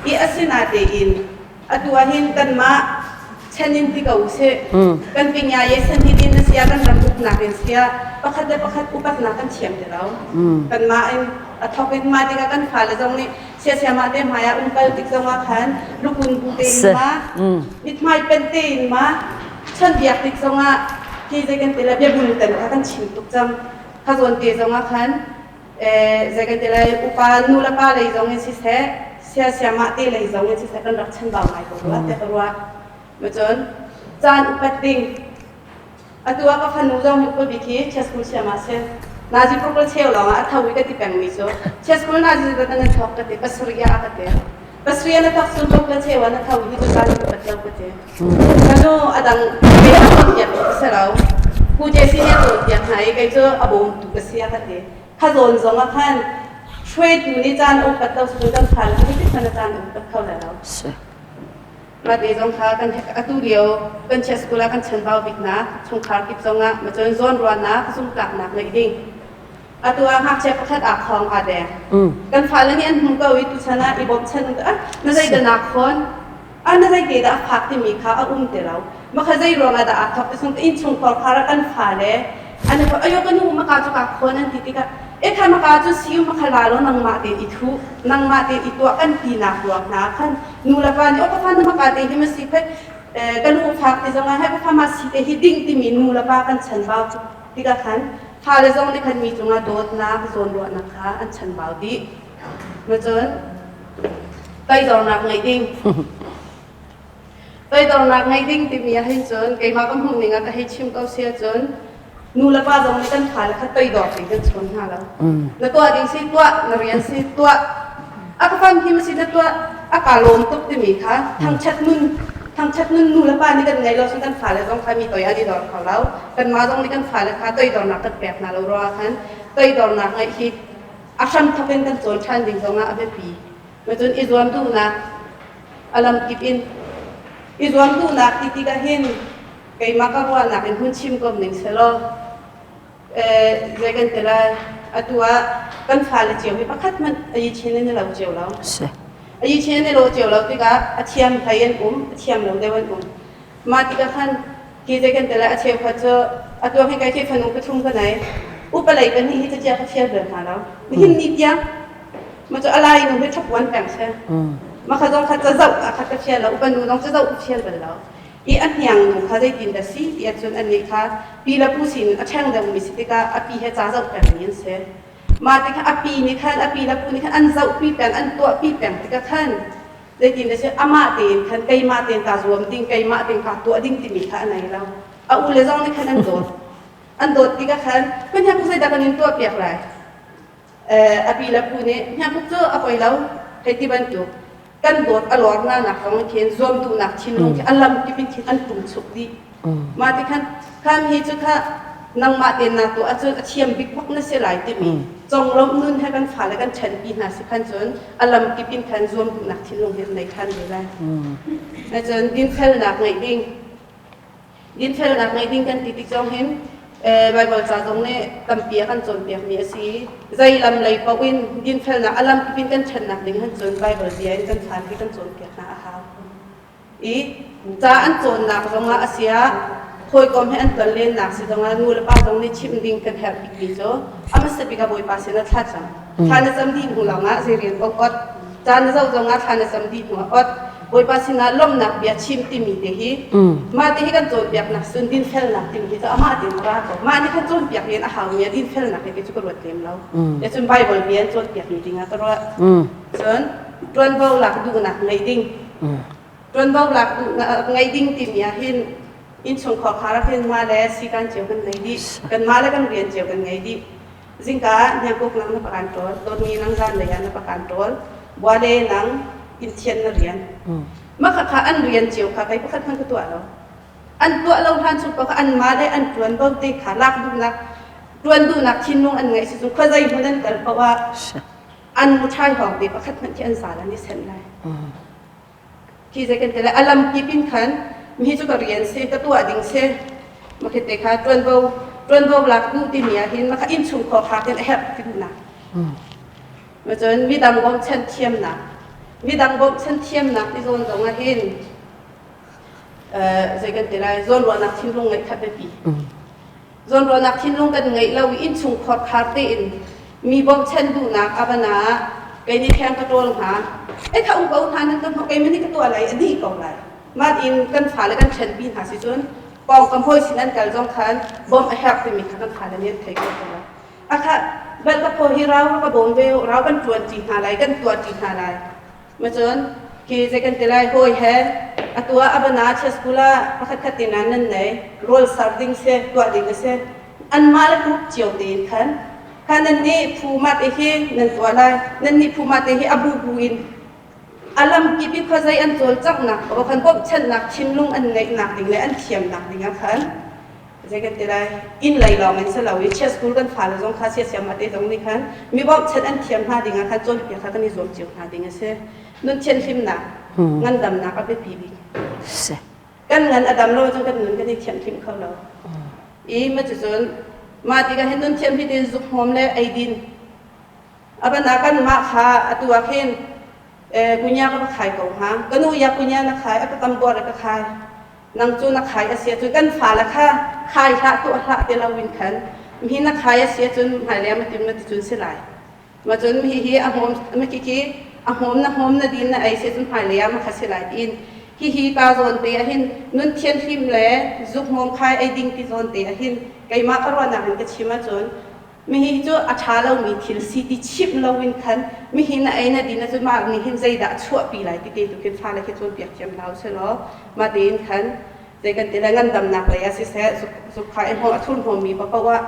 I asinatein atu ah hin kanmah chan in ti ko usih. Kan pinya ye san hi din sia kan ram uknak in sia pakhat le pakhat upatnak kan thiam ti lo. Kanmah in a thok in mah tikah kan fale zong nih siasiamah te hmai ah umkal tik zongah khan lukun bu tein ma mithmai pen tein ma chanbiak tik zongah hi zei kan ti lai biabun ten kha kan chim tuk cang. Kha zawn te zongah khan zei kan ti lai upa nu le pa lei zong in siseh siasiamah te lei zong in siseh kan rak chanbau ngai ko rua te ka ruah. Macun caan upat ding atu ah ka fanu zong hi upa bik hi chess school siam ah si. Nazi purple cheu lawng ah a tho i ka ti pengmi cu chess school nazi zat na thok ka ti pasarih ah ka ti. Pasarih na thok sun purple cheu ah na tho hi cu caan upat lo ka ti. Kanu a dang pe a cawnpiak ka si lo. Pu Jesse nih a cawnpiak hna i kei cu a bawmtu ka si a ka ti. Kha zawn zong ah khan hruaitu nih caan a upat lo cun kan fale kha zeitik hmanh ah caan a upat kho lai lo. Mah te zong kha kan atu lio kan chia school ah kan chanbau biknak chungkhar kip zong ah macun zawnruahnak zumtlaknak ngeih ding. Atu ah ngakchia pakhat aa khong aa deng. Kan fale nih an hmu ko i tuchan ah i bawmchan ah na zei dah naa khawn? A na zei te dah a fak timi kha a um ti lo. Makha zei ruangah dah aa thawk ti sung innchungkhar khar ah kan fale an i ayo ka nu maka cu ka khawn an ti tikah e kha maka cu siu makha la lo nangmah te i thu nangmah te i tuah kan tinak ruang hna khan nu le pa nih o ka fa na maka te hi ma si phei ka nu fak ti zongah he ka fa ma si te hi ding timi nu le pa kan chanbau tikah khan fale zong nih khan mi cungah dawtnak zawnruahnak kha an chanbau dih. Macun toidornak ngeih ding. Toidornak ngeih ding timi ah hin cun keimah ka hmuh ning ah ka hei chim ko si ahcun nu le pa zong nih kan fale kha toidor tein kan chawn hna lo. Na tuah ding si tuah, na rian si tuah. A ka fam hi ma si na tuah, a ka lawm tuk timi kha thangchat nun thangchat nun nu le pa nih kan ngei lo cun kan fale zong kha mi toi an i dor kho lo. Kanmah zong nih kan fale kha toidornak kan pek hna lo ruangah khan toidornak ngeih hi a hramthawk in kan cawn ṭhan ding zongah a biapi. Cun i zuam duhnak a lamkip in i zuam duhnak ti tikah hin keimah ka ruahnak in hun chim ko ning selaw zei kan ti lai atu ah kan fale cio hi pakhat hmanh a yi chin in i lo cio lo. A yi chin in i lo cio lo tikah a thiam hlei an um, a thiam lo deuh an um. Mah tikah khan hi zei kan ti lai a cheukhat cu atu ah hin kai khi fanu pathum ka nei. Upa lei pahnih hi cacia ka fial bal hna lo. Nihin ni tiang ma cu alai nu hi ṭhapuan peng si. Ma kha zong kha cazoh ah kha ka fial lo. Upa nu zong cazoh ka fial bal lo. I a hniang nu kha zeitin dah si ti ahcun annih kha pi le pu sin a ṭheng deuhmi si tikah a pi he ca zoh pengmi an si. Mah tikah a pi nih khan a pi le pu nih khan an zohpi peng an tuahpi peng tikah khan Zeitin dah amah tein khan keimah tein kaa zuam ding, keimah tein kaa tuah ding timi kha a nei lo. A u le zong nih khan an dawt. An dawt tikah khan kan hniangkuk zeidah kan in tuah piak lai? A pi le pu nih hniangkuk cu a poi lo hei ti bantuk kan dawt a lor na nak zong khin zuam duhnak thinlung khi a lam kip in khin an tum chuk dih. Mah ti khan khan hi cu kha nangmah tein naa tuah ahcun a thiam bik bak na si lai timi conglawmh nun he kan fale kan ṭhenpi hna si khan cun a lam kip in khan zuam duhnak thinlung hi an nei ṭhan ve lai. Cun dinfelnak ngeih ding dinfelnak ngeih ding kan ti tik zong hin Baibal ca zong nih tampi a kan cawnpiakmi a si. Zei lam lei paoh in dinfelnak a lam kip in kan ṭhennak ding han cun Baibal bia in kan fale hi kan cawnpiak hna a hau. I ca an cawnnak zongah a siah hawikom he an tonlennak si zongah nu le pa zong nih chimh ding kan herh bikmi cu a hmasa bik ah Bawipa sinah thla cam. Thla na cam dih hnu lawngah zei rian paoh ot. Ca na zoh zongah thla na cam dih hnu ah ot. Bawipa sinah lawmhnak bia chim timi te hi mah te hi kan cawnpiaknak cun dinfelnak timi hi cu amah tein a ra ko. Mah nih khan cawnpiak rian a haumi ah dinfelnak hi cu ka ruat lem lo. Cun Bible bia an cawnpiakmi dingah ka ruah. Cun ṭuanvo lak duhnak ngeih ding. Ṭuanvo lak duhnak ngeih ding timi ah hin innchungkhar khar ah khin mah le sikan cio kan ngei dih. Kanmah le kan rian cio kan ngei dih. Zingka ah hniangkuk nang na pakan ṭawl, dawtmi nang zanlei ah na pakan ṭawl, buale nang inn thian na rian. Mah khakha an rian cio kha kei pakhat hmanh ka tuah lo. An tuah lo hlan chung paoh kha anmah le an ṭuanvo te kha lak duhnak, ṭuan duhnak thinlung an ngeih si cun khuazei hmun an kal paoh ah an muṭhai hawng te pakhat hmanh khi an zal an i senh lai. Khi zei kan ti lai a lam kip in khan mi cu ka rian si ka tuah ding si makhi te kha ṭuanvo ṭuanvo lak duh timi ah hin makha innchungkhar khak in a herh ti duhnak. Macun midang bawmchan thiamnak midang bawmchan thiamnak ti zawn zong ah hin zei kan ti lai zawnruahnak thinlung ngeih kha biapi. Zawnruahnak thinlung kan ngeih lo i innchungkhar khar tein mi bawmchan duhnak a van ah kei nih theng ka ṭawl hnga. Ei kha um ko hna nan ka hnawh keimah nih ka tuah lai a dih ko lai. Mah in kan fale kan ṭhenpi hna si cun pawngkam hawi sin an kal zong khan bawmh a herh timi kha kan fale nih an thei ko ko lai. A kha bal ka phaw hi rau ka bawm ve rau kan ṭuan ṭi hna lai kan tuah ṭi hna lai. Macun khi zei kan ti lai hawi he atu ah abana chia school ah pakhat khat tin ah nan nei rawl serve ding si tuah ding a si anmah le group cio tein khan kha nan nih phu ma te hi nan tuah lai nan nih phu ma te hi a bu bu in a lam kip i khuazei an cawlcanghnak o khan bawmhchanhnak thinlung an ngeihnak ding le an thiamnak ding ah khan zei kan ti lai inn lei lawng in si lo i chia school kan fale zong kha siasiam ate zong nih khan mi bawmhchanh an thiam hna ding ah khan cawnpiak kha kan i zuam cio hna ding a si nun thianhlimnak ngandamnak a biapi bik kan ngan a dam lo cun kan nun kan i thianhlim kho lo i ma cucun mah tikah hin nun thianhlim in zuk hmawm le eidin a ban ah kan mah kha atu ah khin kunya ka va khai ko hnga ka nu ya kunya na khai a ka kam buar ka khai nang cu na khai a si ahcun kan fale kha khai hlah tuah hlah ti loin khan mi na khai a si ahcun hmailei ah matin ma ti cun si lai ma cun mi hi a hmawm ma khi khi a hmawm na hmawm na din na ei si cun hmailei ah ma kha si lai tiin hi hi ka zawn te ahhin nun thianhlim le zuk hmawm khai ei ding ti zawn te ahhin keimah ka ruahnak in ka chim ahcun mihi cu a ṭha lomi thil si ti chimh loin khan mihi na ei na din ahcun mah nih hin zeidah a chuahpi lai ti te tu khin fale khi cawnpiak thiam hna usih law mah tein khan zei kan ti lai ngandamnak lei ah siseh zukha i a thurhnawmmi paoh ah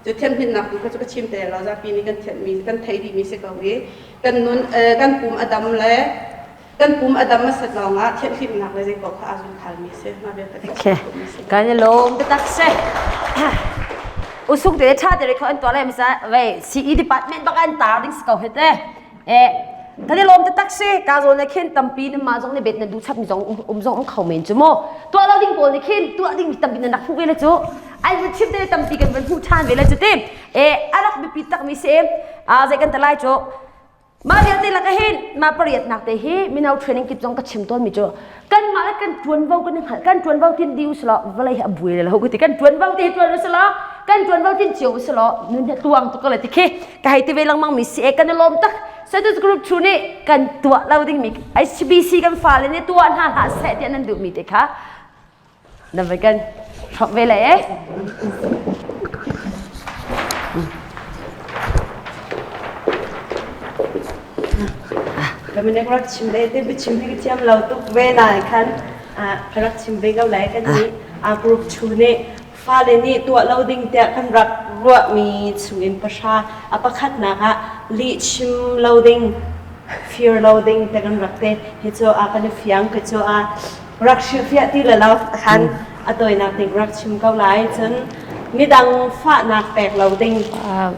cu thianhhlimhnak tu kha cu ka chim te lo zapi nih kan thianhmi kan theih dihmi si ko i kan nun kan pum a dam le kan pum a dam a sat lawngah thianhhlimhnak le zei paoh kha aa zulkhalmi a si. Mah vialte ka Okay. Kan i lawm taktak si. Usuk te tha te kho an tuah lai misa ve CE department bak an tar ding si ko he te. Eh kan i lawm taktak si ka zawn ne khin tampi na ma zong ne bet na du chap mi zong um zong um kho men chu mu. Tuah lo ding pawl nih khin tuah ding mi tampi na nak hmuh ve le cu. Ai vun chim te tampi kan vun hmuh than ve le cu ti. Eh arak biapi tak mi si. A zei kan ta lai cu Mah vialte lakah hin mah pariatnak te hi mino training kip zong ka chim tawnmi cu kanmah le kan ṭuanvo kan i hngalh kan ṭuanvo tin di usulaw vawlei hi a buai lo ka ti kan ṭuanvo te hi ṭuan usulaw kan ṭuanvo tin cio usulaw nun hi tuang tuk ko le ti khi ka hei ti ve lengmang mi si e kan i lawm tak Status group chu nih kan tuah lo dingmi HBC kan fale nih tuah hna hlah seh tiah nan duhmi te kha Na vai kan hrok ve lai eh. Dominic rak chim ve te biachim hi ka thiam lo tuk ve na khan ka rak chim ve ko lai kan nih a group chu nih fale nih tuah lo ding tiah kan rak ruahmi chungin pahra a pakhatnak ah lih chim lo ding fear lo ding te kan rak te hi cu a kan i fiang ka cu a rak hrilhfiah ti le lo khan a tawinak ding rak chim ko lai cun midang fahnak pek lo ding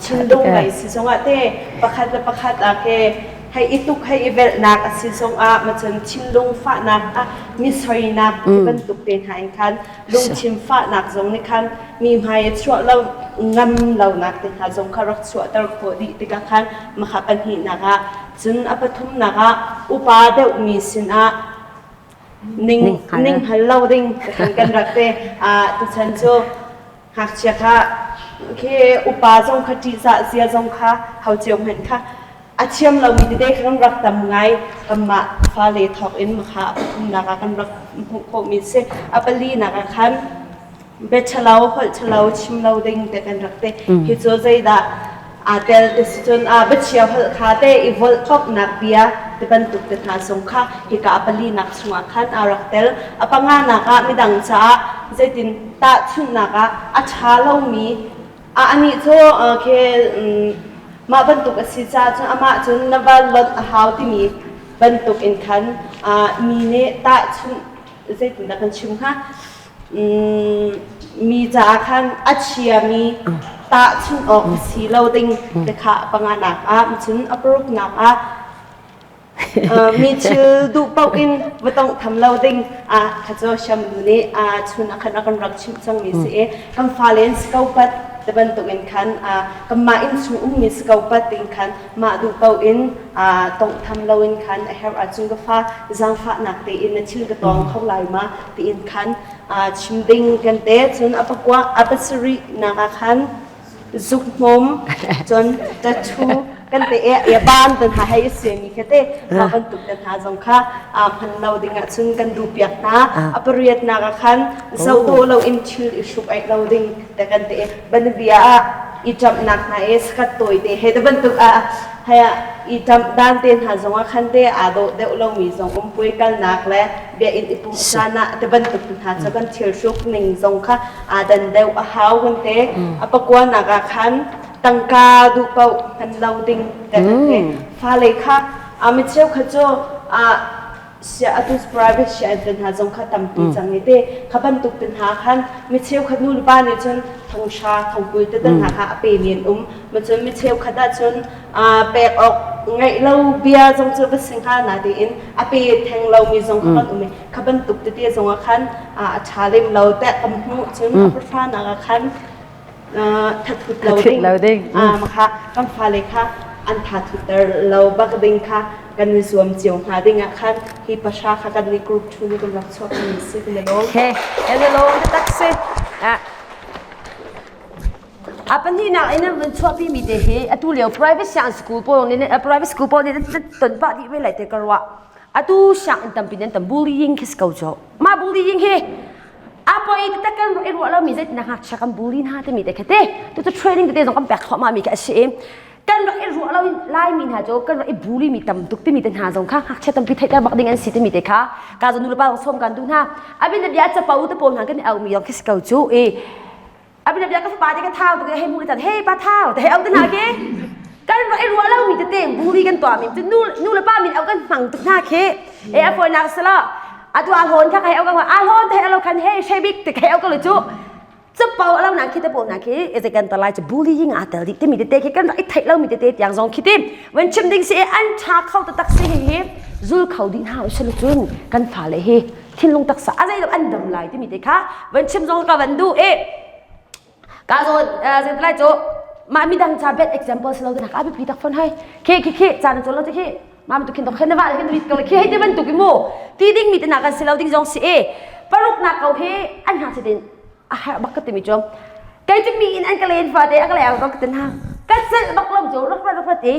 thinlung lei si zongah te pakhat le pakhat ah ke hei i tuk hei i velhnak a si zongah macun thinlung fahnak ah mi soinak ti bantuk te hna in khan lungthin fahnak zong nih khan mi hmai i chuah lo ngam lonak te hna zong kha rak chuahter khawh dih tikah khan makha pahnihnak ah cun a pathumnak ah upa deuhmi sinah ning ning hal lo ding kan kan rak te a tuchan cu ngakchia kha khi upa zong kha ṭihzah zia zong kha hau cio hmanh kha a thiam lomi tete kha kan rak tam ngai kanmah fale thawk in kha a pathumnak ah kan rak hmuh khawhmi si a palinak ah khan bia ṭhalo holh ṭhalo chim lo ding te kan rak ti hi cu zeidah aa tel ti si cun a biachia holh kha te i volhkomhnak bia ti bantuk te hna zong kha hika a palinak chungah khan aa rak tel a panganak ah midang caah zeitin tahchunhnak ah a ṭha lomi a anih cu khi mah bantuk a si caah cun amah cun na va lonh a hau timi bantuk in khan mi nih tahchunh zeitindah kan chim hnga Mi caah khan a chiami tahchunh awk si lo ding te kha panganak ah cun a paruknak ah. Mi thil duh paoh in va tongh tham lo ding ah kha cu siamnu nih chun ah khan a kan rak chimh cangmi si i kan fale in si ko pat ti bantuk in khan kanmah innchung ummi si ko pat ding khan mah duh paoh in tonghtham loin khan a herh ahcun ka fa zaangfahnak tein na thil ka tawng kho lai ma tiin khan chim ding kan te cun a pakua a pasarih nak ah khan zuk hmawm cun tattoo kan te e ban tan ha hei se mi kha te mah bantuk te hna zong kha hman lo ding ah cun kan duh piak hna a pariat nak ah khan zoh dawh lo in thil i hruk aih lo ding te kan te banbia ah i ṭamhnak hna i sakat tawi te he te bantuk ah hei i ṭamh dan te hna zong ah khan te aa dawh deuh lomi zong um puai kalnak le biakinn i pumh caan ah te bantuk hna cu kan thil hruk ning zong kha aa dan deuh a hau kan te. A pakuanak ah khan tangka duh paoh hman lo ding te kan te. Fale kha a mi cheukhat cu a sia atu private sia te hna zong kha tampi cang i te kha bantuk te hna khan mi cheukhat nu le pa nih cun thonghra thongkul te hna kha a pe mi an um. Ma cun mi cheukhat ah cun pek awk ngeih lo bia zong cu va si hnga na tiin a pe theng lomi zong kha kan um i kha bantuk tete zong ah khan a ṭha lem lo teh kan hmuh cun a pafanak ah khan thathut lo ding kha kan fale kha an thathutter lo bak ding kha kan i zuam cio hnga ding ah khan hi pahra kha kan nih group thu nih kan rak chuak mi si kan i lawm. Okay, kan i lawm tak si. A pahnihnak in an vun chuahpimi te hi atu lio private sianginn school pawl nih private school pawl nih nan ton pah dih ve lai te ka ruah. Atu sianginn tampi nan tam bullying khi si ko cu. Mah bullying hi a poi taktak kan i ruah lomi zeitin ngakchia kan bully hna timi te kha te tu cu training tete zong kan pek thluahmah mi kha a si i kan rak i ruah lo Laimi hna cu kan rak i bully mi tam tuk timi te hna zong kha ngakchia tampi theihter bak ding an si timi te kha ka zo nu le pa zong sawm kan duh hna. Abin bia capo te pawl hna kan i au mi zong khi si ko cu i abin bia ka fapa te ka thau tuk hei mu tan hey pa thau te hei au te hna ke kan rak i ruah lo mi tete bully kan tuah mi cu nu nu le pa min au kan hmang tuk hna khi e a fawinak sala atu a hlawn kha hei au ka a hlawn te hei lo khan hey shebik te hei au ka lo cu capo alo na khi te po na khi e kan talai chu bullying a tel di te mi tete khi kan rak i theih lo mi tete tiang zong khi tim wan chim ding si an tha kho ta tak si hi hi zul kho ding ha usal cun kan fa le hi thinlung taksa a zei an dam lai timi te kha van chim zong ka van duh i ka zo zei lai cu mah midang ca bad example si lo te ka biapi tak phone hai khi khi khi caan cu lo te khi ma tu khin to khen wa khin rit ko khi hei te bantuk i mu ti ding mi te na kan si lo ding zong si e paruk na ko he an ha si tin a har bak ka timi chu kei cu mi in an ka len fa te a ka le ka tin ha ka cel bak lo chu rak rak rak te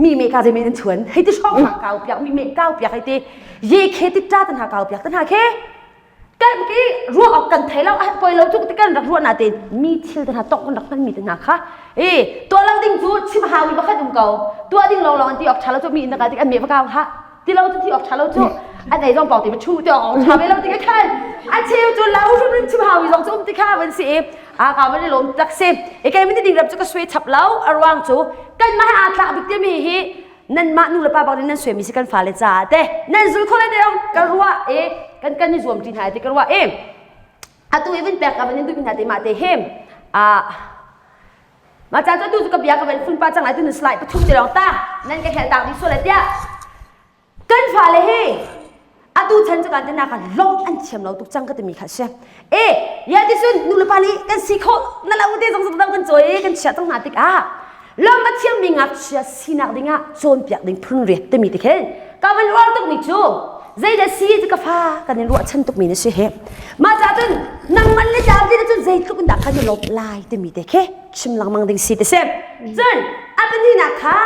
mi me ka zemin an chuan hei ti hrawng ha kau piak mi me kau piak hei ti ye khe ti ta tan ha kau piak tan ha khe kan ki ruah awk kan thei lo a poi lo tuk ti kan rak ruah na te mi thil te hna tok kan rak hman mi te hna kha e tuah lo ding cu chim hau mi pakhat um ko tuah ding long long an ti awk tha lo cu mi in ka tik an me va kau ha ti lo cu ti awk tha lo cu an ei zong pau ti ma chu ti awk tha ve lo ti ka khan a cheu cu lo hrim hrim chim hau mi zong cu um ti kha van si i a ka van i lawm tak si e kei min ding rap cu ka sui chap lo a ruang cu kan mah aa tlak bik timi hi nan mah nu le pa bak nan sui mi si kan fale caah te nan zul kho le te ka ruah e kan kan i zuam ti hna ti ka ruah e atu i vun pek ka van in duh mi hna te mah te he a mah ca cu atu cu ka bia ka van fun pa cang lai tu nu slide pathum te lawng ta nan ka hel tak dih sual tiah kan fale hi atu chan cu kan tina kha lawng an thiam lo tuk cang ka timi kha si e ya ti cun nu le pa nih kan si kho na lo te zong zong kan cawi kan chia tang hna tikah lawng a thiammi ngakchia sinak dingah cawnpiak ding phun riat timi ti khin ka van uar tukmi cu zeidah si cu ka fa kan in ruahchan tukmi na si he mah ca cun nangman le jam ti cun zeitluk in dah kan i lawmh lai timi te khi chim lengmang ding si ti si cun a pahnihnak kha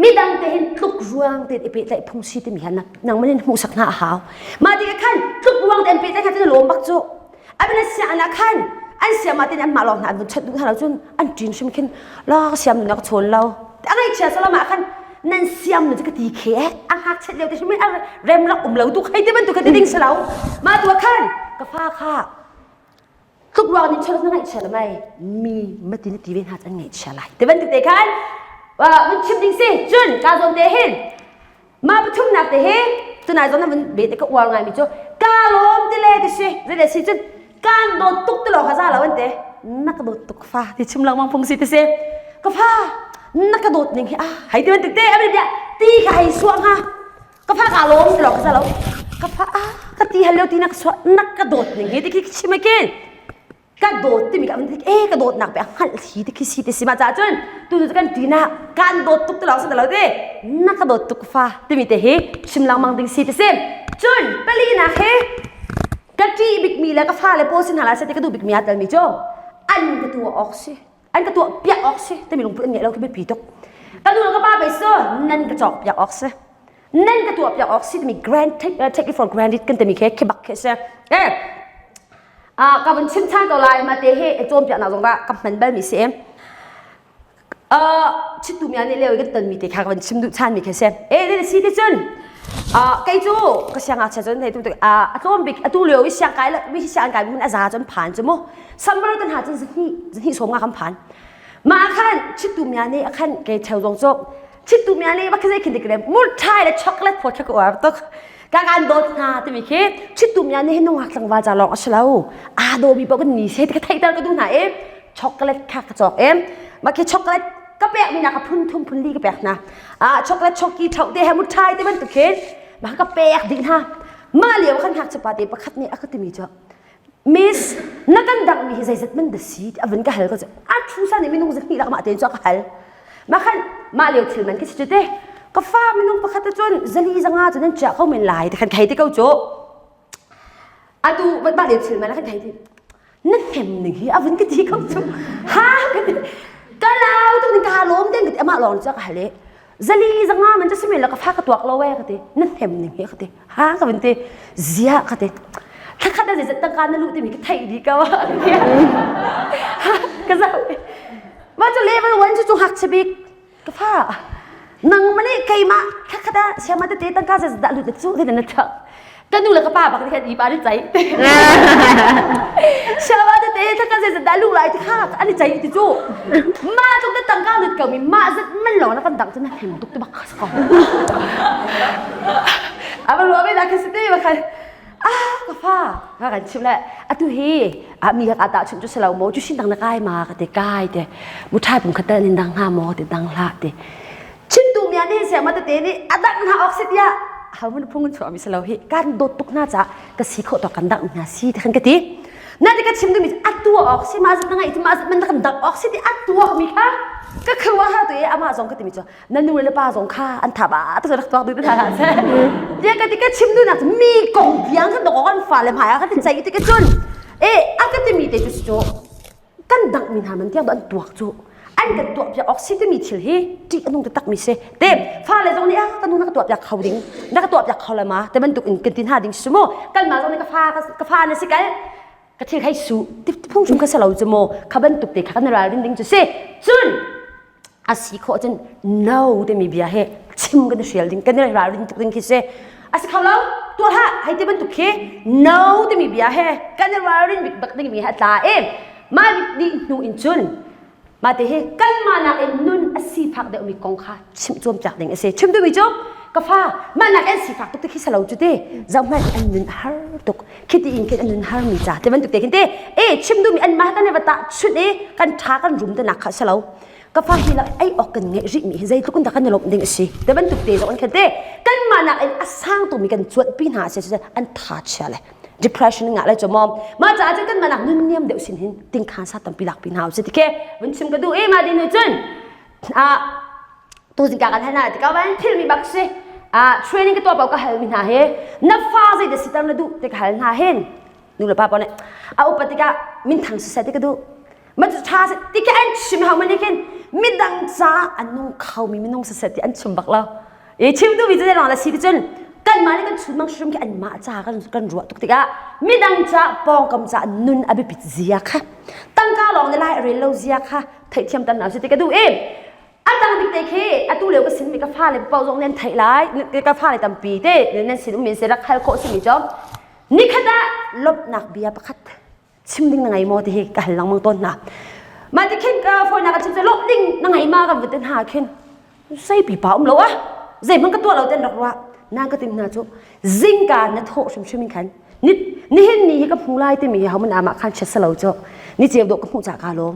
midang te hin tluk ruang tein i pehtlaih phung si timi kha nangman in hmuhsak hna a hau mah tikah khan tluk ruang tein pehtlaih hna cu lawm bak cu abin siang ah khan an siam ah tin an mah lawng hna an vun chawnh duh hna lo cun an ṭin hrim khin la ka siam nu na ka chawn lo a ngaihchia salam ah khan nan siam nu cu ka ti khe a ngakchiat lio te hrim a rem rak um lo tu khei te bantuk kha ti ding si lo mah tu ah khan ka fa kha tluk ruang nih chawlak na ngaihchia lo mai mi mati na ti ve hna an ngaihchia lai te bantuk te khan vun chim ding si cun ka zawn te hin mah pathumnak te hi tunai zawn na vun be te ka uar ngai mi cu ka lawm ti le ti si zei le si cun kan dawt tuk ti lo kha za lo an te na ka dawt tuk fa ti chim lengmang phung si ti si ka fa. Na ka dawt ning hi ah hei ti bantuk te a bia ti kha hei suah hnga. Ka fa ka lawm ti lo ka lo. Ka fa ah ka ti hal lio ti na ka suah na ka dawt ning hi ti khi chim kin. Ka dawt timi ka e ka dawtnak pe hngalh hi ti khi si ti si ma ca cun tu tu kan ti na kan dawt tuk ti lo si lo ti na ka dawt tuk fa timi te hi chim lengmang ding si ti si. Cun pali nak hi ka ṭih bikmi le ka fale pawl sin hna lai seh ti ka duh bikmi aa telmi cu an ka tuah awk si an ka tuah piak awk si timi lungput an ngeih lo khi biapi tuk ka nu le ka pa bei su nan ka cawk piak awk si nan ka tuah piak awk si timi grand take, uh, take it for granted kan timi khi khi bak khi si eh ah ka vun chim ṭhan ko lai ma te he cawnpiaknak zong dah ka hman bal mi si chittu mi nih leo i kan tonmi te kha ka van chim duh ṭhan mi khi si. E ne si ti cun kei cu ka siangngakchia cun hei tu a tlawm bik atu lio i siang kai mi siang kai mun a za cun phan cu mu summer kan ha cun zahnih zahnih som nga kan phan ma khan chittu mia nih khan kei cheu zong cu chittu mia nih va khazei khin dik le murthai le chocolate phot ka uar tuk ka kan dawt hna timi khi chittu mia nih nungak tlangval ca lawng a si lo aa daw mi paoh kan ni se ti ka theihter ka duh hna i chocolate kha ka cawk em mah khi chocolate ka pek mi nak phun thum phun li ka pek hna ah chocolate choki thau te he muthai te bantuk khin mah ka pek dih hna mah lio khan ngakchia pa te pakhat nih a ka timi cu miss na kan dang mi hi zeizat man da si a vun ka hal ko cu a thu sa nih minung zahnih lak mah te cu ka hal mah khan mah lio thil man khi si cu te ka fa minung pakhat te cun zali zanga cu nan chia ko men lai te khan khei te ko cu atu mah lio thil man khan khei te na hnem ning hi a vun ka ti ko cu ha ka ti ka lau tuk ning ka lawm den ka ti amah lawng cu ka hal i zali zanga man cu simen la ka fa ka tuak lo e ka ti na hnem ning hi ka ti ha ka vun ti zia ka ti thakhat na zeizat tangka na lu timi ka theih dih ko ka zau ma cu level 1 cu cu ngakchia bik Ka fa, nangmah nih keimah thlakhat ah siama tete tangka zeizat dah lut na cu ti na ṭhak. Ka nu le ka pa bak nih khan ipa an i ceih. Siama tete thlakhat zeizat dah luh lai ti kha an i ceih ti cu. Mah tluk na tangka lut ko mi mah zat man lawng na kan dang cu na him tuk ti bak kha si ko. Ava ruah ve dah khi si ti ba khan ah ka fa ka kan chim le atu hi a mi ka ta chim chu selo mo chu shin dang na kai ma ka te kai te mu thai pum khatal nin dang ha mo te dang hla te chin tu mia ni se ma te te ni adang na ok se tia hau mun phung chu ami selo hi kan dot tuk na cha ka si kho to kan dang na si te khan ka ti na te ka chim du mi atu ok si ma zat na ngai ti ma zat man kan dang ok si ti atu mi kha ka khuwa ha tu e ama zong ka ti mi chu na nu le pa zong kha an tha ba tu rak tuak duh hna seh tia ka ti ka chim du nak mi kong tiang kan dok kan fa le hmai ah kan ti chai ti ka cun e a ka ti mi te chu chu kan dang mi hna man tiang an tuak chu an kan tuah piak ok si ti mi thil hi ti anung te tak mi se te fa le zong nih a ka nu na ka tuah piak kho ding na ka tuah piak kho le ma te bantuk in kan tin ha ding su mu kan ma zong nih ka fa ka fa na si kal ka thil khai su ti phung chung ka sa lo chu mo kha bantuk te kha kan ral ding ding chu si cun a si khawh cun no timi bia hi chim kan i hrial ding kan i ralrin tuk ding khi si a si kho lo tuah hlah hei ti bantuk khi no timi bia he kan i ralrin bik bak ding mi he a tla i mah dih hnu in cun mah te hi kanmah nak in nun a sifak deuhmi kong kha chimh cawnpiak ding a si chim duhmi cu ka fa mah nak in sifak tuk te khi salo cu te zoh hmanh an nun a har tuk khi ti in khin an nun har mi ca te bantuk te khin te e chim duhmi an mah kan i va tah chunh i kan tha kan rum te nak kha salo ka fa hi lak ei awk kan ngeih rih mi hi zeitluk in dah kan i lawmh ding a si te bantuk te zong an khan te kanmah nak in a sang tukmi kan cuanh pi hna si an tha chia le depression ngah le chomom mah caah cun kanmah nak nun niam deuh sin hin tingkhan sa tampi lak pi hna si tike vun chim ka duh e ma din cun a tu zingka kan hal na ti ka van thil mi bak si a training ka tuah pau ka hal mi hna he na fa zei da sitar na duh te ka hal hna hen nu le pa pa nih a upat tikah minthang siseh ti ka duh ma cu ṭha seh ti khi an chim hau man khin midang ca an nung kho mi minung siseh ti an chim bak lo i chim duh mi cu lawng la si ti cun kanmah nih kan chun mang hrim khi anmah ca kan kan ruah tuk tikah midang ca pawngkam ca nun a biapit zia kha tangka lawng nih lai a rel lo zia kha theihthiam tan hna si ti ka duh i a tang bik te khi atu lio ka sin mi ka fale paoh zong nan theih lai ka fale tampi te nan sin um in se rak hal khawh simi cu nikhat ah lawmhnak bia pakhat chim ding na ngei maw ti hi ka hal lengmang tawn hna mah ti khin ka fawinak ka chim cu lawmh ding na ngei ma ka vun ti hna khin sei pipa um lo ah zeihmanh ka tuah lo ten rak ruah na ka tim hna cu zingka na thawh hrimhrim in khan ni nihin ni hi ka hmu lai timi hi homan amah khan chia salo cu ni ceu dawh ka hmuh ca ka lawm.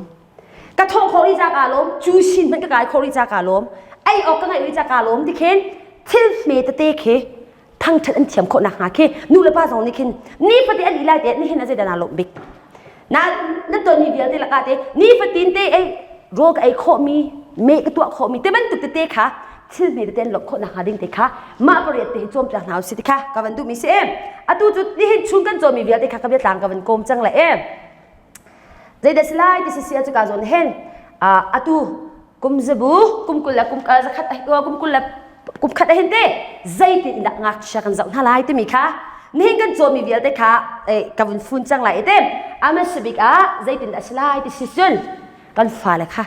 Ka thawh khawh rih ca kaa lawm, cu sin hmanh ka kai khawh rih ca kaa lawm, ei awk ka ngeih rih ca kaa lawm ti khin thil hme tete khi thangṭhat an thiam khawh nakhnga khi nu le pa zong nih khin nifatin an ih lai te nihin ah zeidah naa lawmh bik? Na na tonmi vialte lakah te nifatin te ei rawl ka ei khawhmi, meh ka tuah khawhmi te bantuk tete kha thil hme tete an lawmh khawh nakhnga ding te kha mah pariat te hi cawnpiak hna usih ti kha ka van duhmi si em. Atu cu nihin chung kan cawnmi vialte kha ka biatlang ka van kawm cang le em. Zeidah si lai ti si si ah ka zawn hen atu kum zabu kum 20 le kum zakhat kum 20 le kum khat hin te zeitin in dah ngakchia kan zoh hna lai timi kha nihin kan cawmi vialte kha ka vun fun cang lai te amasabik ah zeitin dah si lai ti si cun kan fale kha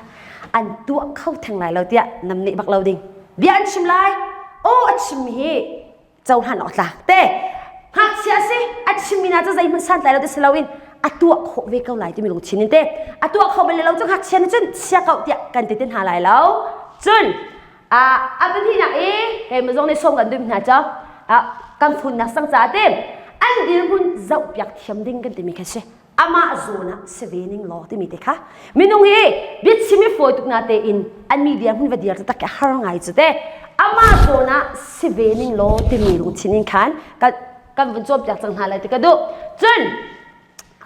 an tuah kho theng lai lo tiah nam nih bak lo ding bia an chim lai o a chim hi cohlan awk tlak te ngakchia si a chimmi hna cu zeihmanh santlai lo ti si loin a tuah khawh ve ko lai timi lungthin in te a tuah khawh bal lo cu ngakchia nih cun chia ko tiah kan ti te hna lai lo cun a pahnihnak i keimah zong nih sawm kan duh hna cu kan funnak sang ca te an dirhmun zoh piak thiam ding kan timi kha si amah zawn ah si ve ning law timi te kha minung hi biachim i fawi tuk na tein an mi dirhmun va dir tak har ngai cu te amah zawn ah si ve ning law timi lungthin in khan kan kan vun cawnpiak cang hna lai ti ka duh cun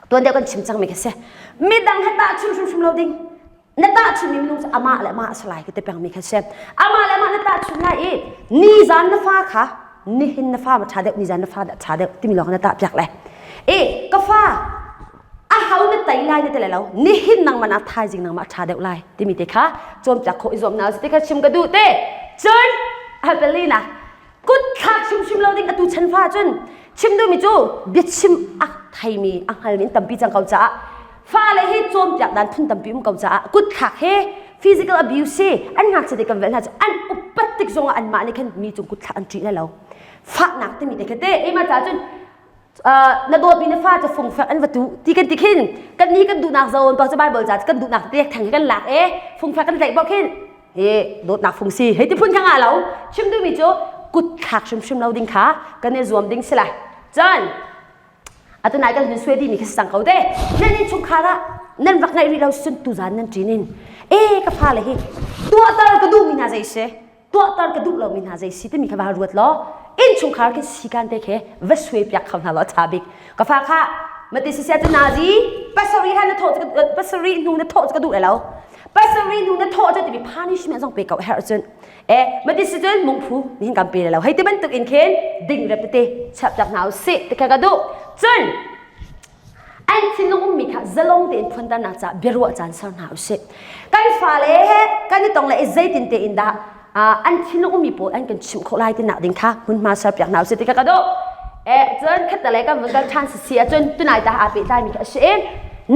tuan deuh kan chim cang mi kha si midang he tahchun hrimhrim lo ding na tahchunmi minung cu amah le amah a si lai ka ti pengmi kha si amah le amah na tahchun lai i nizan na fa kha nihin na fa ma ṭha deuh nizan na fa dah ṭha deuh timi lawng na tah piak le e ka fa a hau na tei lai na ti lai lo nihin nangmah nak thaizing nangmah ṭha deuh lai timi te kha cawnpiak khawh i zuam na ti kha chim ka duh te cun apelina kut thlak hrimhrim lo ding atu chan fa cun chim duhmi cu biachim a theimi a hngalmi in tampi cang ko caah fale hi cawnpiak dan phun tampi um ko caah kut thlak he physical abuse hi an ngakchia te kan velh hna cu an upat tik zongah anmah nih khan mi cung kut thlak an ṭih lai lo fahnak timi te kha te ema ca cun na dawtmi na fa cu fungfek an va tu ti kan ti khin kan ni kan duhnak zawn pa cu Bible ca kan duhnak te theng hi kan lak e fungfek kan tlaih bok hin hi dawtnak fung si hei ti phun kha nga lo chim duhmi cu kut thlak hrimhrim lo ding kha kan i zuam ding si lai cun atu nai kan hun suai dimi kha sang ko te nan in chungkhar ah nan rak ngaih rih lo cun tuzan nan ṭin in e ka fale hi tuahter ka duhmi hna zei si tuahter ka duh lomi hna zei si timi kha va ruat law innchungkhar khi sikan te khi va suai piak kho hna law ṭha bik ka fa kha mati si sia cu nazi pasarih han na thawh pasarih hnu na thawh cu ka duh lai lo pasarih hnu na thawh cu timi punishment zong pe ko herh cun e mati si cun mungphu nihin kan pe lo hei ti bantuk in khin ding rep tete chap piak hna usih ti kha ka duh cun an thinlung ummi kha zalong tein phuanternak caah biaruah caan ser hna usih kan fale he kan i tong le i zeitin tein dah an thinlung ummi pawl an kan chimh khawh lai ti nak ding kha hmunhma ser piak hna usih ti kha ka duh eh cun khatte kan vun kal ṭhan si si ahcun tunai ta aa pehtlaimi kha a si i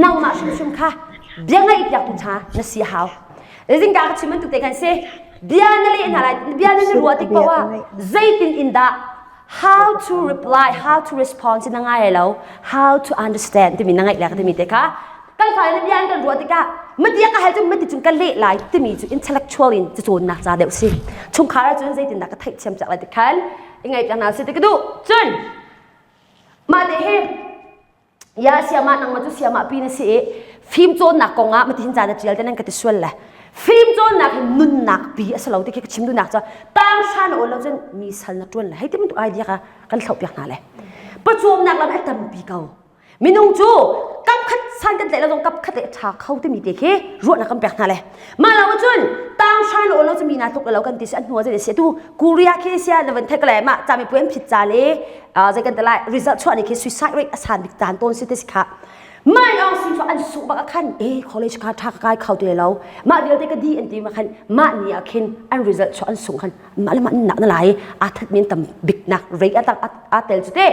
nangmah hrimhrim kha bia ngaih piaktu ṭha na si a hau zingka ka chim bantuk te khan si bia na leh hna lai bia na ruah tik paoh ah zeitin in dah how to reply how to respond si na ngai lo how to understand timi na ngaih le timi te kha kan fale na bia an kan ruah tikah mati ka hal cu mati cun ka leh lai timi cu intellectual in cacawnnak ca deuh si chungkhar ah cun zeitindah ka theihthiam cak lai ti khan i ngaih piak hna si ti ka duh cun mah te hi Ya siamah nangmah cu siamah pi na si i fim cawnnak kong ah matihin ca na ṭial te nan ka ti sual le fim cawnnak hi nunnak pi a si lo ti khi ka chim duhnak cu tang hra na awl lo cun mi sal na ṭuan le hei ti bantuk idea kha kan hloh piak hna le pawcawmnak lam a tampi ko minung cu kap khat san kan tlaih lo zong kap khat le ṭha kho timi te khi ruahnak kan pek hna le mah lo cun tang hra na awl lo cu mi na tluk lo kan ti si an hnu ah zei si tu Korea khi sia na van thek le mah cami puai an phit ca le zei kan ti lai result chuah ni khi suicide rate a san bik caan tawn si te si kha mai aung sin chu an su bak khan e college kha tha ka kai khau ti lo mah vialte ka di an ti ma khan mah ni ah khin an result chuah an sung khan mah le mah nak na lai a that min tam bik nak rate a tak a tel chu te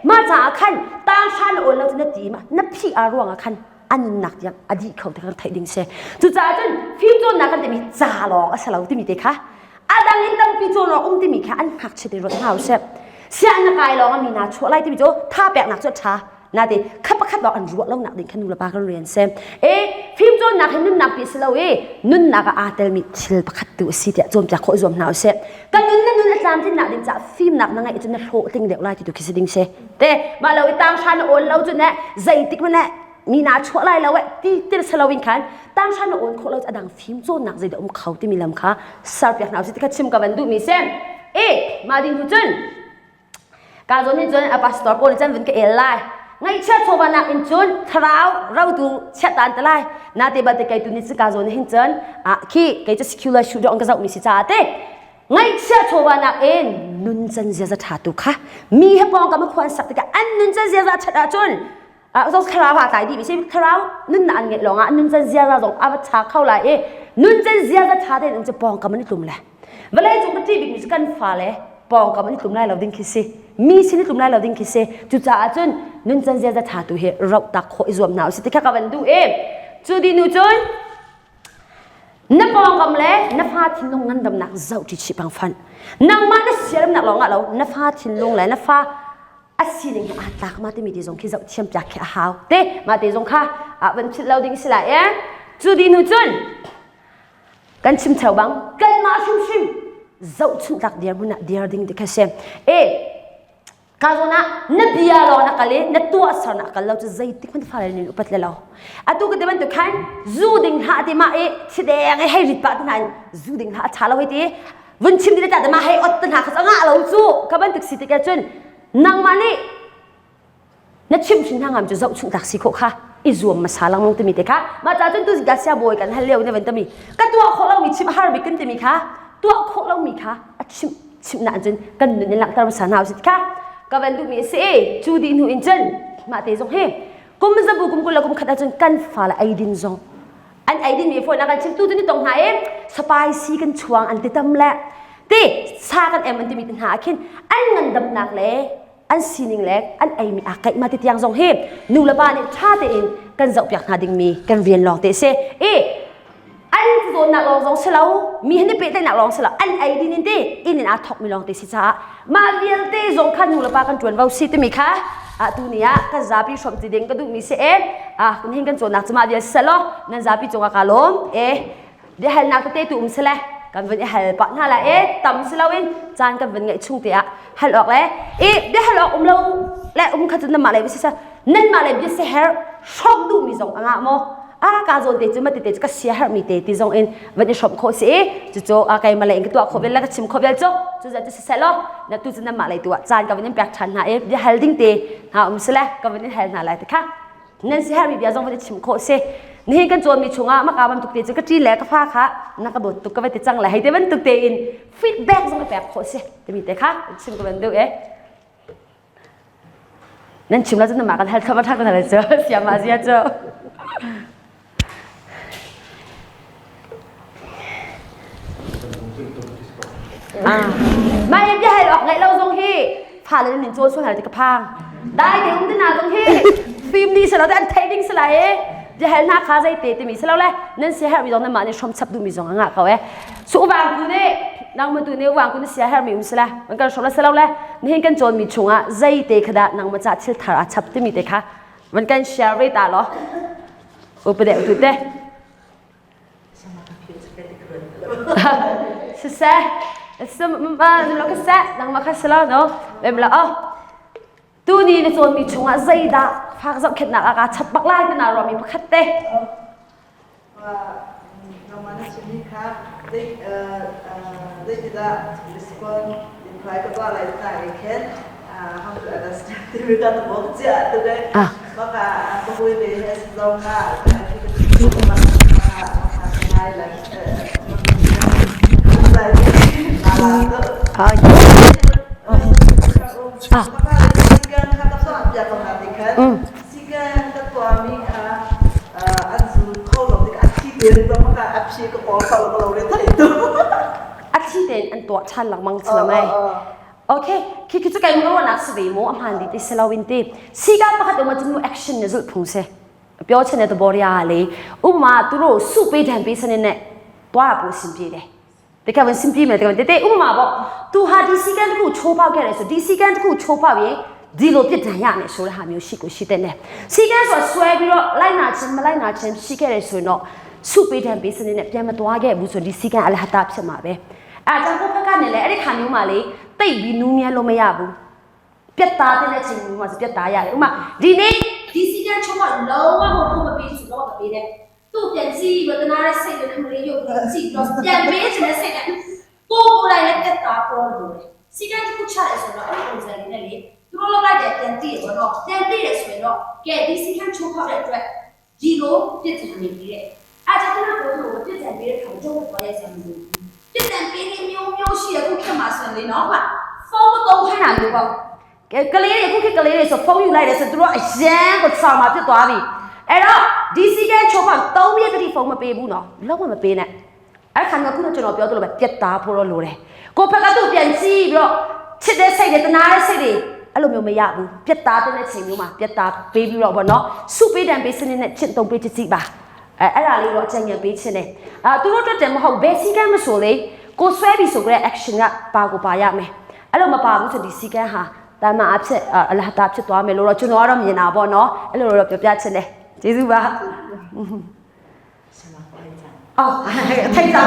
ma cha ah khan tang shan ol lo na ti ma na phi a ruang ah khan an nunnak tiang a dih kho te kan theih ding si cucaah cun fim cawnnak kan timi ca lawng a si lo timi te kha a dang in tampi cawn awk um timi kha an ngakchia te ruat hna usih siah na kai lawng a mi na chuah lai timi cu tha peknak cu a ṭha nate kha pakhat lawng an ruah lo nak ding kha nu le pa kan rian si e fim cawnnak hi nunnak pi si lo i nunnak ah aa telmi thil pakhat tu a si tiah cawnpiak khawh i zuam hna usih kan nun na nun a tlamtlin nak ding caah fimnak na ngeih cu na hlawhtling deuh lai ti tu khi si ding si te mah lo i tang hra na awl lo cu ne zeitik hmanh ne. Mi na chuah lai lo eh ti tir salo in khan tanghra na awn khawh lo adang fim cawnnak zeidah um kho timi lam kha serpiak hna usih ti kha chim ka van duh mi si. E mah ding tu cun ka zawn hin cun a pastor pawl nih cun vun ka el lai. Ngaihchiat chawva nak in cun thlarau rotu chiat an te lai. Na te balte kei tu ni cun ka zawn hin cun ah khi kei cu secular shoot dong ka zoh mi si caah te ngaihchiat chawva nak in nuncan ziaza ṭha tu kha mi he pawng kam khua an sak tikah an nuncan ziaza ṭhat ahcun zong thlarau ha tlai dih mi si thlarau nunnak an ngeih lawngah nuncan ziaza zong a va ṭha kho lai i nuncan ziaza ṭha tein um cu pawngkam an i tlum le vawlei cung ka ṭih bikmi cu kan fale pawngkam an i tlum lai lo ding khi si mi sin i tlum lai lo ding khi si cucaah cun nuncan ziaza ṭha tu hi roh tak khawh i zuam hna usih ti kha ka van duh i cu dih nu cun Na pawngkam le na fa thinlung ngandamnak zohṭi chih pang fanh. Nangmah na siaremnak lawng ah lo na fa thinlung le na fa a sining he aa tlak ma timi ti zong khi zoh thiam piak khi a hau. Te mah te zong kha ah van philh lo ding si lai e. Cu di hnu cun kan chim theo bang kanmah hrimhrim zohchunh tlak dirhmun ah dir ding ti kha si. E Ka zawn ah na bia lawng na kal i na tuahser na kal lo cu zeitik hmanh fale nin upat le lo. Atu ka ti bantuk khan zu ding hlah ti mah i thideng i hei rit pah ti hna in zu ding hlah a ṭha lo hei ti vun chim ti le mah hei ot te hna kha ngah lo cu ka bantuk si tikah cun nangmah nih na chimhhrin hna ngam cu zohchunh tak si khawh kha i zuam hmasa lengmang timi te kha mah ca cun tu zingka sia bawi kan hal lio ne van tami ka tuah khawh lomi chim har bik kan timi kha tuah khawh lomi kha a chimh chimhnak cun kan nun in langhter hmasa hna usih kha ka van duhmi a si i cu dih hnu in cun mah te zong hi kum zabu kum 21 ahcun kan fale eidin zong an eidin mi fawn kan chim tu tu ni tong hna i spicy kan chuang an ti tam le ti sa kan em an timi te hna ah khin an ngandamnak le an sining le an eimi aa kaih ma ti tiang zong hi nu le pa nih ṭha tein kan zohpiak hna dingmi kan rian lawng te si i an zawnnak lawng zong si lo mi hin i pehtlaihnak lawng si lo an ei din in ti inn in aa thawkmi lawng te si caah mah vialte zong kha nu le pa kan ṭuanvo si timi kha ah tu ni ah kan zapi hrawm ti ding ka duhmi si e ah kun hin kan cawnnak cu mah vial si law nan zapi cungah kaa lawm e biahalnak tete tu um sile kan vun i hal pah hna lai e tam si loin caan kan vun ngeih chung te ah hal awk le i biahal awk um lo le um kha cu nanmah lei si nanmah lei bia siaherh hrawm duhmi zong a ngah maw a ka zawn te cu ma tete cu ka siaherh mi te ti zong in van i hrawm khawh si i cucu a keimah lei in ka tuah khawh vel le ka chim khawh vel cu cu zat cu siseh law na tu cu nanmah lei tu ah caan ka vun in pek ṭhan hna i biahal ding te hna um sile ka vun in hal hna lai ti kha Nan siherhmi bia zong van i chim khawh si. Nihin kan cawnmi chungah maka bantuk te cu ka ṭi le ka fa kha na ka dawt tuk ka va ti cang le hei te bantuk tein feedback zong i pek khawh si timi te kha chim ka van duh e. Nan chim la cun mah kan hal thama ṭha kan hal cu siama zia cu. Mah hi bia hal awk ngeih lo zong hi fale nih cawn sual hna ti ka phang. Dai te um te hna zong hi fim ni silo te an theih ding si lai i bia hal hna kha zei te timi silo le nan sia herhmi zong nanmah nih hrom chap duhmi zong a ngah ko e. Su uvang tu nih nangmah tu nih uvang ku na sia herhmi um sila an kan hrom la silo le nihin kan cawnmi chungah zei te kha dah nangmah ca thil thar a chap timi te kha van kan share ve ta law. Upa deuh tu te. Siseh, ma ka seh, nangmah kha si lo no. Mem la oh. Tu ni na cawnmi chungah zeidah fak zohkhenhnak ah kaa chap bak lai ti naa ruahmi pakhat te. Nangmah na chimmi kha zeitidah respond reply ka tuah lai ta i khen how to understand timi ka bawk cia tu ke maka ka hui ve he zong kha Sikan ka tuahmi kha an zul kho lo tik a thi tein maka a phi ka kawl kho lo le thei tu a thi tein an tuah ṭhan lengmang si lo mei okay khi khi cu kai ruahnak si ve mu a hmaan di ti si lo in ti sikan pakhat um ahcun mu action ne zulh phung si 标签的都包呀嘞，我妈都罗数倍单倍生的呢，多少不心ပြေတယ် တကယ်ဝင်စင်ပြေမယ်တကယ်တဲ့ဥပမာပေါ့သူဟာဒီစီကန်တခုချိုးဖောက်ခဲ့တယ်ဆိုဒီစီကန်တခုချိုးဖောက်ရင်ဒီလိုပြစ်ဒဏ်ရမယ်ဆိုတဲ့ဟာမျိုးရှိကိုရှိတဲ့နဲ့စီကန်ဆိုဆွဲပြီးတော့လိုက်နာခြင်းမလိုက်နာခြင်းရှိခဲ့တယ်ဆိုရင်တော့စုပေးတဲ့ပေးစနစ်နဲ့ပြန်မသွားခဲ့ဘူးဆိုဒီစီကန်အလဟတာဖြစ်မှာပဲအဲကြောင့်ကိုဖက်ကနေလည်းအဲ့ဒီခါမျိုးမှာလေတိတ်ပြီးနူးညံ့လို့မရဘူးပြက်သားတဲ့အချိန်မျိုးမှာဆိုပြက်သားရတယ်ဥပမာဒီနေ့ Di si kan chungah lo ma mo phu ma pe chu lo ka pe de. Tu pian chi ba ta na re sei le kham re yo chi lo pian pe chi na sei na. Ko ko lai le pet ta ko lo le. Si kan ku cha le so la ai ko zai ne le. သူတို့လောက်လိုက်တဲ့ပြန်တည်ရတော့ပြန်တည်ရဆိုရင်တော့ကဲဒီစီကံချိုးဖောက်တဲ့အတွက်ဒီလိုပြစ်ဒဏ်နေပြီတဲ့။အဲကြောင့်သူတို့ကိုသူတို့ပြစ်ဒဏ်ပေးတဲ့ခါကျတော့ပေါ်ရိုက်စရာမလိုဘူး။ပြစ်ဒဏ်ပေးနေမျိုးမျိုးရှိရခုခေတ်မှာဆိုရင်လေနော်ဟာဖုန်းမသုံးခိုင်းတာမျိုးပေါ့။ကဲကလေးတွေခုခေတ်ကလေးတွေဆိုဖုန်းယူလိုက်တယ်ဆိုသူတို့အရန်ကိုဆောင်းမှာဖြစ်သွားပြီ။အဲ့တော့ဒီစီကံချိုးဖောက်၃ရက်တည်းဖုန်းမပေးဘူးနော်။လုံးဝမပေးနဲ့။အဲ့ခါကခုနကျွန်တော်ပြောသလိုပဲပြက်သားဖို့တော့လိုတယ်။ကိုဖက်ကသူ့ပြန်ကြည့်ပြီးတော့ချစ်တဲ့စိတ်တွေတနာတဲ့စိတ်တွေအဲ့လိုမျိုးမရဘူးပြက်သားတဲ့ချိန်မျိုးမှာပြက်သားပေးပြီးတော့ဗောနော်စုပေးတံပေးစနစ်နဲ့ချစ်တုံးပေးချစ်ကြည့်ပါအဲအဲ့ဒါလေးတော့အကြံဉာဏ်ပေးချင်တယ်အာသူတို့အတွက်တည်းမဟုတ်ဘယ်စီကံမဆိုလေကိုဆွဲပြီးဆိုကြတဲ့ action ကပါကိုပါရမယ်အဲ့လိုမပါဘူးဆိုဒီစီကံဟာတာမန်အဖြစ်အလဟတာဖြစ်သွားမယ်လို့တော့ကျွန်တော်ကတော့မြင်တာပေါ့နော်အဲ့လိုတော့ပြောပြချင်တယ်ကျေးဇူးပါအော်ထိုင်ကြပါ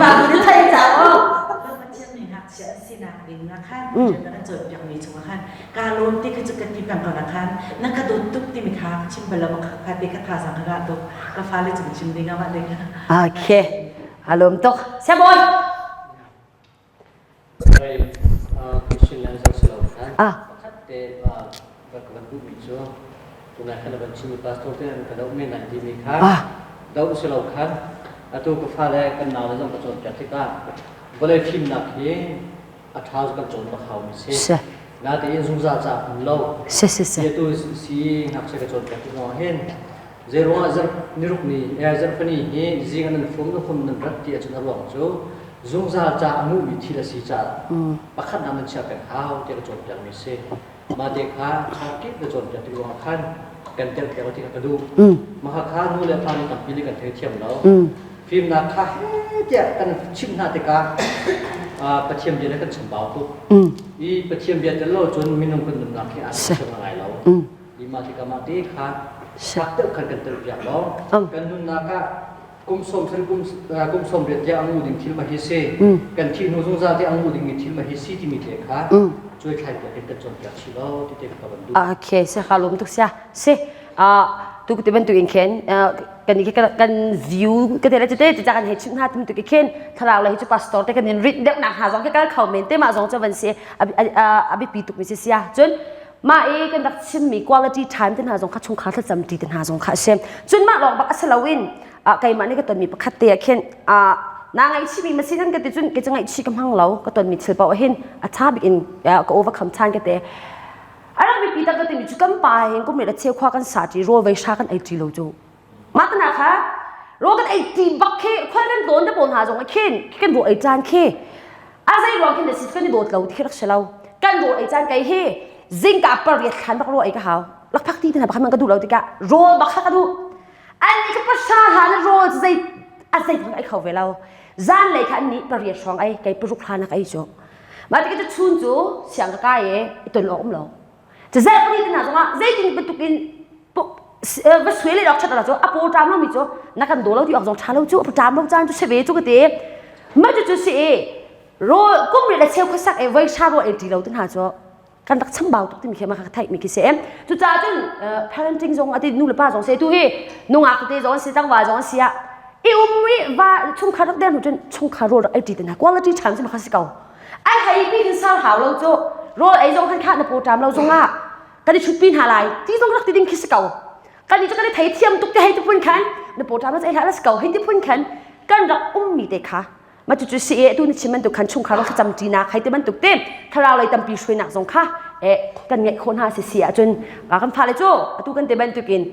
ဘာလို့ထိုင်ကြအောင် sinak ding na khan na chot piak mi chung khan ka lon ti kha chu ka ti pang ka na khan na ka do tuk ti mi kha chim bala ma kha te ka tha sang ka to ka fa le chung chim ding ma de Okay အလုံးတော့ဆက်ဘွိုင်း Hey, question lang sa sila kan. Ah. Pakhat te ba ka ban mi chu. Tuna khan ban chim pastor te an ka dau men an ti mi kha. Ah. Dau sila khan. Atu ka fa le kan naw le zong ka chon piak tikah vawlei fimnak hi a ṭha kan cawn bak hau mi si. Se. Natein zungzal ca hmun lo. Se se se. Atu si ngakchia ka cawn piak ti zong hin zei ruangah zarh niruk ni eh zarhpini hi zing an nan fum na hum nan rat ti ahcun a ruang cu zungzal ca a nguhmi thil a si caah pakhat nak nan chia peng hau tiah ka cawnpiak mi si. Mah te kha ṭha kip na cawnpiak ti ruangah khan kan tel piak ti kha ka duh. Mah kha nu le pa nih tampi nih kan theithiam lo. Fimnak kha he tiah kan chimh hna tikah Pathian bia le kan chambau tuk. I Pathian bia tel lo cun minung kan nunnak hi aa thiam ngai lo. I mah tikah mah te kha fak deuh khan kan tel piak lo. Kan nunnak ah kum sawm sen kum kum sawm riat tiang a ngu ding thil ma hi si. Kan thih hnu zungzal tiang a ngu dingmi thil ma hi si timi te kha cuai thlai piak in kan cawnpiak chih lo ti te ka van duh. Okay, se ka lum tuk sia. Se tu te bantuk in khen kan i kan view ka te le te te kan he chim hna tum tu ke khen thlarau le hi chu pastor te kan in rit deuh nak ha zong ke kal khau men te ma zong cha van si abi pi tuk mi si sia cun ma e kan rak chim mi quality time te hna zong kha chungkhar thlacam ti te hna zong kha sem cun ma lawng bak asalawin keimah nih ka ton mi pakhat te ah khin na ngai chi mi masin han ka ti cun ke chu ngai chi ka hmang lo ka ton mi thil paoh hin a tha bik in ka overcome than ka te a rak bipi tak ka timi cu kan pa hin kum le cheu khua kan sa ti rawl vei sha kan ei ti lo cu mah tana kha rawl kan ei ti bak khi khoi kan tawn te pawl hna zong khin kan rawl ei caan khi a zei ruang khin si kan i dawt lo ti rak si lo kan rawl ei caan kai hi zingka pariat thlan bak rawl ei ka hau lakphak ti te hna bakhan ka duh lo tikah rawl bak kha ka duh an nih ka pasha ha na rawl zei a zei thang ei kho ve lo zan lei kha an nih pariat hrawng ei kei paruk hlan ka ei cu mah tikah cu chun cu siang ka kai i i ton awk um lo cu zel pali te hna zongah zeitin bantuk in va suai le awk chat cu a paw ṭam lomi cu na kan daw lo ti awk zong ṭha lo cu a ṭam lo caan cu si ve cu ka ti mah cu cu si i rawl kum ri le cheu khuasak e voi sha rawl ei ṭi lo te hna cu kan rak chambau tuk timi khi ma ka theih mi khi si cucaah cun parenting zong ati nu le pa zong se tu hi nungak te zong si tlangval zong si ah i um i va chungkhar rak der hnu cun chungkhar rawl rak ei ṭi te hna quality time cu ma kha si ko ai hei pi hin sar hau lo cu rawl ei zong khan kha na paw ṭam lo zong ah kan i chut pi hna lai ti zong rak ti ding khi si ko kan i cu kan i thei thiam tuk te hei ti phun khan na paw ṭam lo ei hlah la si ko hei ti phun khan kan rak um mi te kha ma cu cu si e tu ni chim bantuk khan chungkhar rak cam ṭi nak hei ti bantuk te thlarau lei tampi hruainak zong kha e kan ngeih khawh hna si si ahcun kan fale cu atu kan te bantukin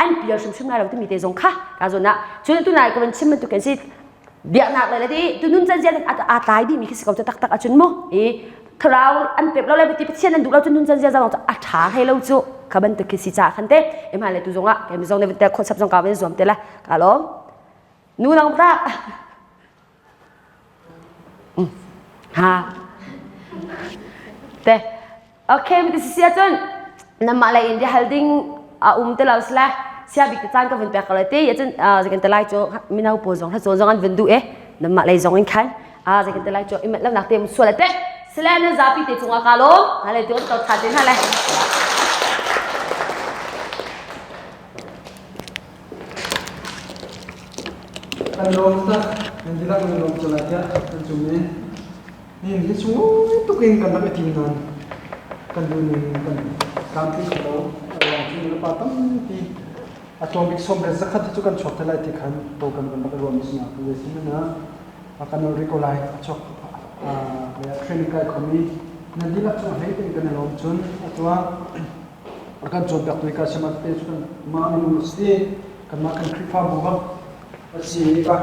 an pial hrimhrim lai lo timi te zong kha ka zawn ah cun tu nai ka van chim bantuk kan si biaknak le le ti tu nun can zian a tlai dih mi khi si ko tak tak ahcun mu i thlarau an pep lo le ti pathian an duh lo cun nun can zia zong a ṭha hlei lo cu kha bantuk khi si ca khan te emha le tu zong ah kei mi zong ne te khot sap zong ka van zuam te la ka lawm nu nang ta ha te okay mi si sia cun namah lei in hal ding a um te lo sila sia bik te caan ka vun pek ko lai te ya cun zekin te lai cu mino pawl zong hla zong an vun duh e namah lei zong in khan a zekin te lai cu imet lo nak te um sual te sila na zapi te cungah ka lawm ha le tu to tha te na le. Kan lawm tak, nan dihlak nan lawm cio lai tiah kan zum i nihin hi sunglawi tuk in kan rak i tim nain kan duh ning in kan tlamtling kho lo. A ruang cu nulepa tampi a tlawm bik sawm le zakhat hi cu kan chuak te lai ti khan program kan rak i ruahmi si nain zei si hmanh ah kan ol rih ko lai. A chuak training kai khomi nan dihlak cung hlei tein kan i lawm cun atu ah a kan cawnpiaktu hi Kasimat te cu kan mah minung a si kanmah kan Khrihfabu bak a si ka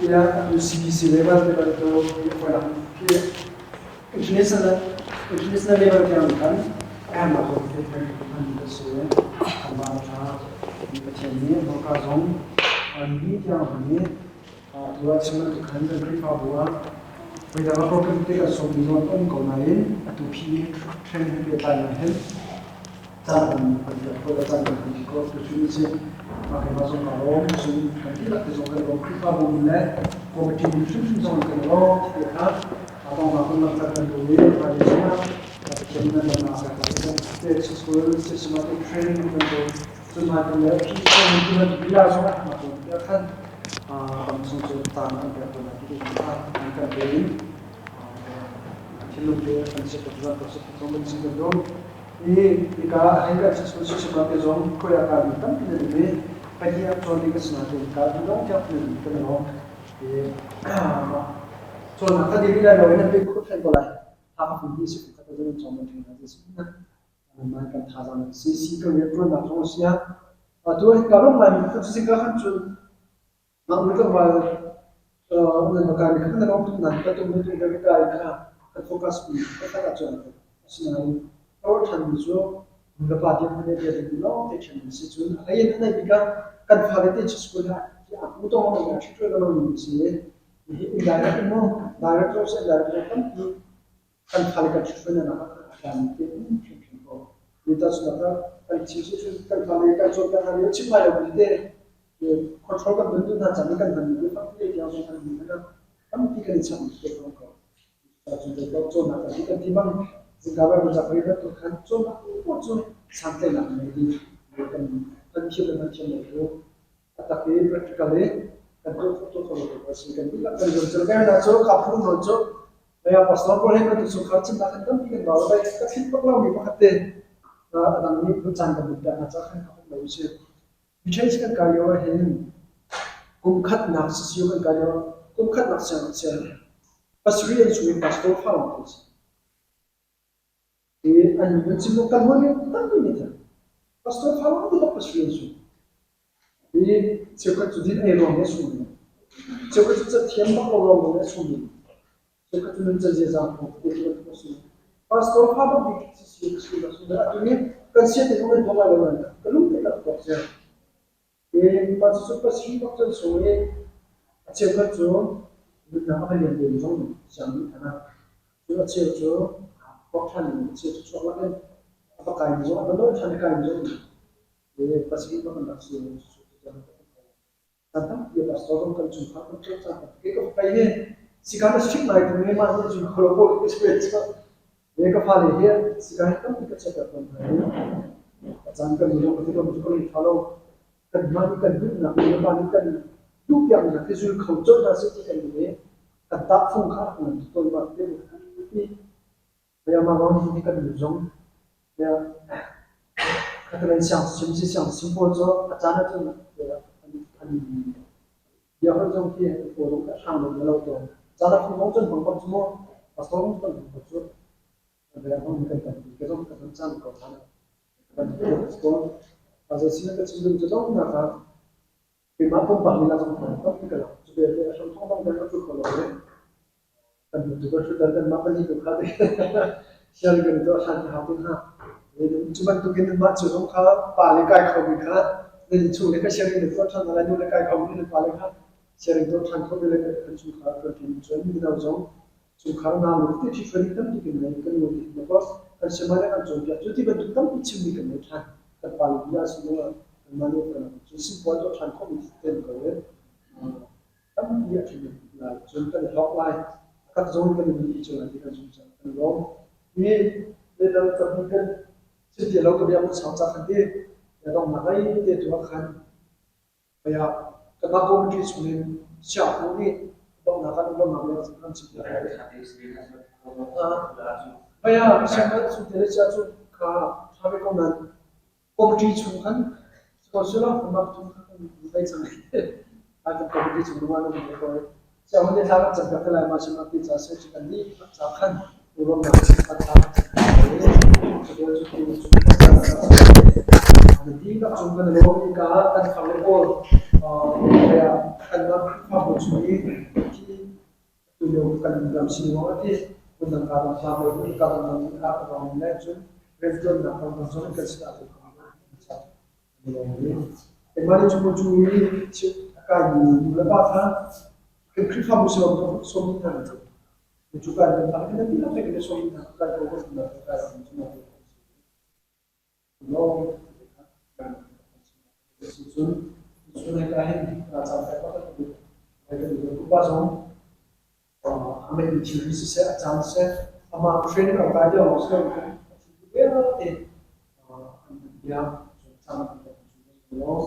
tiah atu CBC level te bantuk khi international international level tiang khan a hernak ko te kan hman ka si kanmah tha Pathian nih hmurka zong ni tiang hman i Tu ah chim bantuk khan kan Khrihfabu ah voidang ah program te kan sawmmi zong an um ko nain atu phi training he pehtlai ah hin caan kan kan pek khawh le caan kan hman khawh tu cu si. Mah keimah zong kaa lawm cun kan dihlak te zong kan lawm Khrihfabu min le committee min hrimhrim zong kan lawm ti te kha adongnak kan langhter kan duh i hmailei zongah Pathian nan damnak a kan pek school systematic training kan duh cun hmaikal le phi training ti bantuk lila zong ah mah tiah khan ram chung cu taan an pek tawn ti kha an kan pe in thinlung te kan si tuk zan si tuk zong kan chim kan duh i hika hei kan si si si te zong khoi a kai mi tampi na um i pahnih ah cawn ding ka si nain ka duh dong tiang kan kan lawm i cawnnak ka diri lai lo in an pe khut hlei ko lai ha ka pum hi si ka zong in cawm ṭhen na si man kan thazaang si si ka rian ṭuannak zong si ah atu hi ka ram lai mi kha cu ka khan cun Mah nu tlangval nan va kai mi kha nan lawm tuk nain ka tum na tum ve kai kha kan focus mi pakhat ah cun asinain a ruah ṭhanmi cu nu le pa dirhmun le bia dingmi lawng te ṭhen an si cun a hlei in a neih bik ah kan fale te cu school ah hi a hmu tong a ṭhi ṭuan lo mi si i hi indirect in maw direct zong si indirect zong tampi kan fale kan ṭhitfuan nak a tlami te um hrimhrim ko. Mi tahchunhnak ah kan thil cu kan fale kan cawnpiak hna lio chim lai lo mi te control kan dun hna cang i kan hman mi biafang te tiang zong kan hman hna tampi kan i cham te ko ko. Cun cawnnak kan ti kan ti bang zingka bai zak ri bantuk khan cawnnak poh cu santlaihnak ngei ding kan kan thiam le kan thiam lo cu a tak i practical i kan tuah khawh tuah khawh lo ko si kan dihlak kan zuam cun kai na cu ka phu nawn cu Maya pastor pawl he kan chungkhar chimnak kan tampi kan bau lai ka thil bak lo mi pakhat te a dang nih caan kan duh piak hna ca khan ka lo si mi change kan kai lio ah hin kum khatnak sisiu kan kai lio kum khatnak siang siang pasri an chung in pastor fa lang si I an min chim kan hawi mi tampi nih cun pastor fa lawng ti bak pasri an sung. I cheukhat cu din ei ruang nih a sung mi, cheukhat cu cathiam bak lo ruang nih a sung mi, cheukhat cu nuncan ziaza kong te cu bantuk a sung. Pastor fa bak bik si si ka sung ka sung. Atu ni kan sia te zong kan tuak lai lo nan ka lung te ka rak tuak cia. I pa cu pasri bak cun sung i a cheukhat cu nunnak a va liam ve mi zong siang nih khan ah Cu a cheu cu aa ṭhan i a cheu cu chuak lakin a va kaimi zong a va nawl ṭhan i kaimi zong i pasarih bak an rak si. Caan tampi a pastor zong kan chungkhar kan tuah caan tampi kei ka fapa hi sika na strict ngai tung i mah nih cun kholo pawl ka si cu. Ve ka fale hi sika hi tampi ka chiat tawn hna i a caan kan nu zong ka ti lo cu ka lung ṭha lo. Kanmah nih kan duhnak nu le pa nih kan duhpiaknak hi zul kho colh hna seh ti kan duh i kan tahfung kha a ngan tuk tawn mah te hi mah ron hi kan nu zong khatalen siang sim si siang sim pawl cu a caan ahcun an bia holh zong khi an paw zong a hrang lo lo tawn caan ah phung zong cun hmang bak cu mu pastor zong kan hmang bak cu kan kan ka zong ka caan ko hna Keimah pumpak lila zong hman tampi ka lak. Cu belte a hram thawng dang ka tluk kho lo i kan tu kan hrutan kanmah pahnih tu kha sial kan tuah hlan ti hau ti hnga. Cu bantukin mah cu zong kha pa le kai kho mi kha nan chung le kha sharing na tuah ṭhan hna lai nu le kai kho mi nan pa le kha sharing tuah ṭhan kho mi le kan chungkhar tuan ṭi cun mino zong Chungkhar hna lung ti ṭhithruai tampi kan ngei, kan nu ti hna kan siamah le kan cawnpiak cu ti bantuk tampi chimmi kan ngei ṭhan. Kan pa le bia si zongah kanmah nih kan cun simpuan tuah ṭhan khawhmi ten ko i tampi a ṭhen lai cun kan i hlawk lai. A tak zong kan i mi cu lai ti kan zumh caah kan lawm. Hi leidang tampi kan chim ti lo ka bia mun sau ca khan ti donghnak ai te tu ah khan Kaya kanmah committee chungin Siangpu nih donghnak ah lawmhnak bia kan chim piak lai. Maya sianginn chung te le chia cu kha ṭha ve ko nain committee chung khan ko sila mak chung khan kan bei cang. Ai kan committee chung lung ah nan ko. Sianginn nih thla kan cam piak te lai ma sim ti ca se cu kan nih ca khan lawmhnak kan thla kan cam piak te. Cu cu tu cu dihlak cung kan i lawm i ka kan far le pawl kanmah Khrihfabu chung i thi tulio kan ram sining a ti phundang ka dang hla le ka dang dang ah ka dang le cun riantuannak dang dang zong kan sinah tu Keimah nih cu cu i a kaimi nu le pa kha kan Khrihfabu sawm sawm hna cu cu kai kan kan ti lak kan sawm hna kai ko ko hna kai ko Cun cun hika hin caan pek taktak ka duh. Upa zong a ngeihmi thilri siseh, a caan siseh, amah training a kai lio lawng si loin a thil vialte an hman piak. Cun caan an pek cu law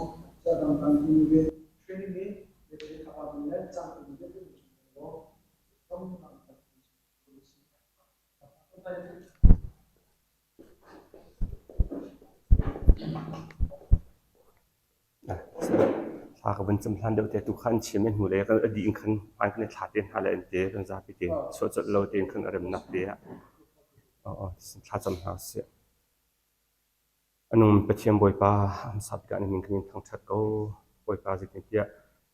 dang tampi ve training hi le thapa le caan tampi vialte law tam tam Thla ka vun cam hlan deuh te tu kha an chim i hnulei kan a dih in khan hmaan kan i thla te hna le an ti kan zapi te chuah colh lo tein khan a remnak te ah thla cam hna usih. A nungmi Pathian Bawipa, hmasa bik ah na min kan in thangṭhat ko. Bawipa zeitintiah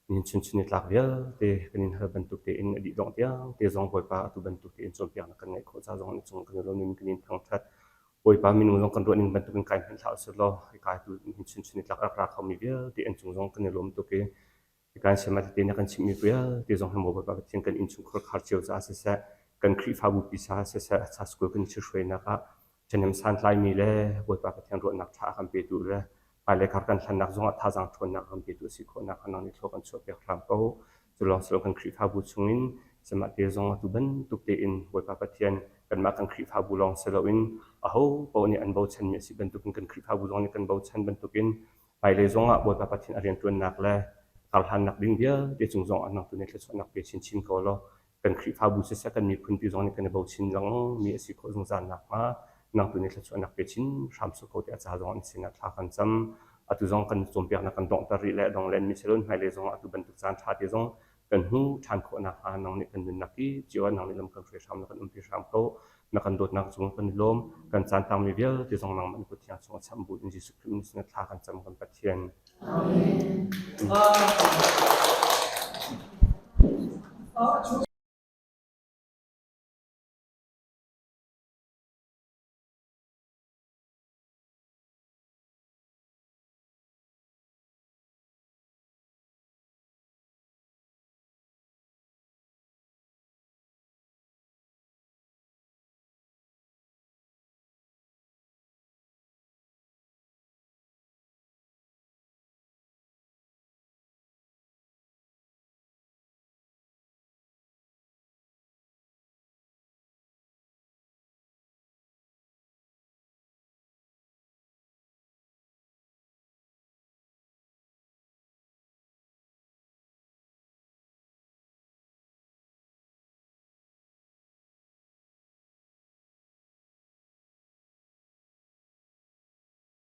nihin chunchun ni tlak vialte kan in hal bantuk tein a dih dongh tiang te zong Bawipa atu bantuk tein cawnpiaknak kan ngeih khawh ca zong na cung kan i lawm in kan in thangṭhat. Bawipa minung zong kan ruah ning bantuk in kai hmanh hlah usih law hika tu nihin chunchun ni tlak a rak ra khomi vialte an cung zong kan i lawm tuk i Kan siam tete na kan chimhmi vialte zong hi maw Bawipa Pathian kan innchungkhar khar cio caah siseh, kan Khrihfabu pi caah siseh, sa school kan ṭhithruainak ah ṭhahnem santlaimi le Bawipa Pathian ruahnak ṭha a kan petu le hmailei kar kan hlannak zongah thazaang ṭhawnnak a kan petu a si khawhnak hnga nang nih thlua kan chuahpiak hram ko. Cu lawng si lo kan Khrihfabu chungin sihmah te zong atu bantuk tein Bawipa Pathian kanmah kan Khrihfabu lawng si loin aho paoh nih an bochanmi a si bantukin kan Khrihfabu zong nih kan bochan bantukin Hmailei zongah Bawipa Pathian a rianṭuannak le karhlannak ding vialte cung zongah nang tu nih thluachuahnak pe chinchin ko law kan Khrihfabu siseh kan miphun pi zong nih kan i bochin lengmangmi a si khawh zungzal nakhnga nang tu nih thluachuahnak pe chin hram sawh ko tiah ca zong an sinah thla kan cam. Atu zong kan cawnpiaknak kan donghter rih le dong len mi si loin hmailei zongah atu bantuk caan ṭha te zong kan hmu ṭhan khawh nakhnga nang nih kan nunnak hi cio ah nang nih lam kan hruai hram na kan umpi hram ko. Na kan dawtnak cung kan i lawm. Kan caan tangmi vialte zong nangmah na kut thiang chungah chamh bu in Jesuh Khrih min sinah thla kan cam kan Pathian. Amen.